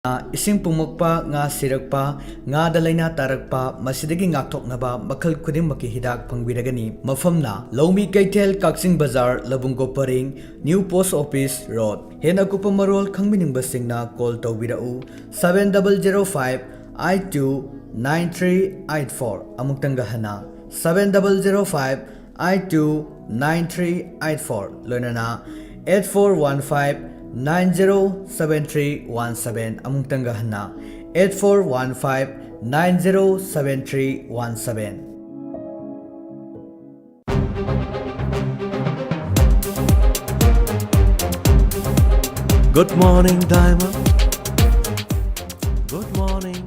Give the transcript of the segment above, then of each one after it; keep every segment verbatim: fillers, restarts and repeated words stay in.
ꯏꯁꯤꯡ ꯄꯨꯝꯃꯛꯄ, ꯉꯥ ꯁꯤꯔꯛꯄ, ꯉꯥꯗ ꯂꯥꯏꯅꯥ ꯇꯥꯔꯛꯄ, ꯃꯁꯤꯗꯒꯤ ꯉꯥꯛꯊꯣꯛꯅꯕ ꯃꯈꯜ ꯈꯨꯗꯤꯡꯃꯛꯀꯤ ꯍꯤꯗꯥꯛ ꯐꯪꯕꯤꯔꯒꯅꯤ꯫ ꯃꯐꯝꯅ ꯂꯧꯃꯤ ꯀꯩꯊꯦꯜ, ꯀꯛꯆꯤꯡ ꯕꯖꯥꯔ, ꯂꯕꯨꯡꯒꯣ ꯄꯔꯤꯡ, ꯅ꯭ꯌꯨ ꯄꯣꯁ ꯑꯣꯐꯤꯁ ꯔꯣꯗ꯫ ꯍꯦꯟꯅ ꯑꯀꯨꯞꯄ ꯃꯔꯣꯜ ꯈꯪꯕꯤꯅꯤꯡꯕꯁꯤꯡꯅ ꯀꯣꯜ ꯇꯧꯕꯤꯔꯛꯎ, seven double zero five eight two nine three eight four꯫ ꯑꯃꯨꯛꯇꯪꯒ ꯍꯟꯅ, seven double zero five eight two nine three eight four, ꯂꯣꯏꯅꯅ eight four one five nine zero seven three one seven꯫ ꯑꯃꯨꯛꯇꯪꯒ ꯍꯟꯅ, eight four one five nine zero seven three one seven꯫ Good morning, Diamond. Good morning.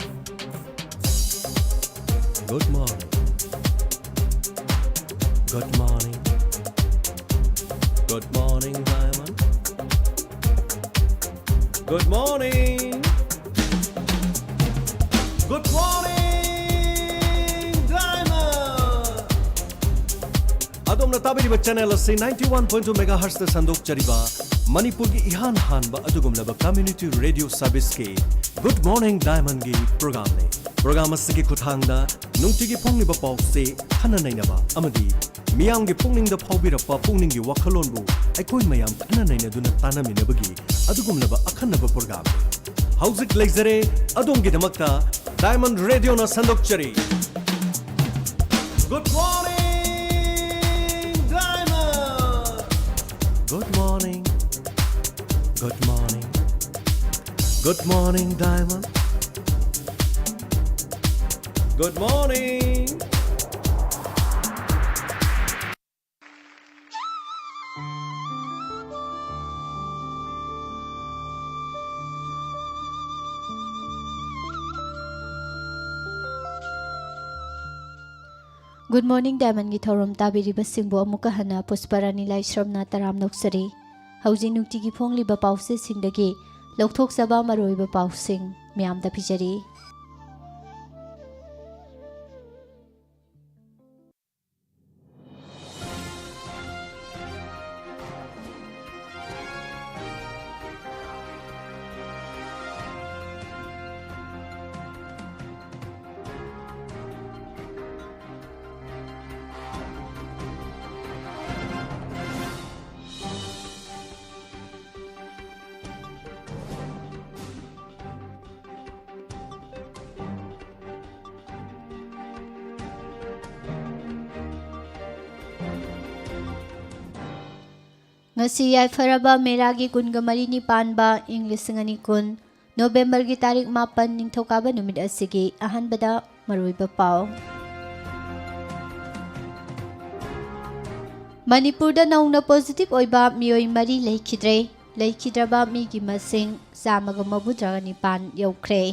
Good morning. Good morning. Good morning, Diamond. Good morning. Good morning, Diamond. ꯑꯗꯣꯝꯅ ꯇꯥꯕꯤꯔꯤꯕ channel ꯑꯁꯤ ninety one point two megahertzꯇ ꯁꯟꯗꯣꯛꯆꯔꯤꯕ ꯃꯅꯤꯄꯨꯔꯒꯤ ꯏꯍꯥꯟ ꯍꯥꯟꯕ ꯑꯗꯨꯒꯨꯝꯂꯕ community radio serviceꯀꯤ Good Morning Diamondꯒꯤ programꯅꯤ꯫ Program ꯑꯁꯤꯒꯤ ꯈꯨꯠꯊꯥꯡꯗ ꯅꯨꯡꯇꯤꯒꯤ ꯐꯣꯡꯂꯤꯕ ꯄꯥꯎꯆꯦ, ꯈꯟꯅ ꯅꯩꯅꯕ ꯑꯃꯗꯤ ꯃꯤꯌꯥꯝꯒꯤ ꯄꯨꯛꯅꯤꯡꯗ ꯐꯥꯎꯕꯤꯔꯛꯄ ꯄꯨꯛꯅꯤꯡꯒꯤ ꯋꯥꯈꯜꯂꯣꯟꯕꯨ ꯑꯩꯈꯣꯏ ꯃꯌꯥꯝ ꯈꯟꯅ ꯅꯩꯅꯗꯨꯅ ꯇꯥꯟꯅꯃꯤꯟꯅꯕꯒꯤ ꯑꯗꯨꯒꯨꯝꯂꯕ ꯑꯈꯟꯅꯕ programꯅꯤ꯫ ꯍꯧꯖꯤꯛ ꯂꯩꯖꯔꯦ ꯑꯗꯣꯝꯒꯤꯗꯃꯛꯇ Diamond Radioꯅ ꯁꯟꯗꯣꯛꯆꯔꯤ꯫ Good morning, Diamond! Good morning. Good morning. Good morning, Diamond. Good morning. Good Morning Diamondꯒꯤ ꯊꯧꯔꯝ ꯇꯥꯕꯤꯔꯤꯕꯁꯤꯡꯕꯨ ꯑꯃꯨꯛꯀ ꯍꯟꯅ ꯄꯨꯁꯄꯔꯥꯅꯤ ꯂꯥꯏꯁ꯭ꯔꯝꯅ ꯇꯔꯥꯝꯅ ꯑꯣꯛꯆꯔꯤ꯫ ꯍꯧꯖꯤꯛ ꯅꯨꯡꯇꯤꯒꯤ ꯐꯣꯡꯂꯤꯕ ꯄꯥꯎꯆꯦꯁꯤꯡꯗꯒꯤ ꯂꯧꯊꯣꯛꯆꯕ ꯃꯔꯨꯑꯣꯏꯕ ꯄꯥꯎꯁꯤꯡ ꯃꯌꯥꯝꯗ ꯄꯤꯖꯔꯤ꯫ ꯉꯁꯤ ꯌꯥꯏꯐꯔꯕ ꯃꯦꯔꯥꯒꯤ ꯀꯨꯟꯒ ꯃꯔꯤꯅꯤ ꯄꯥꯟꯕ ꯏꯪ ꯂꯤꯁꯤꯡ ꯑꯅꯤ ꯀꯨꯟ, ꯅꯣꯕꯦꯝꯕꯔꯒꯤ ꯇꯥꯔꯤꯛ ꯃꯥꯄꯟ, ꯅꯤꯡꯊꯧꯀꯥꯕ ꯅꯨꯃꯤꯠ ꯑꯁꯤꯒꯤ ꯑꯍꯥꯟꯕꯗ ꯃꯔꯨꯑꯣꯏꯕ ꯄꯥꯎ꯫ ꯃꯅꯤꯄꯨꯔꯗ ꯅꯧꯅ positive ꯑꯣꯏꯕ ꯃꯤꯑꯣꯏ ꯃꯔꯤ ꯂꯩꯈꯤꯗ꯭ꯔꯦ꯫ ꯂꯩꯈꯤꯗ꯭ꯔꯕ ꯃꯤꯒꯤ ꯃꯁꯤꯡ ꯆꯥꯝꯃꯒ ꯃꯧꯗ꯭ꯔꯥꯒ ꯅꯤꯄꯥꯟ ꯌꯧꯈ꯭ꯔꯦ꯫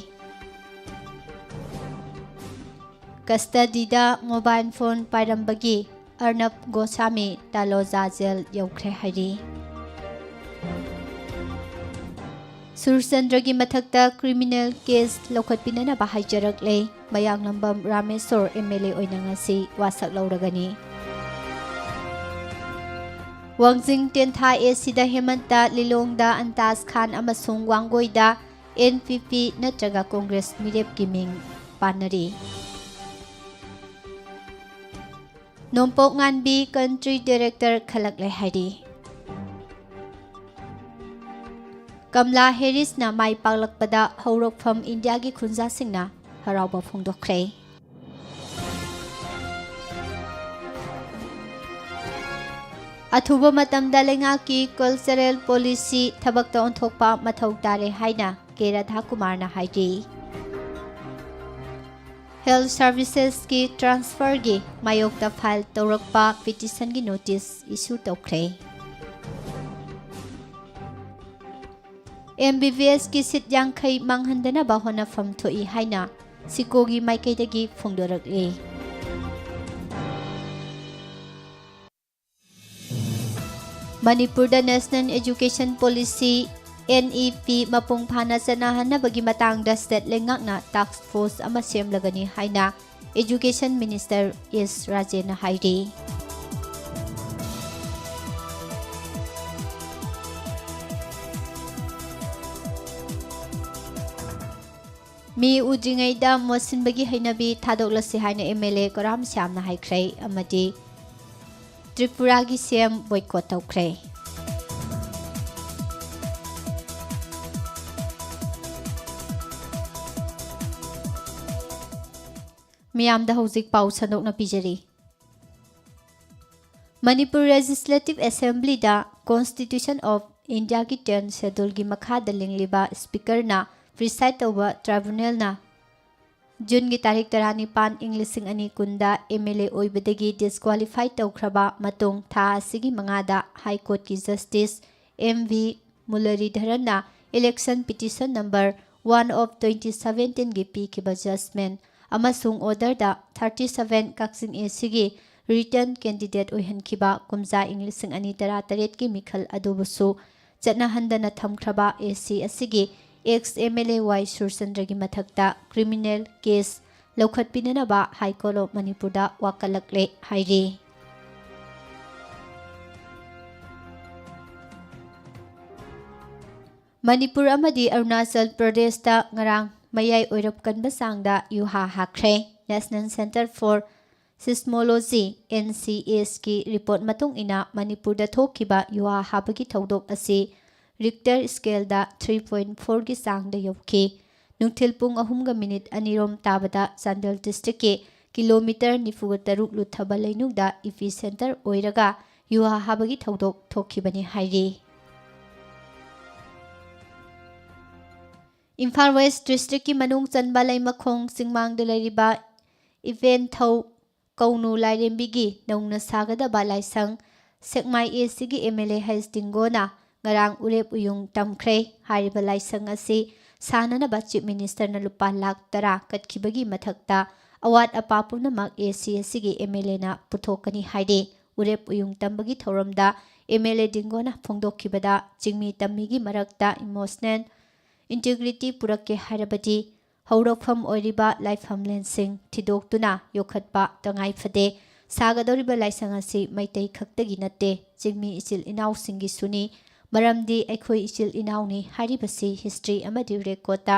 Custody ꯗ mobile phone ꯄꯥꯏꯔꯝꯕꯒꯤ ꯑꯔꯅꯕ ꯒꯣꯁꯥꯃꯤ ꯇꯥꯂꯣꯖꯥ ꯖꯦꯜ ꯌꯧꯈ꯭ꯔꯦ ꯍꯥꯏꯔꯤ꯫ ꯁꯨꯔꯆꯟꯗ꯭ꯔꯒꯤ ꯃꯊꯛꯇ criminal case ꯂꯧꯈꯠꯄꯤꯅꯅꯕ ꯍꯥꯏꯖꯔꯛꯂꯦ꯫ Mayanglambam Rameshwor M L A ꯑꯣꯏꯅ ꯉꯁꯤ ꯋꯥꯁꯛ ꯂꯧꯔꯒꯅꯤ꯫ ꯋꯥꯡꯖꯤꯡ ꯇꯦꯟꯊꯥ A C ꯗ ꯍꯦꯃꯟꯇ, ꯂꯤꯂꯣꯡꯗ ꯑꯟꯇꯥꯖ ꯈꯥꯟ ꯑꯃꯁꯨꯡ ꯋꯥꯡꯒꯣꯏꯗ N P P ꯅꯠꯇ꯭ꯔꯒ ꯀꯣꯡꯒ꯭ꯔꯦꯁ ꯃꯤꯔꯦꯞꯀꯤ ꯃꯤꯡ ꯄꯥꯟꯅꯔꯤ꯫ ꯅꯣꯡꯄꯣꯛ ꯉꯥꯟꯕꯤ country director ꯈꯜꯂꯛꯂꯦ ꯍꯥꯏꯔꯤ꯫ ꯀꯝꯂꯥ ꯍꯦꯔꯤꯁꯅ ꯃꯥꯏ ꯄꯥꯛꯂꯛꯄꯗ ꯍꯧꯔꯛꯐꯝ ꯏꯟꯗꯤꯌꯥꯒꯤ ꯈꯨꯟꯖꯥꯁꯤꯡꯅ ꯍꯔꯥꯎꯕ ꯐꯣꯡꯗꯣꯛꯈ꯭ꯔꯦ꯫ ꯑꯊꯨꯕ ꯃꯇꯝꯗ ꯂꯩꯉꯥꯛꯀꯤ cultural policy ꯊꯕꯛꯇ ꯑꯣꯟꯊꯣꯛꯄ ꯃꯊꯧ ꯇꯥꯔꯦ ꯍꯥꯏꯅ ꯀꯦ ꯔꯥꯙꯥꯀꯨꯃꯥꯔꯅ ꯍꯥꯏꯔꯤ꯫ Health services ꯀꯤ transfer ꯒꯤ ꯃꯥꯌꯣꯛꯇ file ꯇꯧꯔꯛꯄ petition ꯒꯤ notice issue ꯇꯧꯈ꯭ꯔꯦ꯫ M B B S ꯀꯤ seat ꯌꯥꯡꯈꯩ ꯃꯥꯡꯍꯟꯗꯅꯕ ꯍꯣꯠꯅꯐꯝ ꯊꯣꯛꯏ ꯍꯥꯏꯅ ꯁꯤꯀꯣꯒꯤ ꯃꯥꯏꯀꯩꯗꯒꯤ ꯐꯣꯡꯗꯣꯔꯛꯂꯤ꯫ ꯃꯅꯤꯄꯨꯔꯗ National Education Policy, N E P, ꯃꯄꯨꯡ ꯐꯥꯅ ꯆꯠꯅꯍꯟꯅꯕꯒꯤ ꯃꯇꯥꯡꯗ state ꯂꯩꯉꯥꯛꯅ task force ꯑꯃ ꯁꯦꯝꯂꯒꯅꯤ ꯍꯥꯏꯅ Education Minister S ꯔꯥꯖꯦꯟꯅ ꯍꯥꯏꯔꯤ꯫ ꯃꯤ ꯎꯗ꯭ꯔꯤꯉꯩꯗ ꯃꯣꯠꯁꯤꯟꯕꯒꯤ ꯍꯩꯅꯕꯤ ꯊꯥꯗꯣꯛꯂꯁꯤ ꯍꯥꯏꯅ M L A ꯀꯣꯔꯥꯝ ꯁ꯭ꯌꯥꯝꯅ ꯍꯥꯏꯈ꯭ꯔꯦ ꯑꯃꯗꯤ ꯇ꯭ꯔꯤꯄꯨꯔꯥꯒꯤ C M boycott ꯇꯧꯈ꯭ꯔꯦ꯫ ꯃꯤꯌꯥꯝꯗ ꯍꯧꯖꯤꯛ ꯄꯥꯎ ꯁꯟꯗꯣꯛꯅ ꯄꯤꯖꯔꯤ꯫ ꯃꯅꯤꯄꯨꯔ ꯂꯦꯖꯤꯁꯂꯦꯇꯤꯚ ꯑꯦꯁꯦꯝꯕ꯭ꯂꯤꯗ Constitution of Indiaꯒꯤ tenth scheduleꯒꯤ ꯃꯈꯥꯗ ꯂꯤꯡꯂꯤꯕ ꯁ꯭ꯄꯤꯀꯔꯅ ꯄ꯭ꯔꯤꯁꯥꯏꯗ ꯇꯧꯕ ꯇ꯭ꯔꯥꯏꯕꯨꯅꯦꯜꯅ ꯖꯨꯟꯒꯤ ꯇꯥꯔꯤꯛ ꯇꯔꯥꯅꯤꯄꯥꯟ, ꯏꯪ ꯂꯤꯁꯤꯡ ꯑꯅꯤ ꯀꯨꯟꯗ ꯑꯦꯝ ꯑꯦꯜ ꯑꯦ ꯑꯣꯏꯕꯗꯒꯤ ꯗꯤꯁꯀ꯭ꯋꯥꯂꯤꯐꯥꯏ ꯇꯧꯈ꯭ꯔꯕ ꯃꯇꯨꯡ ꯊꯥ ꯑꯁꯤꯒꯤ ꯃꯉꯥꯗ ꯍꯥꯏ ꯀꯣꯔꯠꯀꯤ ꯖꯁꯇꯤꯁ ꯑꯦꯝ ꯚꯤ ꯃꯨꯔꯂꯤꯙꯔꯟꯅ election petition number one of twenty seventeenꯒꯤ ꯄꯤꯈꯤꯕ ꯖꯖꯃꯦꯟ ꯑꯃꯁꯨꯡ ꯑꯣꯔꯗꯔꯗ thirty seven ꯀꯛꯆꯤꯡ ꯑꯦ ꯁꯤꯒꯤ ꯔꯤꯇꯟ ꯀꯦꯟꯗꯤꯗꯦꯠ ꯑꯣꯏꯍꯟꯈꯤꯕ ꯀꯨꯝꯖꯥ ꯏꯪ ꯂꯤꯁꯤꯡ ꯑꯅꯤ ꯇꯔꯥꯇꯔꯦꯠꯀꯤ ꯃꯤꯈꯜ ꯑꯗꯨꯕꯨꯁꯨ ꯆꯠꯅꯍꯟꯗꯅ ꯊꯝꯈ꯭ꯔꯕ ꯑꯦ ꯁꯤ ꯑꯁꯤꯒꯤ ex M L A Y ꯁꯨꯔꯆꯟꯗ꯭ꯔꯒꯤ ꯃꯊꯛꯇ ꯀ꯭ꯔꯤꯃꯤꯅꯦꯜ ꯀꯦꯁ ꯂꯧꯈꯠꯄꯤꯅꯅꯕ ꯍꯥꯏ ꯀꯣꯔꯠ ꯑꯣꯐ ꯃꯅꯤꯄꯨꯔꯗ ꯋꯥꯀꯠꯂꯛꯂꯦ ꯍꯥꯏꯔꯤ꯫ ꯃꯅꯤꯄꯨꯔ ꯑꯃꯗꯤ ꯑꯔꯨꯅꯥꯆꯜ ꯄ꯭ꯔꯗꯦꯁꯇ ꯉꯔꯥꯡ ꯃꯌꯥꯏ ꯑꯣꯏꯔꯞ ꯀꯟꯕ ꯆꯥꯡꯗ ꯌꯨꯍꯥ ꯍꯥꯈ꯭ꯔꯦ꯫ National Centre for Seismology, N C ꯑꯦꯁꯀꯤ ꯔꯤꯄꯣꯔꯠ ꯃꯇꯨꯡ ꯏꯟꯅ ꯃꯅꯤꯄꯨꯔꯗ ꯊꯣꯛꯈꯤꯕ ꯌꯨꯍꯥ ꯍꯥꯕꯒꯤ ꯊꯧꯗꯣꯛ ꯑꯁꯤ ꯔꯤꯛꯇꯔ ꯁ꯭ꯀꯦꯜꯗ three point fourꯒꯤ ꯆꯥꯡꯗ ꯌꯧꯈꯤ꯫ ꯅꯨꯡꯊꯤꯜ ꯄꯨꯡ ꯑꯍꯨꯝꯒ ꯃꯤꯅꯤꯠ ꯑꯅꯤꯔꯣꯝ ꯇꯥꯕꯗ ꯆꯥꯟꯗꯦꯜ ꯗꯤꯁꯇ꯭ꯔꯤꯛꯀꯤ ꯀꯤꯂꯣꯃꯤꯇꯔ ꯅꯤꯐꯨꯒ ꯇꯔꯨꯛ ꯂꯨꯊꯕ ꯂꯩꯅꯨꯡꯗ ꯏꯄꯤ ꯁꯦꯟꯇꯔ ꯑꯣꯏꯔꯒ ꯌꯨꯍꯥ ꯍꯥꯕꯒꯤ ꯊꯧꯗꯣꯛ ꯊꯣꯛꯈꯤꯕꯅꯤ ꯍꯥꯏꯔꯤ꯫ ꯏꯝꯐꯥꯜ ꯋꯦꯁ ꯗꯤꯁꯇ꯭ꯔꯤꯛꯀꯤ ꯃꯅꯨꯡ ꯆꯟꯕ ꯂꯩꯃꯈꯣꯡ ꯆꯤꯡꯃꯥꯡꯗ ꯂꯩꯔꯤꯕ ꯏꯕꯦꯟꯊꯧ ꯀꯧꯅꯨ ꯂꯥꯏꯔꯦꯝꯕꯤꯒꯤ ꯅꯧꯅ ꯁꯥꯒꯗꯕ ꯂꯥꯏꯁꯪ ꯁꯦꯛꯃꯥꯏ ꯑꯦ ꯁꯤꯒꯤ ꯑꯦꯝ ꯑꯦꯜ ꯑꯦ ꯍꯩꯁ ꯗꯤꯡꯒꯣꯅ ꯉꯔꯥꯡ ꯎꯔꯦꯞ ꯎꯌꯨꯡ ꯇꯝꯈ꯭ꯔꯦ꯫ ꯍꯥꯏꯔꯤꯕ ꯂꯥꯏꯁꯪ ꯑꯁꯤ ꯁꯥꯅꯅꯕ ꯆꯤꯐ ꯃꯤꯅꯤꯁꯇꯔꯅ ꯂꯨꯄꯥ ꯂꯥꯈ ꯇꯔꯥ ꯀꯠꯈꯤꯕꯒꯤ ꯃꯊꯛꯇ ꯑꯋꯥꯠ ꯑꯄꯥ ꯄꯨꯝꯅꯃꯛ ꯑꯦ ꯁꯤ ꯑꯁꯤꯒꯤ ꯑꯦꯝ ꯑꯦꯜ ꯑꯦꯅ ꯄꯨꯊꯣꯛꯀꯅꯤ ꯍꯥꯏꯔꯤ꯫ ꯎꯔꯦꯞ ꯎꯌꯨꯡ ꯇꯝꯕꯒꯤ ꯊꯧꯔꯝꯗ ꯑꯦꯝ ꯑꯦꯜ ꯑꯦ ꯗꯤꯡꯒꯣꯅ ꯐꯣꯡꯗꯣꯛꯈꯤꯕꯗ ꯆꯤꯡꯃꯤ ꯇꯝꯃꯤꯒꯤ ꯃꯔꯛꯇ ꯏꯃꯣꯁꯅꯦꯜ ꯏꯟꯇꯤꯒ꯭ꯔꯤꯇꯤ ꯄꯨꯔꯛꯀꯦ ꯍꯥꯏꯔꯕꯗꯤ ꯍꯧꯔꯛꯐꯝ ꯑꯣꯏꯔꯤꯕ ꯂꯥꯏꯐꯝꯂꯦꯟꯁꯤꯡ ꯊꯤꯗꯣꯛꯇꯨꯅ ꯌꯣꯛꯈꯠꯄ ꯇꯉꯥꯏ ꯐꯗꯦ꯫ ꯁꯥꯒꯗꯧꯔꯤꯕ ꯂꯥꯏꯁꯪ ꯑꯁꯤ ꯃꯩꯇꯩ ꯈꯛꯇꯒꯤ ꯅꯠꯇꯦ, ꯆꯤꯡꯃꯤ ꯏꯆꯤꯜ ꯏꯅꯥꯎꯁꯤꯡꯒꯤꯁꯨꯅꯤ꯫ ꯃꯔꯝꯗꯤ ꯑꯩꯈꯣꯏ ꯏꯆꯤꯜ ꯏꯅꯥꯎꯅꯤ ꯍꯥꯏꯔꯤꯕꯁꯤ ꯍꯤꯁꯇ꯭ꯔꯤ ꯑꯃꯗꯤ ꯔꯦꯀꯣꯔꯠꯇ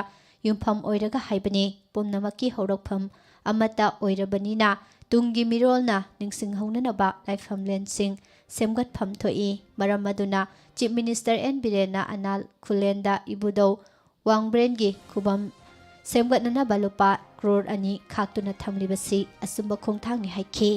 ꯌꯨꯝꯐꯝ ꯑꯣꯏꯔꯒ ꯍꯥꯏꯕꯅꯤ꯫ ꯄꯨꯝꯅꯃꯛꯀꯤ ꯍꯧꯔꯛꯐꯝ ꯑꯃꯠꯇ ꯑꯣꯏꯔꯕꯅꯤꯅ ꯇꯨꯡꯒꯤ ꯃꯤꯔꯣꯜꯅ ꯅꯤꯡꯁꯤꯡꯍꯧꯅꯅꯕ ꯂꯥꯏꯐꯝꯂꯦꯟꯁꯤꯡ ꯁꯦꯝꯒꯠꯐꯝ ꯊꯣꯛꯏ꯫ ꯃꯔꯝ ꯑꯗꯨꯅ ꯆꯤꯐ ꯃꯤꯅꯤꯁꯇꯔ ꯑꯦꯟ ꯕꯤꯔꯦꯟꯅ ꯑꯅꯥꯜ ꯈꯨꯂꯦꯟꯗ ꯏꯕꯨꯙꯧ ꯋꯥꯡꯕ꯭ꯔꯦꯟꯒꯤ ꯈꯨꯕꯝ ꯁꯦꯝꯒꯠꯅꯅꯕ ꯂꯨꯄꯥ ꯀ꯭ꯔꯣꯔ ꯑꯅꯤ ꯈꯥꯛꯇꯨꯅ ꯊꯝꯂꯤꯕꯁꯤ ꯑꯆꯨꯝꯕ ꯈꯣꯡꯊꯥꯡꯅꯤ ꯍꯥꯏꯈꯤ꯫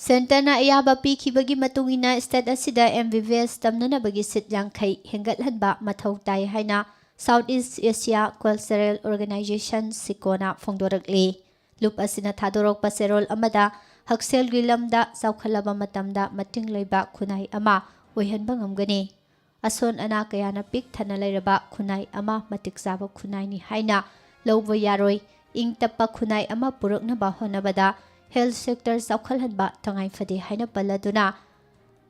ꯁꯦꯟꯇꯔꯅ ꯑꯌꯥꯕ ꯄꯤꯈꯤꯕꯒꯤ ꯃꯇꯨꯡ ꯏꯟꯅ ꯁ꯭ꯇꯦꯠ ꯑꯁꯤꯗ ꯑꯦꯝ ꯕꯤ ꯕꯤ ꯑꯦꯁ ꯇꯝꯅꯅꯕꯒꯤ ꯁꯤꯠ ꯌꯥꯡꯈꯩ ꯍꯦꯟꯒꯠꯍꯟꯕ ꯃꯊꯧ ꯇꯥꯏ ꯍꯥꯏꯅ South East Asia Cultural Organization, ꯁꯤꯀꯣꯅ ꯐꯣꯡꯗꯣꯔꯛꯂꯤ꯫ ꯂꯨꯞ ꯑꯁꯤꯅ ꯊꯥꯗꯣꯔꯛꯄ ꯆꯦꯔꯣꯜ ꯑꯃꯗ ꯍꯛꯁꯦꯜꯒꯤ ꯂꯝꯗ ꯆꯥꯎꯈꯠꯂꯕ ꯃꯇꯝꯗ ꯃꯇꯤꯡ ꯂꯩꯕ ꯈꯨꯟꯅꯥꯏ ꯑꯃ ꯑꯣꯏꯍꯟꯕ ꯉꯝꯒꯅꯤ꯫ ꯑꯁꯣꯟ ꯑꯅꯥ ꯀꯌꯥꯅ ꯄꯤꯛ ꯊꯟꯅ ꯂꯩꯔꯕ ꯈꯨꯟꯅꯥꯏ ꯑꯃ ꯃꯇꯤꯛ ꯆꯥꯕ ꯈꯨꯟꯅꯥꯏꯅꯤ ꯍꯥꯏꯅ ꯂꯧꯕ ꯌꯥꯔꯣꯏ꯫ ꯏꯪ ꯇꯞꯄ ꯈꯨꯟꯅꯥꯏ ꯑꯃ ꯄꯨꯔꯛꯅꯕ ꯍꯣꯠꯅꯕꯗ ꯍꯦꯜꯊ ꯁꯦꯛꯇꯔ ꯆꯥꯎꯈꯠꯍꯟꯕ ꯇꯉꯥꯏ ꯐꯗꯦ ꯍꯥꯏꯅ ꯄꯜꯂꯗꯨꯅ,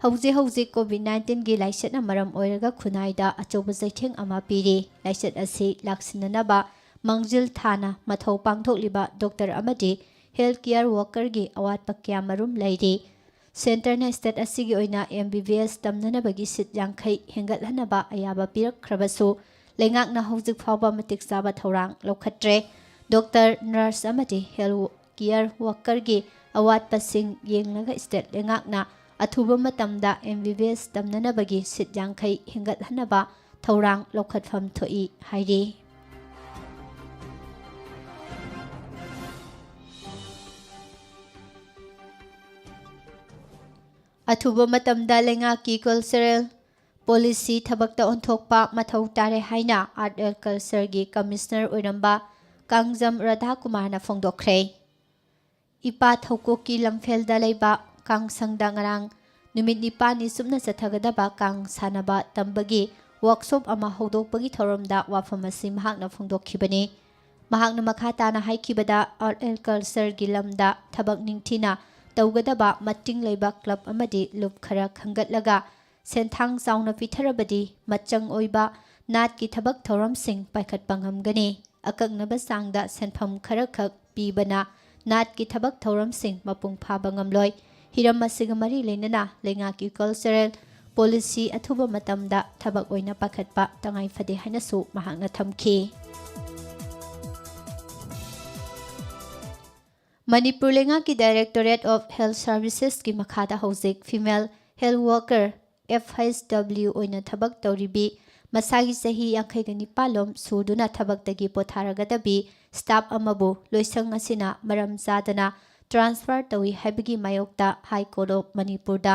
ꯍꯧꯖꯤꯛ ꯍꯧꯖꯤꯛ ꯀꯣꯚꯤꯗ ꯅꯥꯏꯟꯇꯤꯟꯒꯤ ꯂꯥꯏꯆꯠꯅ ꯃꯔꯝ ꯑꯣꯏꯔꯒ ꯈꯨꯟꯅꯥꯏꯗ ꯑꯆꯧꯕ ꯆꯩꯊꯦꯡ ꯑꯃ ꯄꯤꯔꯤ꯫ ꯂꯥꯏꯆꯠ ꯑꯁꯤ ꯂꯥꯛꯁꯤꯟꯅꯅꯕ ꯃꯥꯡꯖꯤꯜ ꯊꯥꯅ ꯃꯊꯧ ꯄꯥꯡꯊꯣꯛꯂꯤꯕ ꯗꯣꯛꯇꯔ ꯑꯃꯗꯤ ꯍꯦꯜꯊ ꯀꯤꯌꯔ ꯋꯥꯀꯔꯒꯤ ꯑꯋꯥꯠꯄ ꯀꯌꯥꯃꯔꯨꯝ ꯂꯩꯔꯤ꯫ ꯁꯦꯟꯇꯔꯅ ꯁ꯭ꯇꯦꯠ ꯑꯁꯤꯒꯤ ꯑꯣꯏꯅ ꯑꯦꯝ ꯕꯤ ꯕꯤ ꯑꯦꯁ ꯇꯝꯅꯅꯕꯒꯤ ꯁꯤꯠ ꯌꯥꯡꯈꯩ ꯍꯦꯟꯒꯠꯍꯟꯅꯕ ꯑꯌꯥꯕ ꯄꯤꯔꯛꯈ꯭ꯔꯕꯁꯨ, ꯂꯩꯉꯥꯛꯅ ꯍꯧꯖꯤꯛ ꯐꯥꯎꯕ ꯃꯇꯤꯛ ꯆꯥꯕ ꯊꯧꯔꯥꯡ ꯂꯧꯈꯠꯇ꯭ꯔꯦ꯫ ꯗꯣꯛꯇꯔ, ꯅꯔꯁ ꯑꯃꯗꯤ ꯍꯦꯜꯊ ꯀꯤꯌꯔ ꯋꯥꯀꯔꯒꯤ ꯑꯋꯥꯠꯄꯁꯤꯡ ꯌꯦꯡꯂꯒ ꯁ꯭ꯇꯦꯠ ꯂꯩꯉꯥꯛꯅ ꯑꯊꯨꯕ ꯃꯇꯝꯗ ꯑꯦꯝ ꯕꯤ ꯕꯤ ꯑꯦꯁ ꯇꯝꯅꯅꯕꯒꯤ ꯁꯤꯠ ꯌꯥꯡꯈꯩ ꯍꯦꯟꯒꯠꯍꯟꯅꯕ ꯊꯧꯔꯥꯡ ꯂꯧꯈꯠꯐꯝ ꯊꯣꯛꯏ ꯍꯥꯏꯔꯤ꯫ ꯑꯊꯨꯕ ꯃꯇꯝꯗ ꯂꯩꯉꯥꯛꯀꯤ ꯀꯜꯆꯔꯦꯜ ꯄꯣꯂꯤꯁꯤ ꯊꯕꯛꯇ ꯑꯣꯟꯊꯣꯛꯄ ꯃꯊꯧ ꯇꯥꯔꯦ ꯍꯥꯏꯅ ꯑꯥꯔꯠ ꯑꯦꯟ ꯀꯜꯆꯔꯒꯤ ꯀꯃꯤꯁꯅꯔ ꯑꯣꯏꯔꯝꯕ ꯀꯥꯡꯖꯝ ꯔꯥꯙꯥꯀꯨꯃꯥꯔꯅ ꯐꯣꯡꯗꯣꯛꯈ꯭ꯔꯦ꯫ ꯏꯄꯥ ꯊꯧꯀꯣꯛꯀꯤ ꯂꯝꯐꯦꯜꯗ ꯂꯩꯕ ꯀꯥꯡꯁꯪꯗ ꯉꯔꯥꯡ ꯅꯨꯃꯤꯠ ꯅꯤꯄꯥꯜꯅꯤ ꯆꯨꯞꯅ ꯆꯠꯊꯒꯗꯕ ꯀꯥꯡ ꯁꯥꯟꯅꯕ ꯇꯝꯕꯒꯤ ꯋꯥꯔꯛꯁꯣꯞ ꯑꯃ ꯍꯧꯗꯣꯛꯄꯒꯤ ꯊꯧꯔꯝꯗ ꯋꯥꯐꯝ ꯑꯁꯤ ꯃꯍꯥꯛꯅ ꯐꯣꯡꯗꯣꯛꯈꯤꯕꯅꯤ꯫ ꯃꯍꯥꯛꯅ ꯃꯈꯥ ꯇꯥꯅ ꯍꯥꯏꯈꯤꯕꯗ, ꯑꯥꯔꯠ ꯑꯦꯟ ꯀꯜꯆꯔꯒꯤ ꯂꯝꯗ ꯊꯕꯛ ꯅꯤꯡꯊꯤꯅ ꯇꯧꯒꯗꯕ ꯃꯇꯤꯡ ꯂꯩꯕ ꯀ꯭ꯂꯕ ꯑꯃꯗꯤ ꯂꯨꯞ ꯈꯔ ꯈꯟꯒꯠꯂꯒ ꯁꯦꯟꯊꯥꯡ ꯆꯥꯎꯅ ꯄꯤꯊꯔꯕꯗꯤ ꯃꯆꯪ ꯑꯣꯏꯕ ꯅꯥꯠꯀꯤ ꯊꯕꯛ ꯊꯧꯔꯝꯁꯤꯡ ꯄꯥꯏꯈꯠꯄ ꯉꯝꯒꯅꯤ꯫ ꯑꯀꯛꯅꯕ ꯆꯥꯡꯗ ꯁꯦꯟꯐꯝ ꯈꯔꯈꯛ ꯄꯤꯕꯅ ꯅꯥꯠꯀꯤ ꯊꯕꯛ ꯊꯧꯔꯝꯁꯤꯡ ꯃꯄꯨꯡ ꯐꯥꯕ ꯉꯝꯂꯣꯏ꯫ ꯍꯤꯔꯝ ꯑꯁꯤꯒ ꯃꯔꯤ ꯂꯩꯅꯅ ꯂꯩꯉꯥꯛꯀꯤ ꯀꯜꯆꯔꯦꯜ ꯄꯣꯂꯤꯁꯤ ꯑꯊꯨꯕ ꯃꯇꯝꯗ ꯊꯕꯛ ꯑꯣꯏꯅ ꯄꯥꯏꯈꯠꯄ ꯇꯉꯥꯏ ꯐꯗꯦ ꯍꯥꯏꯅꯁꯨ ꯃꯍꯥꯛꯅ ꯊꯝꯈꯤ꯫ ꯃꯅꯤꯄꯨꯔ ꯂꯩꯉꯥꯛꯀꯤ Directorate of Health Servicesꯀꯤ ꯃꯈꯥꯗ ꯍꯧꯖꯤꯛ female health worker, F H W, ꯑꯣꯏꯅ ꯊꯕꯛ ꯇꯧꯔꯤꯕꯤ, ꯃꯁꯥꯒꯤ ꯆꯍꯤ ꯌꯥꯡꯈꯩꯒ ꯅꯤꯄꯥꯜ ꯂꯣꯝ ꯁꯨꯗꯨꯅ ꯊꯕꯛꯇꯒꯤ ꯄꯣꯊꯥꯔꯒꯗꯕꯤ staff ꯑꯃꯕꯨ ꯂꯣꯏꯁꯪ ꯑꯁꯤꯅ ꯃꯔꯝ ꯆꯥꯗꯅ transfer ꯇꯧꯏ ꯍꯥꯏꯕꯒꯤ ꯃꯥꯌꯣꯛꯇ High Court of ꯃꯅꯤꯄꯨꯔꯗ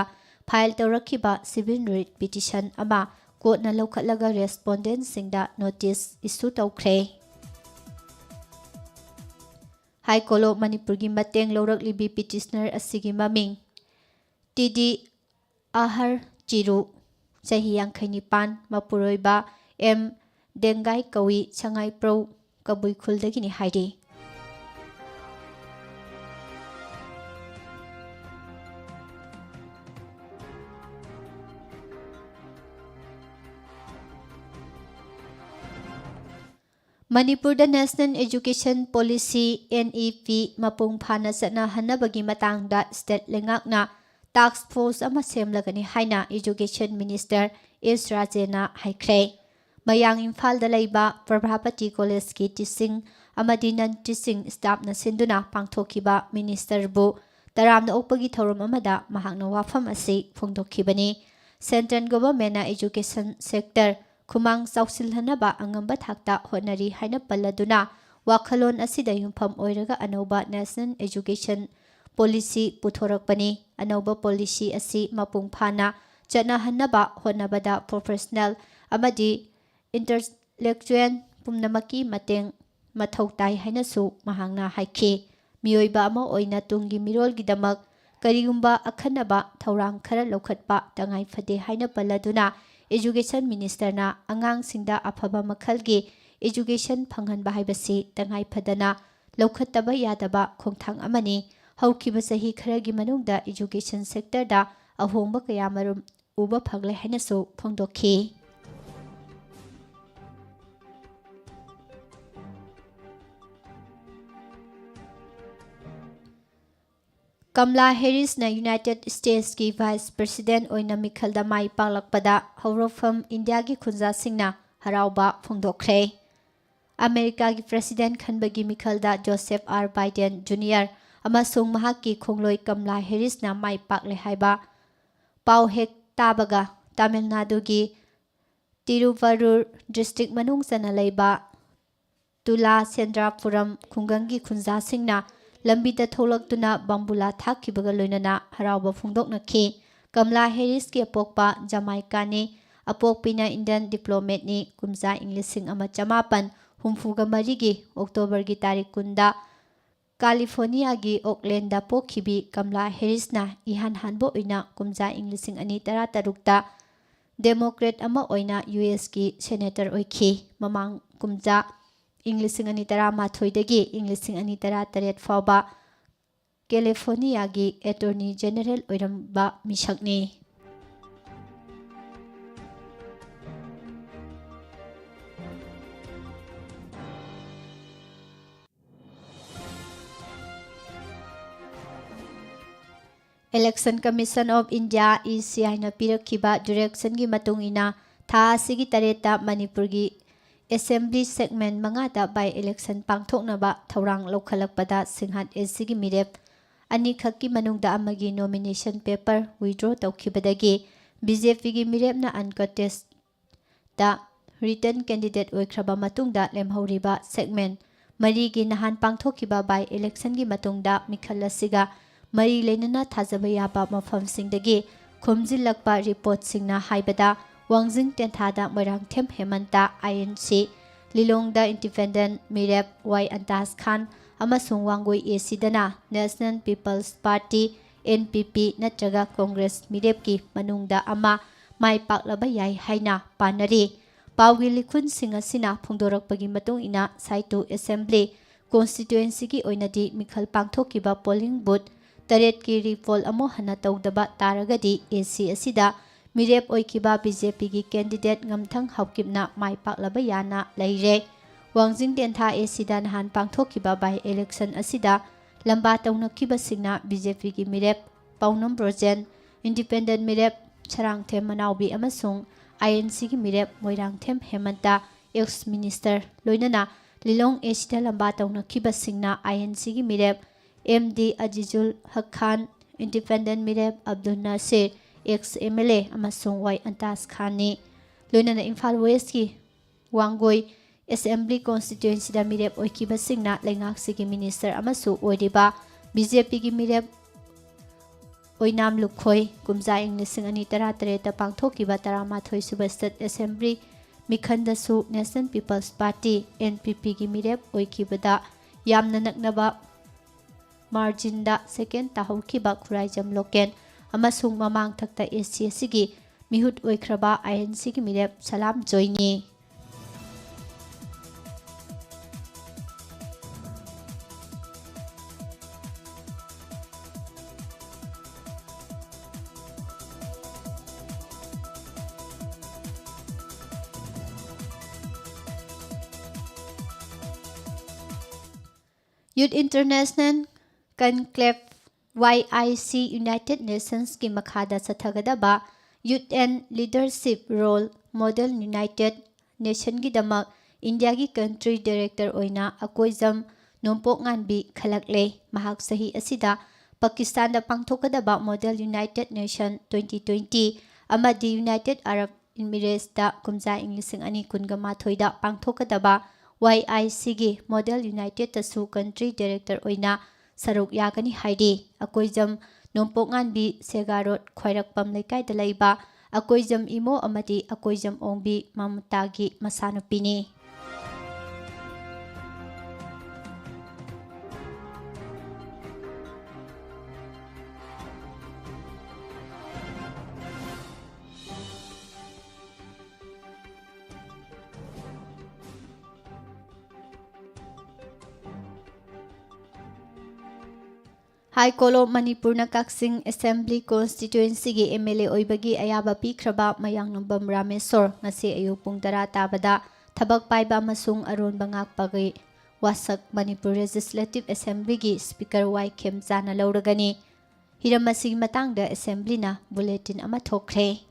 file ꯇꯧꯔꯛꯈꯤꯕ civil writ petition ꯑꯃ courtꯅ ꯂꯧꯈꯠꯂꯒ respondentꯁꯤꯡꯗ notice issue ꯇꯧꯈ꯭ꯔꯦ꯫ High Court of ꯃꯅꯤꯄꯨꯔꯒꯤ ꯃꯇꯦꯡ ꯂꯧꯔꯛꯂꯤꯕꯤ petitioner ꯑꯁꯤꯒꯤ ꯃꯃꯤꯡ ꯇꯤ ꯗꯤ ꯑꯍꯔ ꯆꯤꯔꯨ, ꯆꯍꯤ ꯌꯥꯡꯈꯩ ꯅꯤꯄꯥꯟ, ꯃꯄꯨꯔꯣꯏꯕ ꯑꯦꯝ ꯗꯦꯡꯒꯥꯏ ꯀꯧꯏ, ꯁꯉꯥꯏꯄ꯭ꯔꯧ ꯀꯕꯨꯏ ꯈꯨꯜꯗꯒꯤꯅꯤ ꯍꯥꯏꯔꯤ꯫ ꯃꯅꯤꯄꯨꯔꯗ National Education Policy, N E P, ꯃꯄꯨꯡ ꯐꯥꯅ ꯆꯠꯅꯍꯟꯅꯕꯒꯤ ꯃꯇꯥꯡꯗ state ꯂꯩꯉꯥꯛꯅ task force ꯑꯃ ꯁꯦꯝꯂꯒꯅꯤ ꯍꯥꯏꯅ Education Minister ꯑꯦꯁ ꯔꯥꯖꯦꯟꯅ ꯍꯥꯏꯈ꯭ꯔꯦ꯫ ꯃꯌꯥꯡ ꯏꯝꯐꯥꯜꯗ ꯂꯩꯕ ꯄ꯭ꯔꯚꯥꯄꯇꯤ ꯀꯣꯂꯦꯖꯀꯤ teaching ꯑꯃꯗꯤ non teaching staffꯅ ꯁꯤꯟꯗꯨꯅ ꯄꯥꯡꯊꯣꯛꯈꯤꯕ ministerꯕꯨ ꯇꯔꯥꯝꯅ ꯑꯣꯛꯄꯒꯤ ꯊꯧꯔꯝ ꯑꯃꯗ ꯃꯍꯥꯛꯅ ꯋꯥꯐꯝ ꯑꯁꯤ ꯐꯣꯡꯗꯣꯛꯈꯤꯕꯅꯤ꯫ Central governmentꯅ education sector ꯈꯨꯃꯥꯡ ꯆꯥꯎꯁꯤꯜꯍꯟꯅꯕ ꯑꯉꯝꯕ ꯊꯥꯛꯇ ꯍꯣꯠꯅꯔꯤ ꯍꯥꯏꯅ ꯄꯜꯂꯗꯨꯅ, ꯋꯥꯈꯜꯂꯣꯟ ꯑꯁꯤꯗ ꯌꯨꯝꯐꯝ ꯑꯣꯏꯔꯒ ꯑꯅꯧꯕ National Education Policy ꯄꯨꯊꯣꯔꯛꯄꯅꯤ꯫ ꯑꯅꯧꯕ policy ꯑꯁꯤ ꯃꯄꯨꯡ ꯐꯥꯅ ꯆꯠꯅꯍꯟꯅꯕ ꯍꯣꯠꯅꯕꯗ professional ꯑꯃꯗꯤ intellectual ꯄꯨꯝꯅꯃꯛꯀꯤ ꯃꯇꯦꯡ ꯃꯊꯧ ꯇꯥꯏ ꯍꯥꯏꯅꯁꯨ ꯃꯍꯥꯛꯅ ꯍꯥꯏꯈꯤ꯫ ꯃꯤꯑꯣꯏꯕ ꯑꯃ ꯑꯣꯏꯅ ꯇꯨꯡꯒꯤ ꯃꯤꯔꯣꯜꯒꯤꯗꯃꯛ ꯀꯔꯤꯒꯨꯝꯕ ꯑꯈꯟꯅꯕ ꯊꯧꯔꯥꯡ ꯈꯔ ꯂꯧꯈꯠꯄ ꯇꯉꯥꯏ ꯐꯗꯦ ꯍꯥꯏꯅ ꯄꯜꯂꯗꯨꯅ, Education Ministerꯅ ꯑꯉꯥꯡꯁꯤꯡꯗ ꯑꯐꯕ ꯃꯈꯜꯒꯤ education ꯐꯪꯍꯟꯕ ꯍꯥꯏꯕꯁꯤ ꯇꯉꯥꯏ ꯐꯗꯅ ꯂꯧꯈꯠꯇꯕ ꯌꯥꯗꯕ ꯈꯣꯡꯊꯥꯡ ꯑꯃꯅꯤ꯫ ꯍꯧꯈꯤꯕ ꯆꯍꯤ ꯈꯔꯒꯤ ꯃꯅꯨꯡꯗ education sectorꯗ ꯑꯍꯣꯡꯕ ꯀꯌꯥ ꯃꯔꯨꯝ ꯎꯕ ꯐꯪꯂꯦ ꯍꯥꯏꯅꯁꯨ ꯐꯣꯡꯗꯣꯛꯈꯤ꯫ ꯀꯝꯂꯥ ꯍꯦꯔꯤꯁꯅ United Statesꯀꯤ Vice President ꯑꯣꯏꯅ ꯃꯤꯈꯜꯗ ꯃꯥꯏ ꯄꯥꯛꯂꯛꯄꯗ ꯍꯧꯔꯛꯐꯝ ꯏꯟꯗꯤꯌꯥꯒꯤ ꯈꯨꯟꯖꯥꯁꯤꯡꯅ ꯍꯔꯥꯎꯕ ꯐꯣꯡꯗꯣꯛꯈ꯭ꯔꯦ꯫ ꯑꯃꯦꯔꯤꯀꯥꯒꯤ President ꯈꯟꯕꯒꯤ ꯃꯤꯈꯜꯗ ꯖꯣꯁꯦꯐ ꯑꯥꯔ ꯕꯥꯏꯗꯦꯟ ꯖꯨꯅꯤꯌꯔ ꯑꯃꯁꯨꯡ ꯃꯍꯥꯛꯀꯤ ꯈꯣꯡꯂꯣꯏ ꯀꯝꯂꯥ ꯍꯦꯔꯤꯁꯅ ꯃꯥꯏ ꯄꯥꯛꯂꯦ ꯍꯥꯏꯕ ꯄꯥꯎ ꯍꯦꯛ ꯇꯥꯕꯒ, ꯇꯥꯃꯤꯜ ꯅꯥꯗꯨꯒꯤ ꯇꯤꯔꯨꯚꯔꯨꯔ district ꯃꯅꯨꯡ ꯆꯟꯅ ꯂꯩꯕ ꯇꯨꯂꯥ ꯁꯦꯟꯗ꯭ꯔꯥꯄꯨꯔꯝ ꯈꯨꯡꯒꯪꯒꯤ ꯈꯨꯟꯖꯥꯁꯤꯡꯅ ꯂꯝꯕꯤꯗ ꯊꯣꯛꯂꯛꯇꯨꯅ ꯕꯝꯕꯨꯂꯥ ꯊꯥꯛꯈꯤꯕꯒ ꯂꯣꯏꯅꯅ ꯍꯔꯥꯎꯕ ꯐꯣꯡꯗꯣꯛꯅꯈꯤ꯫ ꯀꯝꯂꯥ ꯍꯦꯔꯤꯁꯀꯤ ꯑꯄꯣꯛꯄ ꯖꯃꯥꯏꯀꯥꯅꯤ꯫ ꯑꯄꯣꯛꯄꯤꯅ Indian diplomatꯅꯤ꯫ ꯀꯨꯝꯖꯥ ꯏꯪ ꯂꯤꯁꯤꯡ ꯑꯃ ꯆꯃꯥꯄꯟ ꯍꯨꯝꯐꯨꯒ ꯃꯔꯤꯒꯤ Octoberꯒꯤ ꯇꯥꯔꯤꯛ ꯀꯨꯟꯗ ꯀꯥꯂꯤꯐꯣꯔꯅꯤꯌꯥꯒꯤ ꯑꯣꯛꯂꯦꯟꯗ ꯄꯣꯛꯈꯤꯕꯤ ꯀꯝꯂꯥ ꯍꯦꯔꯤꯁꯅ ꯏꯍꯥꯟ ꯍꯥꯟꯕ ꯑꯣꯏꯅ ꯀꯨꯝꯖꯥ ꯏꯪ ꯂꯤꯁꯤꯡ ꯑꯅꯤ ꯇꯔꯥꯇꯔꯨꯛꯇ Democrat ꯑꯃ ꯑꯣꯏꯅ USꯀꯤ senator ꯑꯣꯏꯈꯤ꯫ ꯃꯃꯥꯡ ꯀꯨꯝꯖꯥ ꯏꯪ ꯂꯤꯁꯤꯡ ꯑꯅꯤ ꯇꯔꯥꯃꯥꯊꯣꯏꯗꯒꯤ ꯏꯪ ꯂꯤꯁꯤꯡ ꯑꯅꯤ ꯇꯔꯥꯇꯔꯦꯠ ꯐꯥꯎꯕ ꯀꯦꯂꯤꯐꯣꯔꯅꯤꯌꯥꯒꯤ Attorney General ꯑꯣꯏꯔꯝꯕ ꯃꯤꯁꯛꯅꯤ꯫ Election Commission of India, ECIꯅ ꯄꯤꯔꯛꯈꯤꯕ directionꯒꯤ ꯃꯇꯨꯡ ꯏꯟꯅ ꯊꯥ ꯑꯁꯤꯒꯤ ꯇꯔꯦꯠꯇ ꯃꯅꯤꯄꯨꯔꯒꯤ Assembly segment ꯃꯉꯥꯗ by election ꯄꯥꯡꯊꯣꯛꯅꯕ ꯊꯧꯔꯥꯡ ꯂꯧꯈꯠꯂꯛꯄꯗ ꯁꯤꯡꯍꯠ ACꯒꯤ ꯃꯤꯔꯦꯞ ꯑꯅꯤꯈꯛꯀꯤ ꯃꯅꯨꯡꯗ ꯑꯃꯒꯤ nomination paper withdraw ꯇꯧꯈꯤꯕꯗꯒꯤ BJPꯒꯤ ꯃꯤꯔꯦꯞꯅ uncontest ꯗ written candidate ꯑꯣꯏꯈ꯭ꯔꯕ ꯃꯇꯨꯡꯗ ꯂꯦꯝꯍꯧꯔꯤꯕ segment ꯃꯔꯤꯒꯤ ꯅꯍꯥꯟ ꯄꯥꯡꯊꯣꯛꯈꯤꯕ by electionꯒꯤ ꯃꯇꯨꯡꯗ ꯃꯤꯈꯜ ꯑꯁꯤꯒ ꯃꯔꯤ ꯂꯩꯅꯅ ꯊꯥꯖꯕ ꯌꯥꯕ ꯃꯐꯝꯁꯤꯡꯗꯒꯤ ꯈꯣꯝꯖꯤꯜꯂꯛꯄ reportꯁꯤꯡꯅ ꯍꯥꯏꯕꯗ, ꯋꯥꯡꯖꯤꯡ ꯇꯦꯟꯊꯥꯗ ꯃꯣꯏꯔꯥꯡꯊꯦꯝ ꯍꯦꯃꯟꯇ, INC, ꯂꯤꯂꯣꯡꯗ independent ꯃꯤꯔꯦꯞ ꯋꯥꯏ ꯑꯟꯇꯥꯖ ꯈꯥꯟ ꯑꯃꯁꯨꯡ Wangoi ACꯗꯅ National People's Party, NPP, ꯅꯠꯇ꯭ꯔꯒ Congress ꯃꯤꯔꯦꯞꯀꯤ ꯃꯅꯨꯡꯗ ꯑꯃ ꯃꯥꯏ ꯄꯥꯛꯂꯕ ꯌꯥꯏ ꯍꯥꯏꯅ ꯄꯥꯅꯔꯤ꯫ ꯄꯥꯎꯒꯤ ꯂꯤꯈꯨꯟꯁꯤꯡ ꯑꯁꯤꯅ ꯐꯣꯡꯗꯣꯔꯛꯄꯒꯤ ꯃꯇꯨꯡ ꯏꯟꯅ, ꯁꯥꯏꯇꯨ Assembly constituencyꯒꯤ ꯑꯣꯏꯅꯗꯤ ꯃꯤꯈꯜ ꯄꯥꯡꯊꯣꯛꯈꯤꯕ polling booth ꯇꯔꯦꯠꯀꯤ repoll ꯑꯃꯨꯛ ꯍꯟꯅ ꯇꯧꯗꯕ ꯇꯥꯔꯒꯗꯤ AC ꯑꯁꯤꯗ ꯃꯤꯔꯦꯞ ꯑꯣꯏꯈꯤꯕ BJPꯒꯤ candidate ꯉꯝꯊꯪ ꯍꯥꯎꯀꯤꯞꯅ ꯃꯥꯏ ꯄꯥꯛꯂꯕ ꯌꯥꯅ ꯂꯩꯔꯦ꯫ ꯋꯥꯡꯖꯤꯡ ꯇꯦꯟꯊꯥ ACꯗ ꯅꯍꯥꯟ ꯄꯥꯡꯊꯣꯛꯈꯤꯕ by election ꯑꯁꯤꯗ ꯂꯝꯕꯥ ꯇꯧꯅꯈꯤꯕꯁꯤꯡꯅ BJPꯒꯤ ꯃꯤꯔꯦꯞ ꯄꯥꯎꯅꯝ ꯕ꯭ꯔꯣꯖꯦꯟ, independent ꯃꯤꯔꯦꯞ ꯁꯔꯥꯡꯊꯦꯝ ꯃꯅꯥꯎꯕꯤ ꯑꯃꯁꯨꯡ INCꯒꯤ ꯃꯤꯔꯦꯞ ꯃꯣꯏꯔꯥꯡꯊꯦꯝ ꯍꯦꯃꯟꯇ, ex minister, ꯂꯣꯏꯅꯅ ꯂꯤꯂꯣꯡ ACꯗ ꯂꯝꯕꯥ ꯇꯧꯅꯈꯤꯕꯁꯤꯡꯅ INCꯒꯤ ꯃꯤꯔꯦꯞ MD ꯑꯖꯤꯖꯨꯜ ꯍꯛ ꯈꯥꯟ, independent ꯃꯤꯔꯦꯞ ꯑꯕꯗꯨꯜ ꯅꯥꯁꯤꯔ, ex MLA, ꯑꯃꯁꯨꯡ ꯋꯥꯏ ꯑꯟꯇꯥꯖ ꯈꯥꯟꯅꯤ꯫ ꯂꯣꯏꯅꯅ ꯏꯝꯐꯥꯜ Westꯀꯤ ꯋꯥꯡꯒꯣꯏ ꯑꯦꯁꯦꯝꯕ꯭ꯂꯤ ꯀꯣꯟꯁꯇꯤꯇ꯭ꯋꯦꯟꯁꯤꯗ ꯃꯤꯔꯦꯞ ꯑꯣꯏꯈꯤꯕꯁꯤꯡꯅ ꯂꯩꯉꯥꯛꯁꯤꯒꯤ ꯃꯤꯅꯤꯁꯇꯔ ꯑꯃꯁꯨ ꯑꯣꯏꯔꯤꯕ ꯕꯤ ꯖꯦ ꯄꯤꯒꯤ ꯃꯤꯔꯦꯞ ꯑꯣꯏꯅꯥꯝ ꯂꯨꯈꯣꯏ, ꯀꯨꯝꯖꯥ ꯏꯪ ꯂꯤꯁꯤꯡ ꯑꯅꯤ ꯇꯔꯥꯇꯔꯦꯠꯇ ꯄꯥꯡꯊꯣꯛꯈꯤꯕ ꯇꯔꯥꯃꯥꯊꯣꯏ ꯁꯨꯕ ꯁ꯭ꯇꯦꯠ ꯑꯦꯁꯦꯝꯕ꯭ꯂꯤ ꯃꯤꯈꯜꯗꯁꯨ national people's party, N P ꯄꯤꯒꯤ ꯃꯤꯔꯦꯞ ꯑꯣꯏꯈꯤꯕꯗ ꯌꯥꯝꯅ ꯅꯛꯅꯕ ꯃꯥꯔꯖꯤꯟꯗ ꯁꯦꯀꯦꯟ ꯇꯥꯍꯧꯈꯤꯕ ꯈꯨꯔꯥꯏꯖꯝ ꯂꯣꯀꯦꯟ ꯑꯃꯁꯨꯡ ꯃꯃꯥꯡꯊꯛꯇ ꯑꯦ ꯁꯤ ꯑꯦꯁ ꯁꯤꯒꯤ ꯃꯤꯍꯨꯠ ꯑꯣꯏꯈ꯭ꯔꯕ ꯑꯥꯏ ꯑꯦꯟ ꯁꯤꯒꯤ ꯃꯤꯔꯦꯞ ꯁꯂꯥꯝ ꯖꯣꯏꯅꯤ꯫ Youth International Conclave, Y I C, United Nationsꯀꯤ ꯃꯈꯥꯗ ꯆꯠꯊꯒꯗꯕ Youth and Leadership Role Model United Nationꯒꯤꯗꯃꯛ ꯏꯟꯗꯤꯌꯥꯒꯤ ꯀꯟꯇ꯭ꯔꯤ ꯗꯥꯏꯔꯦꯛꯇꯔ ꯑꯣꯏꯅ ꯑꯀꯣꯏꯖꯝ ꯅꯣꯡꯄꯣꯛꯉꯥꯟꯕꯤ ꯈꯜꯂꯛꯂꯦ꯫ ꯃꯍꯥꯛ ꯆꯍꯤ ꯑꯁꯤꯗ ꯄꯥꯀꯤꯁꯇꯥꯟꯗ ꯄꯥꯡꯊꯣꯛꯀꯗꯕ Model United Nation twenty twenty ꯑꯃꯗꯤ United Arab Emirates ꯀꯨꯝꯖꯥ ꯏꯪ ꯂꯤꯁꯤꯡ ꯑꯅꯤ ꯀꯨꯟꯒ ꯃꯥꯊꯣꯏꯗ ꯄꯥꯡꯊꯣꯛꯀꯗꯕ ꯋꯥꯏ ꯑꯥꯏ ꯁꯤꯒꯤ Model United ꯇꯁꯨ ꯀꯟꯇ꯭ꯔꯤ ꯗꯥꯏꯔꯦꯛꯇꯔ ꯑꯣꯏꯅ ꯁꯔꯨꯛ ꯌꯥꯒꯅꯤ ꯍꯥꯏꯔꯤ꯫ ꯑꯀꯣꯏꯖꯝ ꯅꯣꯡꯄꯣꯛꯉꯥꯟꯕꯤ ꯁꯦꯒꯥ ꯔꯣꯗ ꯈ꯭ꯋꯥꯏꯔꯛꯄꯝ ꯂꯩꯀꯥꯏꯗ ꯂꯩꯕ ꯑꯀꯣꯏꯖꯝ ꯏꯃꯣ ꯑꯃꯗꯤ ꯑꯀꯣꯏꯖꯝ ꯑꯣꯡꯕꯤ ꯃꯃꯇꯥꯒꯤ ꯃꯆꯥꯅꯨꯄꯤꯅꯤ꯫ High Court of ꯃꯅꯤꯄꯨꯔꯅ ꯀꯛꯆꯤꯡ ꯑꯦꯁꯦꯝꯕ꯭ꯂꯤ ꯀꯣꯟꯁꯇꯤꯇ꯭ꯋꯦꯟꯁꯤꯒꯤ ꯑꯦꯝ ꯑꯦꯜ ꯑꯦ ꯑꯣꯏꯕꯒꯤ ꯑꯌꯥꯕ ꯄꯤꯈ꯭ꯔꯕ ꯃꯌꯥꯡꯅꯝꯕꯝ ꯔꯥꯃꯦꯁꯣꯔ ꯉꯁꯤ ꯑꯌꯨꯛ ꯄꯨꯡ ꯇꯔꯥ ꯇꯥꯕꯗ ꯊꯕꯛ ꯄꯥꯏꯕ ꯑꯃꯁꯨꯡ ꯑꯔꯣꯟꯕ ꯉꯥꯛꯄꯒꯤ ꯋꯥꯁꯛ ꯃꯅꯤꯄꯨꯔ ꯂꯦꯖꯤꯁꯂꯦꯇꯤꯚ ꯑꯦꯁꯦꯝꯕ꯭ꯂꯤꯒꯤ ꯁ꯭ꯄꯤꯀꯔ ꯋꯥꯏ ꯈꯦꯝꯆꯥꯅ ꯂꯧꯔꯒꯅꯤ꯫ ꯍꯤꯔꯝ ꯑꯁꯤꯒꯤ ꯃꯇꯥꯡꯗ ꯑꯦꯁꯦꯝꯕ꯭ꯂꯤꯅ ꯕꯨꯂꯦꯇꯤꯟ ꯑꯃ ꯊꯣꯛꯈ꯭ꯔꯦ꯫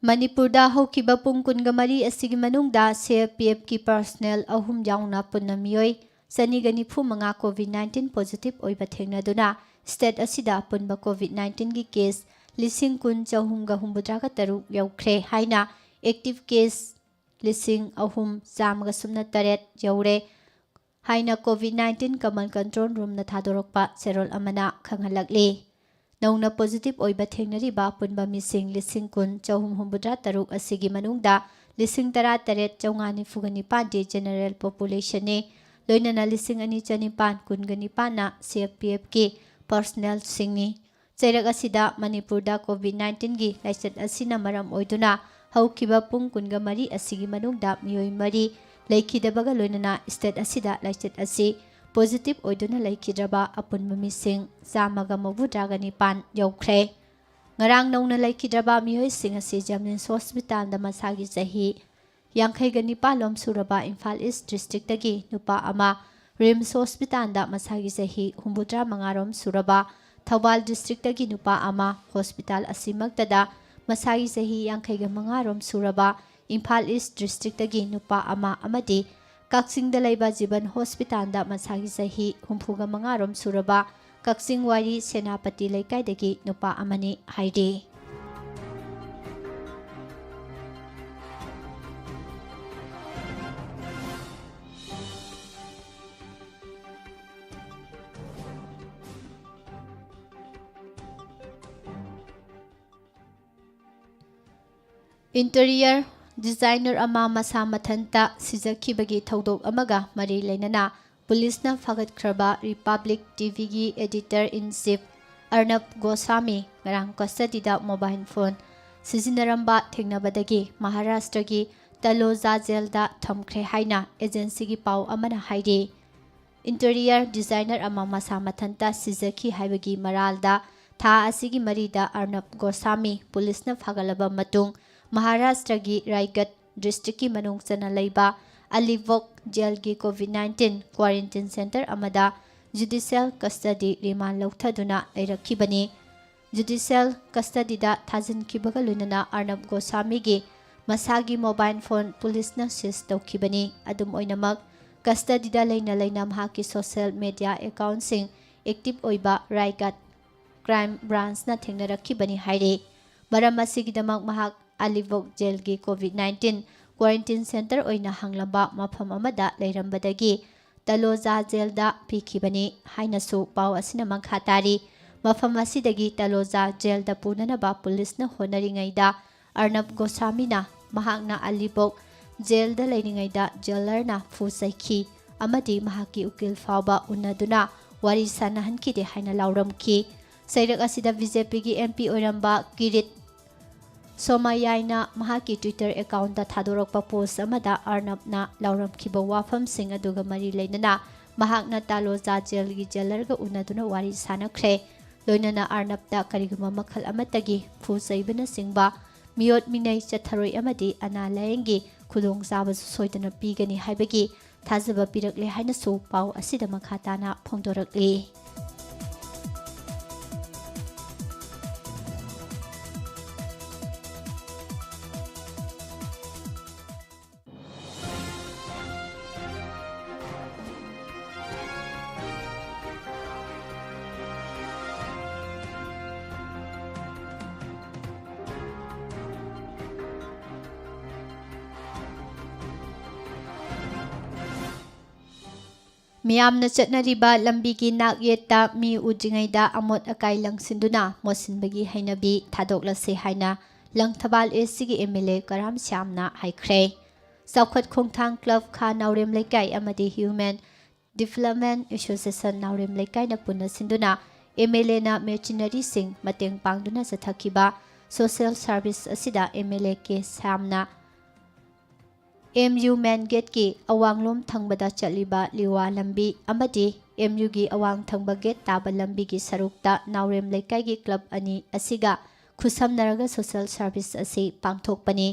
ꯃꯅꯤꯄꯨꯔꯗ ꯍꯧꯈꯤꯕ ꯄꯨꯡ ꯀꯨꯟꯒ ꯃꯔꯤ ꯑꯁꯤꯒꯤ ꯃꯅꯨꯡꯗ ꯁꯤ ꯑꯥꯔ ꯄꯤ ꯑꯦꯐꯀꯤ ꯄꯔꯁꯅꯦꯜ ꯑꯍꯨꯝ ꯌꯥꯎꯅ ꯄꯨꯟꯅ ꯃꯤꯑꯣꯏ ꯆꯅꯤꯒ ꯅꯤꯐꯨ ꯃꯉꯥ COVID nineteen positive ꯑꯣꯏꯕ ꯊꯦꯡꯅꯗꯨꯅ state ꯑꯁꯤꯗ ꯑꯄꯨꯟꯕ COVID nineteenꯒꯤ case ꯂꯤꯁꯤꯡ ꯀꯨꯟ ꯆꯍꯨꯝꯒ ꯍꯨꯝꯐꯨꯇꯔꯥꯒ ꯇꯔꯨꯛ ꯌꯧꯈ꯭ꯔꯦ ꯍꯥꯏꯅ active case ꯂꯤꯁꯤꯡ ꯑꯍꯨꯝ ꯆꯥꯝꯃꯒ ꯁꯨꯞꯅ ꯇꯔꯦꯠ ꯌꯧꯔꯦ ꯍꯥꯏꯅ COVID nineteen command control roomꯅ ꯊꯥꯗꯣꯔꯛꯄ ꯆꯦꯔꯣꯜ ꯑꯃꯅ ꯈꯪꯍꯜꯂꯛꯂꯤ꯫ ꯅꯧꯅ positive ꯑꯣꯏꯕ ꯊꯦꯡꯅꯔꯤꯕ ꯑꯄꯨꯟꯕ ꯃꯤꯁꯤꯡ ꯂꯤꯁꯤꯡ ꯀꯨꯟ ꯆꯍꯨꯝ ꯍꯨꯝꯐꯨꯇꯔꯥ ꯇꯔꯨꯛ ꯑꯁꯤꯒꯤ ꯃꯅꯨꯡꯗ ꯂꯤꯁꯤꯡ ꯇꯔꯥ ꯇꯔꯦꯠ ꯆꯥꯝꯃꯉꯥ ꯅꯤꯐꯨꯒ ꯅꯤꯄꯥꯟꯗꯤ general populationꯅꯤ꯫ ꯂꯣꯏꯅꯅ ꯂꯤꯁꯤꯡ ꯑꯅꯤ ꯆꯅꯤꯄꯥꯟ ꯀꯨꯟꯒ ꯅꯤꯄꯥꯟꯅ CFPFꯀꯤ personnelꯁꯤꯡꯅꯤ꯫ ꯆꯩꯔꯛ ꯑꯁꯤꯗ ꯃꯅꯤꯄꯨꯔꯗ COVID nineteenꯒꯤ ꯂꯥꯏꯆꯠ ꯑꯁꯤꯅ ꯃꯔꯝ ꯑꯣꯏꯗꯨꯅ ꯍꯧꯈꯤꯕ ꯄꯨꯡ ꯀꯨꯟꯒ ꯃꯔꯤ ꯑꯁꯤꯒꯤ ꯃꯅꯨꯡꯗ ꯃꯤꯑꯣꯏ ꯃꯔꯤ ꯂꯩꯈꯤꯗꯕꯒ ꯂꯣꯏꯅꯅ state ꯑꯁꯤꯗ ꯂꯥꯏꯆꯠ ꯑꯁꯤ positive ꯑꯣꯏꯗꯨꯅ ꯂꯩꯈꯤꯗ꯭ꯔꯕ ꯑꯄꯨꯟꯕ ꯃꯤꯁꯤꯡ ꯆꯥꯝꯃꯒ ꯃꯧꯗ꯭ꯔꯥꯒ ꯅꯤꯄꯥꯟ ꯌꯧꯈ꯭ꯔꯦ꯫ ꯉꯔꯥꯡ ꯅꯧꯅ ꯂꯩꯈꯤꯗ꯭ꯔꯕ ꯃꯤꯑꯣꯏꯁꯤꯡ ꯑꯁꯤ JNIMS hospitalꯗ ꯃꯁꯥꯒꯤ ꯆꯍꯤ ꯌꯥꯡꯈꯩꯒ ꯅꯤꯄꯥꯟ ꯂꯣꯝ ꯁꯨꯔꯕ ꯏꯝꯐꯥꯜ East districtꯇꯒꯤ ꯅꯨꯄꯥ ꯑꯃ, RIMS hospitalꯗ ꯃꯁꯥꯒꯤ ꯆꯍꯤ ꯍꯨꯝꯐꯨꯇꯔꯥ ꯃꯉꯥ ꯔꯣꯝ ꯁꯨꯔꯕ ꯊꯧꯕꯥꯜ districtꯇꯒꯤ ꯅꯨꯄꯥ ꯑꯃ, hospital ꯑꯁꯤꯃꯛꯇꯗ ꯃꯁꯥꯒꯤ ꯆꯍꯤ ꯌꯥꯡꯈꯩꯒ ꯃꯉꯥ ꯔꯣꯝ ꯁꯨꯔꯕ ꯏꯝꯐꯥꯜ East districtꯇꯒꯤ ꯅꯨꯄꯥ ꯑꯃ ꯑꯃꯗꯤ ꯀꯛꯆꯤꯡꯗ ꯂꯩꯕ ꯖꯤꯕꯟ hospitalꯗ ꯃꯁꯥꯒꯤ ꯆꯍꯤ ꯍꯨꯝꯐꯨꯒ ꯃꯉꯥ ꯔꯣꯝ ꯁꯨꯔꯕ ꯀꯛꯆꯤꯡ ꯋꯥꯏꯔꯤ ꯁꯦꯅꯥꯄꯇꯤ ꯂꯩꯀꯥꯏꯗꯒꯤ ꯅꯨꯄꯥ ꯑꯃꯅꯤ ꯍꯥꯏꯔꯤ꯫ Interior designer ꯑꯃ ꯃꯁꯥ ꯃꯊꯟꯇ ꯁꯤꯖꯈꯤꯕꯒꯤ ꯊꯧꯗꯣꯛ ꯑꯃꯒ ꯃꯔꯤ ꯂꯩꯅꯅ ꯄꯨꯂꯤꯁꯅ ꯐꯥꯒꯠꯈ꯭ꯔꯕ Republic TVꯒꯤ editor in chief Arnab Goswami ꯉꯔꯥꯡ custodyꯗ mobile phone ꯁꯤꯖꯤꯟꯅꯔꯝꯕ ꯊꯦꯡꯅꯕꯗꯒꯤ ꯃꯍꯥꯔꯥꯁꯇ꯭ꯔꯒꯤ ꯇꯂꯣꯖꯥ jailꯗ ꯊꯝꯈ꯭ꯔꯦ ꯍꯥꯏꯅ agencyꯒꯤ ꯄꯥꯎ ꯑꯃꯅ ꯍꯥꯏꯔꯤ꯫ Interior designer ꯑꯃ ꯃꯁꯥ ꯃꯊꯟꯇ ꯁꯤꯖꯈꯤ ꯍꯥꯏꯕꯒꯤ ꯃꯔꯥꯜꯗ ꯊꯥ ꯑꯁꯤꯒꯤ ꯃꯔꯤꯗ Arnab Goswami ꯄꯨꯂꯤꯁꯅ ꯐꯥꯒꯠꯂꯕ ꯃꯇꯨꯡ ꯃꯍꯥꯔꯥꯁꯇ꯭ꯔꯒꯤ ꯔꯥꯏꯒꯠ districtꯀꯤ ꯃꯅꯨꯡ ꯆꯟꯅ ꯂꯩꯕ ꯑꯂꯤꯕꯣꯛ jailꯒꯤ COVID nineteen quarantine center ꯑꯃꯗ judicial custody remand ꯂꯧꯊꯗꯨꯅ ꯂꯩꯔꯛꯈꯤꯕꯅꯤ꯫ Judicial custodyꯗ ꯊꯥꯖꯤꯟꯈꯤꯕꯒ ꯂꯣꯏꯅꯅ Arnab Goswamiꯒꯤ ꯃꯁꯥꯒꯤ mobile phone ꯄꯨꯂꯤꯁꯅ seize ꯇꯧꯈꯤꯕꯅꯤ꯫ ꯑꯗꯨꯝ ꯑꯣꯏꯅꯃꯛ, ꯀꯁꯇꯗꯤꯗ ꯂꯩꯅ ꯂꯩꯅ ꯃꯍꯥꯛꯀꯤ ꯁꯣꯁꯤꯌꯦꯜ ꯃꯦꯗꯤꯌꯥ ꯑꯦꯀꯥꯎꯟꯁꯤꯡ ꯑꯦꯛꯇꯤꯚ ꯑꯣꯏꯕ ꯔꯥꯏꯒꯥꯠ ꯀ꯭ꯔꯥꯏꯝ ꯕ꯭ꯔꯥꯟꯁꯅ ꯊꯦꯡꯅꯔꯛꯈꯤꯕꯅꯤ ꯍꯥꯏꯔꯤ꯫ ꯃꯔꯝ ꯑꯁꯤꯒꯤꯗꯃꯛ ꯃꯍꯥꯛ ꯑꯂꯤꯕꯣꯛ ꯖꯦꯜꯒꯤ ꯀꯣꯚꯤꯗ ꯅꯥꯏꯟꯇꯤꯟ ꯀ꯭ꯋꯥꯔꯦꯟꯇꯤꯟ ꯁꯦꯟꯇꯔ ꯑꯣꯏꯅ ꯍꯥꯡꯂꯝꯕ ꯃꯐꯝ ꯑꯃꯗ ꯂꯩꯔꯝꯕꯗꯒꯤ ꯇꯂꯣꯖꯥ ꯖꯦꯜꯗ ꯄꯤꯈꯤꯕꯅꯤ ꯍꯥꯏꯅꯁꯨ ꯄꯥꯎ ꯑꯁꯤꯅ ꯃꯈꯥ ꯇꯥꯔꯤ꯫ ꯃꯐꯝ ꯑꯁꯤꯗꯒꯤ ꯇꯂꯣꯖꯥ ꯖꯦꯜꯗ ꯄꯨꯅꯅꯕ ꯄꯨꯂꯤꯁꯅ ꯍꯣꯠꯅꯔꯤꯉꯩꯗ ꯑꯔꯅꯕ ꯒꯣꯁꯥꯃꯤꯅ ꯃꯍꯥꯛꯅ ꯑꯂꯤꯕꯣꯛ ꯖꯦꯜꯗ ꯂꯩꯔꯤꯉꯩꯗ ꯖꯦꯂꯔꯅ ꯐꯨ ꯆꯩꯈꯤ ꯑꯃꯗꯤ ꯃꯍꯥꯛꯀꯤ ꯎꯀꯤꯜ ꯐꯥꯎꯕ ꯎꯅꯗꯨꯅ ꯋꯥꯔꯤ ꯁꯥꯟꯅꯍꯟꯈꯤꯗꯦ ꯍꯥꯏꯅ ꯂꯥꯎꯔꯝꯈꯤ꯫ ꯆꯩꯔꯛ ꯑꯁꯤꯗ ꯕꯤ ꯖꯦ ꯄꯤꯒꯤ ꯑꯦꯝ ꯄꯤ ꯑꯣꯏꯔꯝꯕ ꯀꯤꯔꯤꯠ ꯁꯣꯃꯥꯌꯥꯏꯅ ꯃꯍꯥꯛꯀꯤ ꯇ꯭ꯋꯤꯇꯔ ꯑꯦꯀꯥꯎꯟꯗ ꯊꯥꯗꯣꯔꯛꯄ ꯄꯣꯁ ꯑꯃꯗ ꯑꯔꯅꯕꯅ ꯂꯥꯎꯔꯝꯈꯤꯕ ꯋꯥꯐꯝꯁꯤꯡ ꯑꯗꯨꯒ ꯃꯔꯤ ꯂꯩꯅꯅ ꯃꯍꯥꯛꯅ ꯇꯥꯂꯣꯖꯥ ꯖꯦꯜꯒꯤ ꯖꯦꯂꯔꯒ ꯎꯅꯗꯨꯅ ꯋꯥꯔꯤ ꯁꯥꯟꯅꯈ꯭ꯔꯦ꯫ ꯂꯣꯏꯅꯅ ꯑꯔꯅꯕꯇ ꯀꯔꯤꯒꯨꯝꯕ ꯃꯈꯜ ꯑꯃꯠꯇꯒꯤ ꯐꯨ ꯆꯩꯕꯅꯆꯤꯡꯕ ꯃꯤꯑꯣꯠ ꯃꯤꯅꯩ ꯆꯠꯊꯔꯣꯏ ꯑꯃꯗꯤ ꯑꯅꯥ ꯂꯥꯌꯦꯡꯒꯤ ꯈꯨꯗꯣꯡꯆꯥꯕꯁꯨ ꯁꯣꯏꯗꯅ ꯄꯤꯒꯅꯤ ꯍꯥꯏꯕꯒꯤ ꯊꯥꯖꯕ ꯄꯤꯔꯛꯂꯦ ꯍꯥꯏꯅꯁꯨ ꯄꯥꯎ ꯑꯁꯤꯗ ꯃꯈꯥ ꯇꯥꯅ ꯐꯣꯡꯗꯣꯔꯛꯂꯤ꯫ ꯃꯤꯌꯥꯝꯅ ꯆꯠꯅꯔꯤꯕ ꯂꯝꯕꯤꯒꯤ ꯅꯥꯛ ꯌꯦꯠꯇ ꯃꯤ ꯎꯗ꯭ꯔꯤꯉꯩꯗ ꯑꯃꯣꯠ ꯑꯀꯥꯏ ꯂꯪꯁꯤꯟꯗꯨꯅ ꯃꯣꯠꯁꯤꯟꯕꯒꯤ ꯍꯩꯅꯕꯤ ꯊꯥꯗꯣꯛꯂꯁꯤ ꯍꯥꯏꯅ ꯂꯪꯊꯕꯥꯜ ꯑꯦ ꯁꯤꯒꯤ ꯑꯦꯝ ꯑꯦꯜ ꯑꯦ ꯀꯔꯥꯝ ꯁ꯭ꯌꯥꯝꯅ ꯍꯥꯏꯈ꯭ꯔꯦ꯫ ꯆꯥꯎꯈꯠ ꯈꯣꯡꯊꯥꯡ ꯀ꯭ꯂꯕ ꯈꯥ ꯅꯥꯎꯔꯦꯝ ꯂꯩꯀꯥꯏ ꯑꯃꯗꯤ ꯍ꯭ꯌꯨꯃꯦꯟ ꯗꯤꯕꯂꯞꯃꯦꯟ ꯑꯦꯁꯣꯁꯤꯌꯦꯁꯟ ꯅꯥꯎꯔꯦꯝ ꯂꯩꯀꯥꯏꯅ ꯄꯨꯟꯅ ꯁꯤꯟꯗꯨꯅ ꯑꯦꯝ ꯑꯦꯜ ꯑꯦꯅ ꯃꯦꯆꯤꯅꯔꯤꯁꯤꯡ ꯃꯇꯦꯡ ꯄꯥꯡꯗꯨꯅ ꯆꯠꯊꯈꯤꯕ ꯁꯣꯁꯤꯌꯦꯜ ꯁꯥꯔꯚꯤꯁ ꯑꯁꯤꯗ ꯑꯦꯝ ꯑꯦꯜ ꯑꯦ ꯀꯦ ꯁ꯭ꯌꯥꯝꯅ ꯑꯦꯝ ꯌꯨ ꯃꯦꯟ ꯒꯦꯠꯀꯤ ꯑꯋꯥꯡꯂꯣꯝ ꯊꯪꯕꯗ ꯆꯠꯂꯤꯕ ꯂꯤꯋꯥ ꯂꯝꯕꯤ ꯑꯃꯗꯤ ꯑꯦꯝ ꯌꯨꯒꯤ ꯑꯋꯥꯡ ꯊꯪꯕ ꯒꯦꯠ ꯇꯥꯕ ꯂꯝꯕꯤꯒꯤ ꯁꯔꯨꯛꯇ ꯅꯥꯎꯔꯦꯝ ꯂꯩꯀꯥꯏꯒꯤ ꯀ꯭ꯂꯕ ꯑꯅꯤ ꯑꯁꯤꯒ ꯈꯨꯠꯁꯝꯅꯔꯒ ꯁꯣꯁꯤꯌꯦꯜ ꯁꯥꯔꯚꯤꯁ ꯑꯁꯤ ꯄꯥꯡꯊꯣꯛꯄꯅꯤ꯫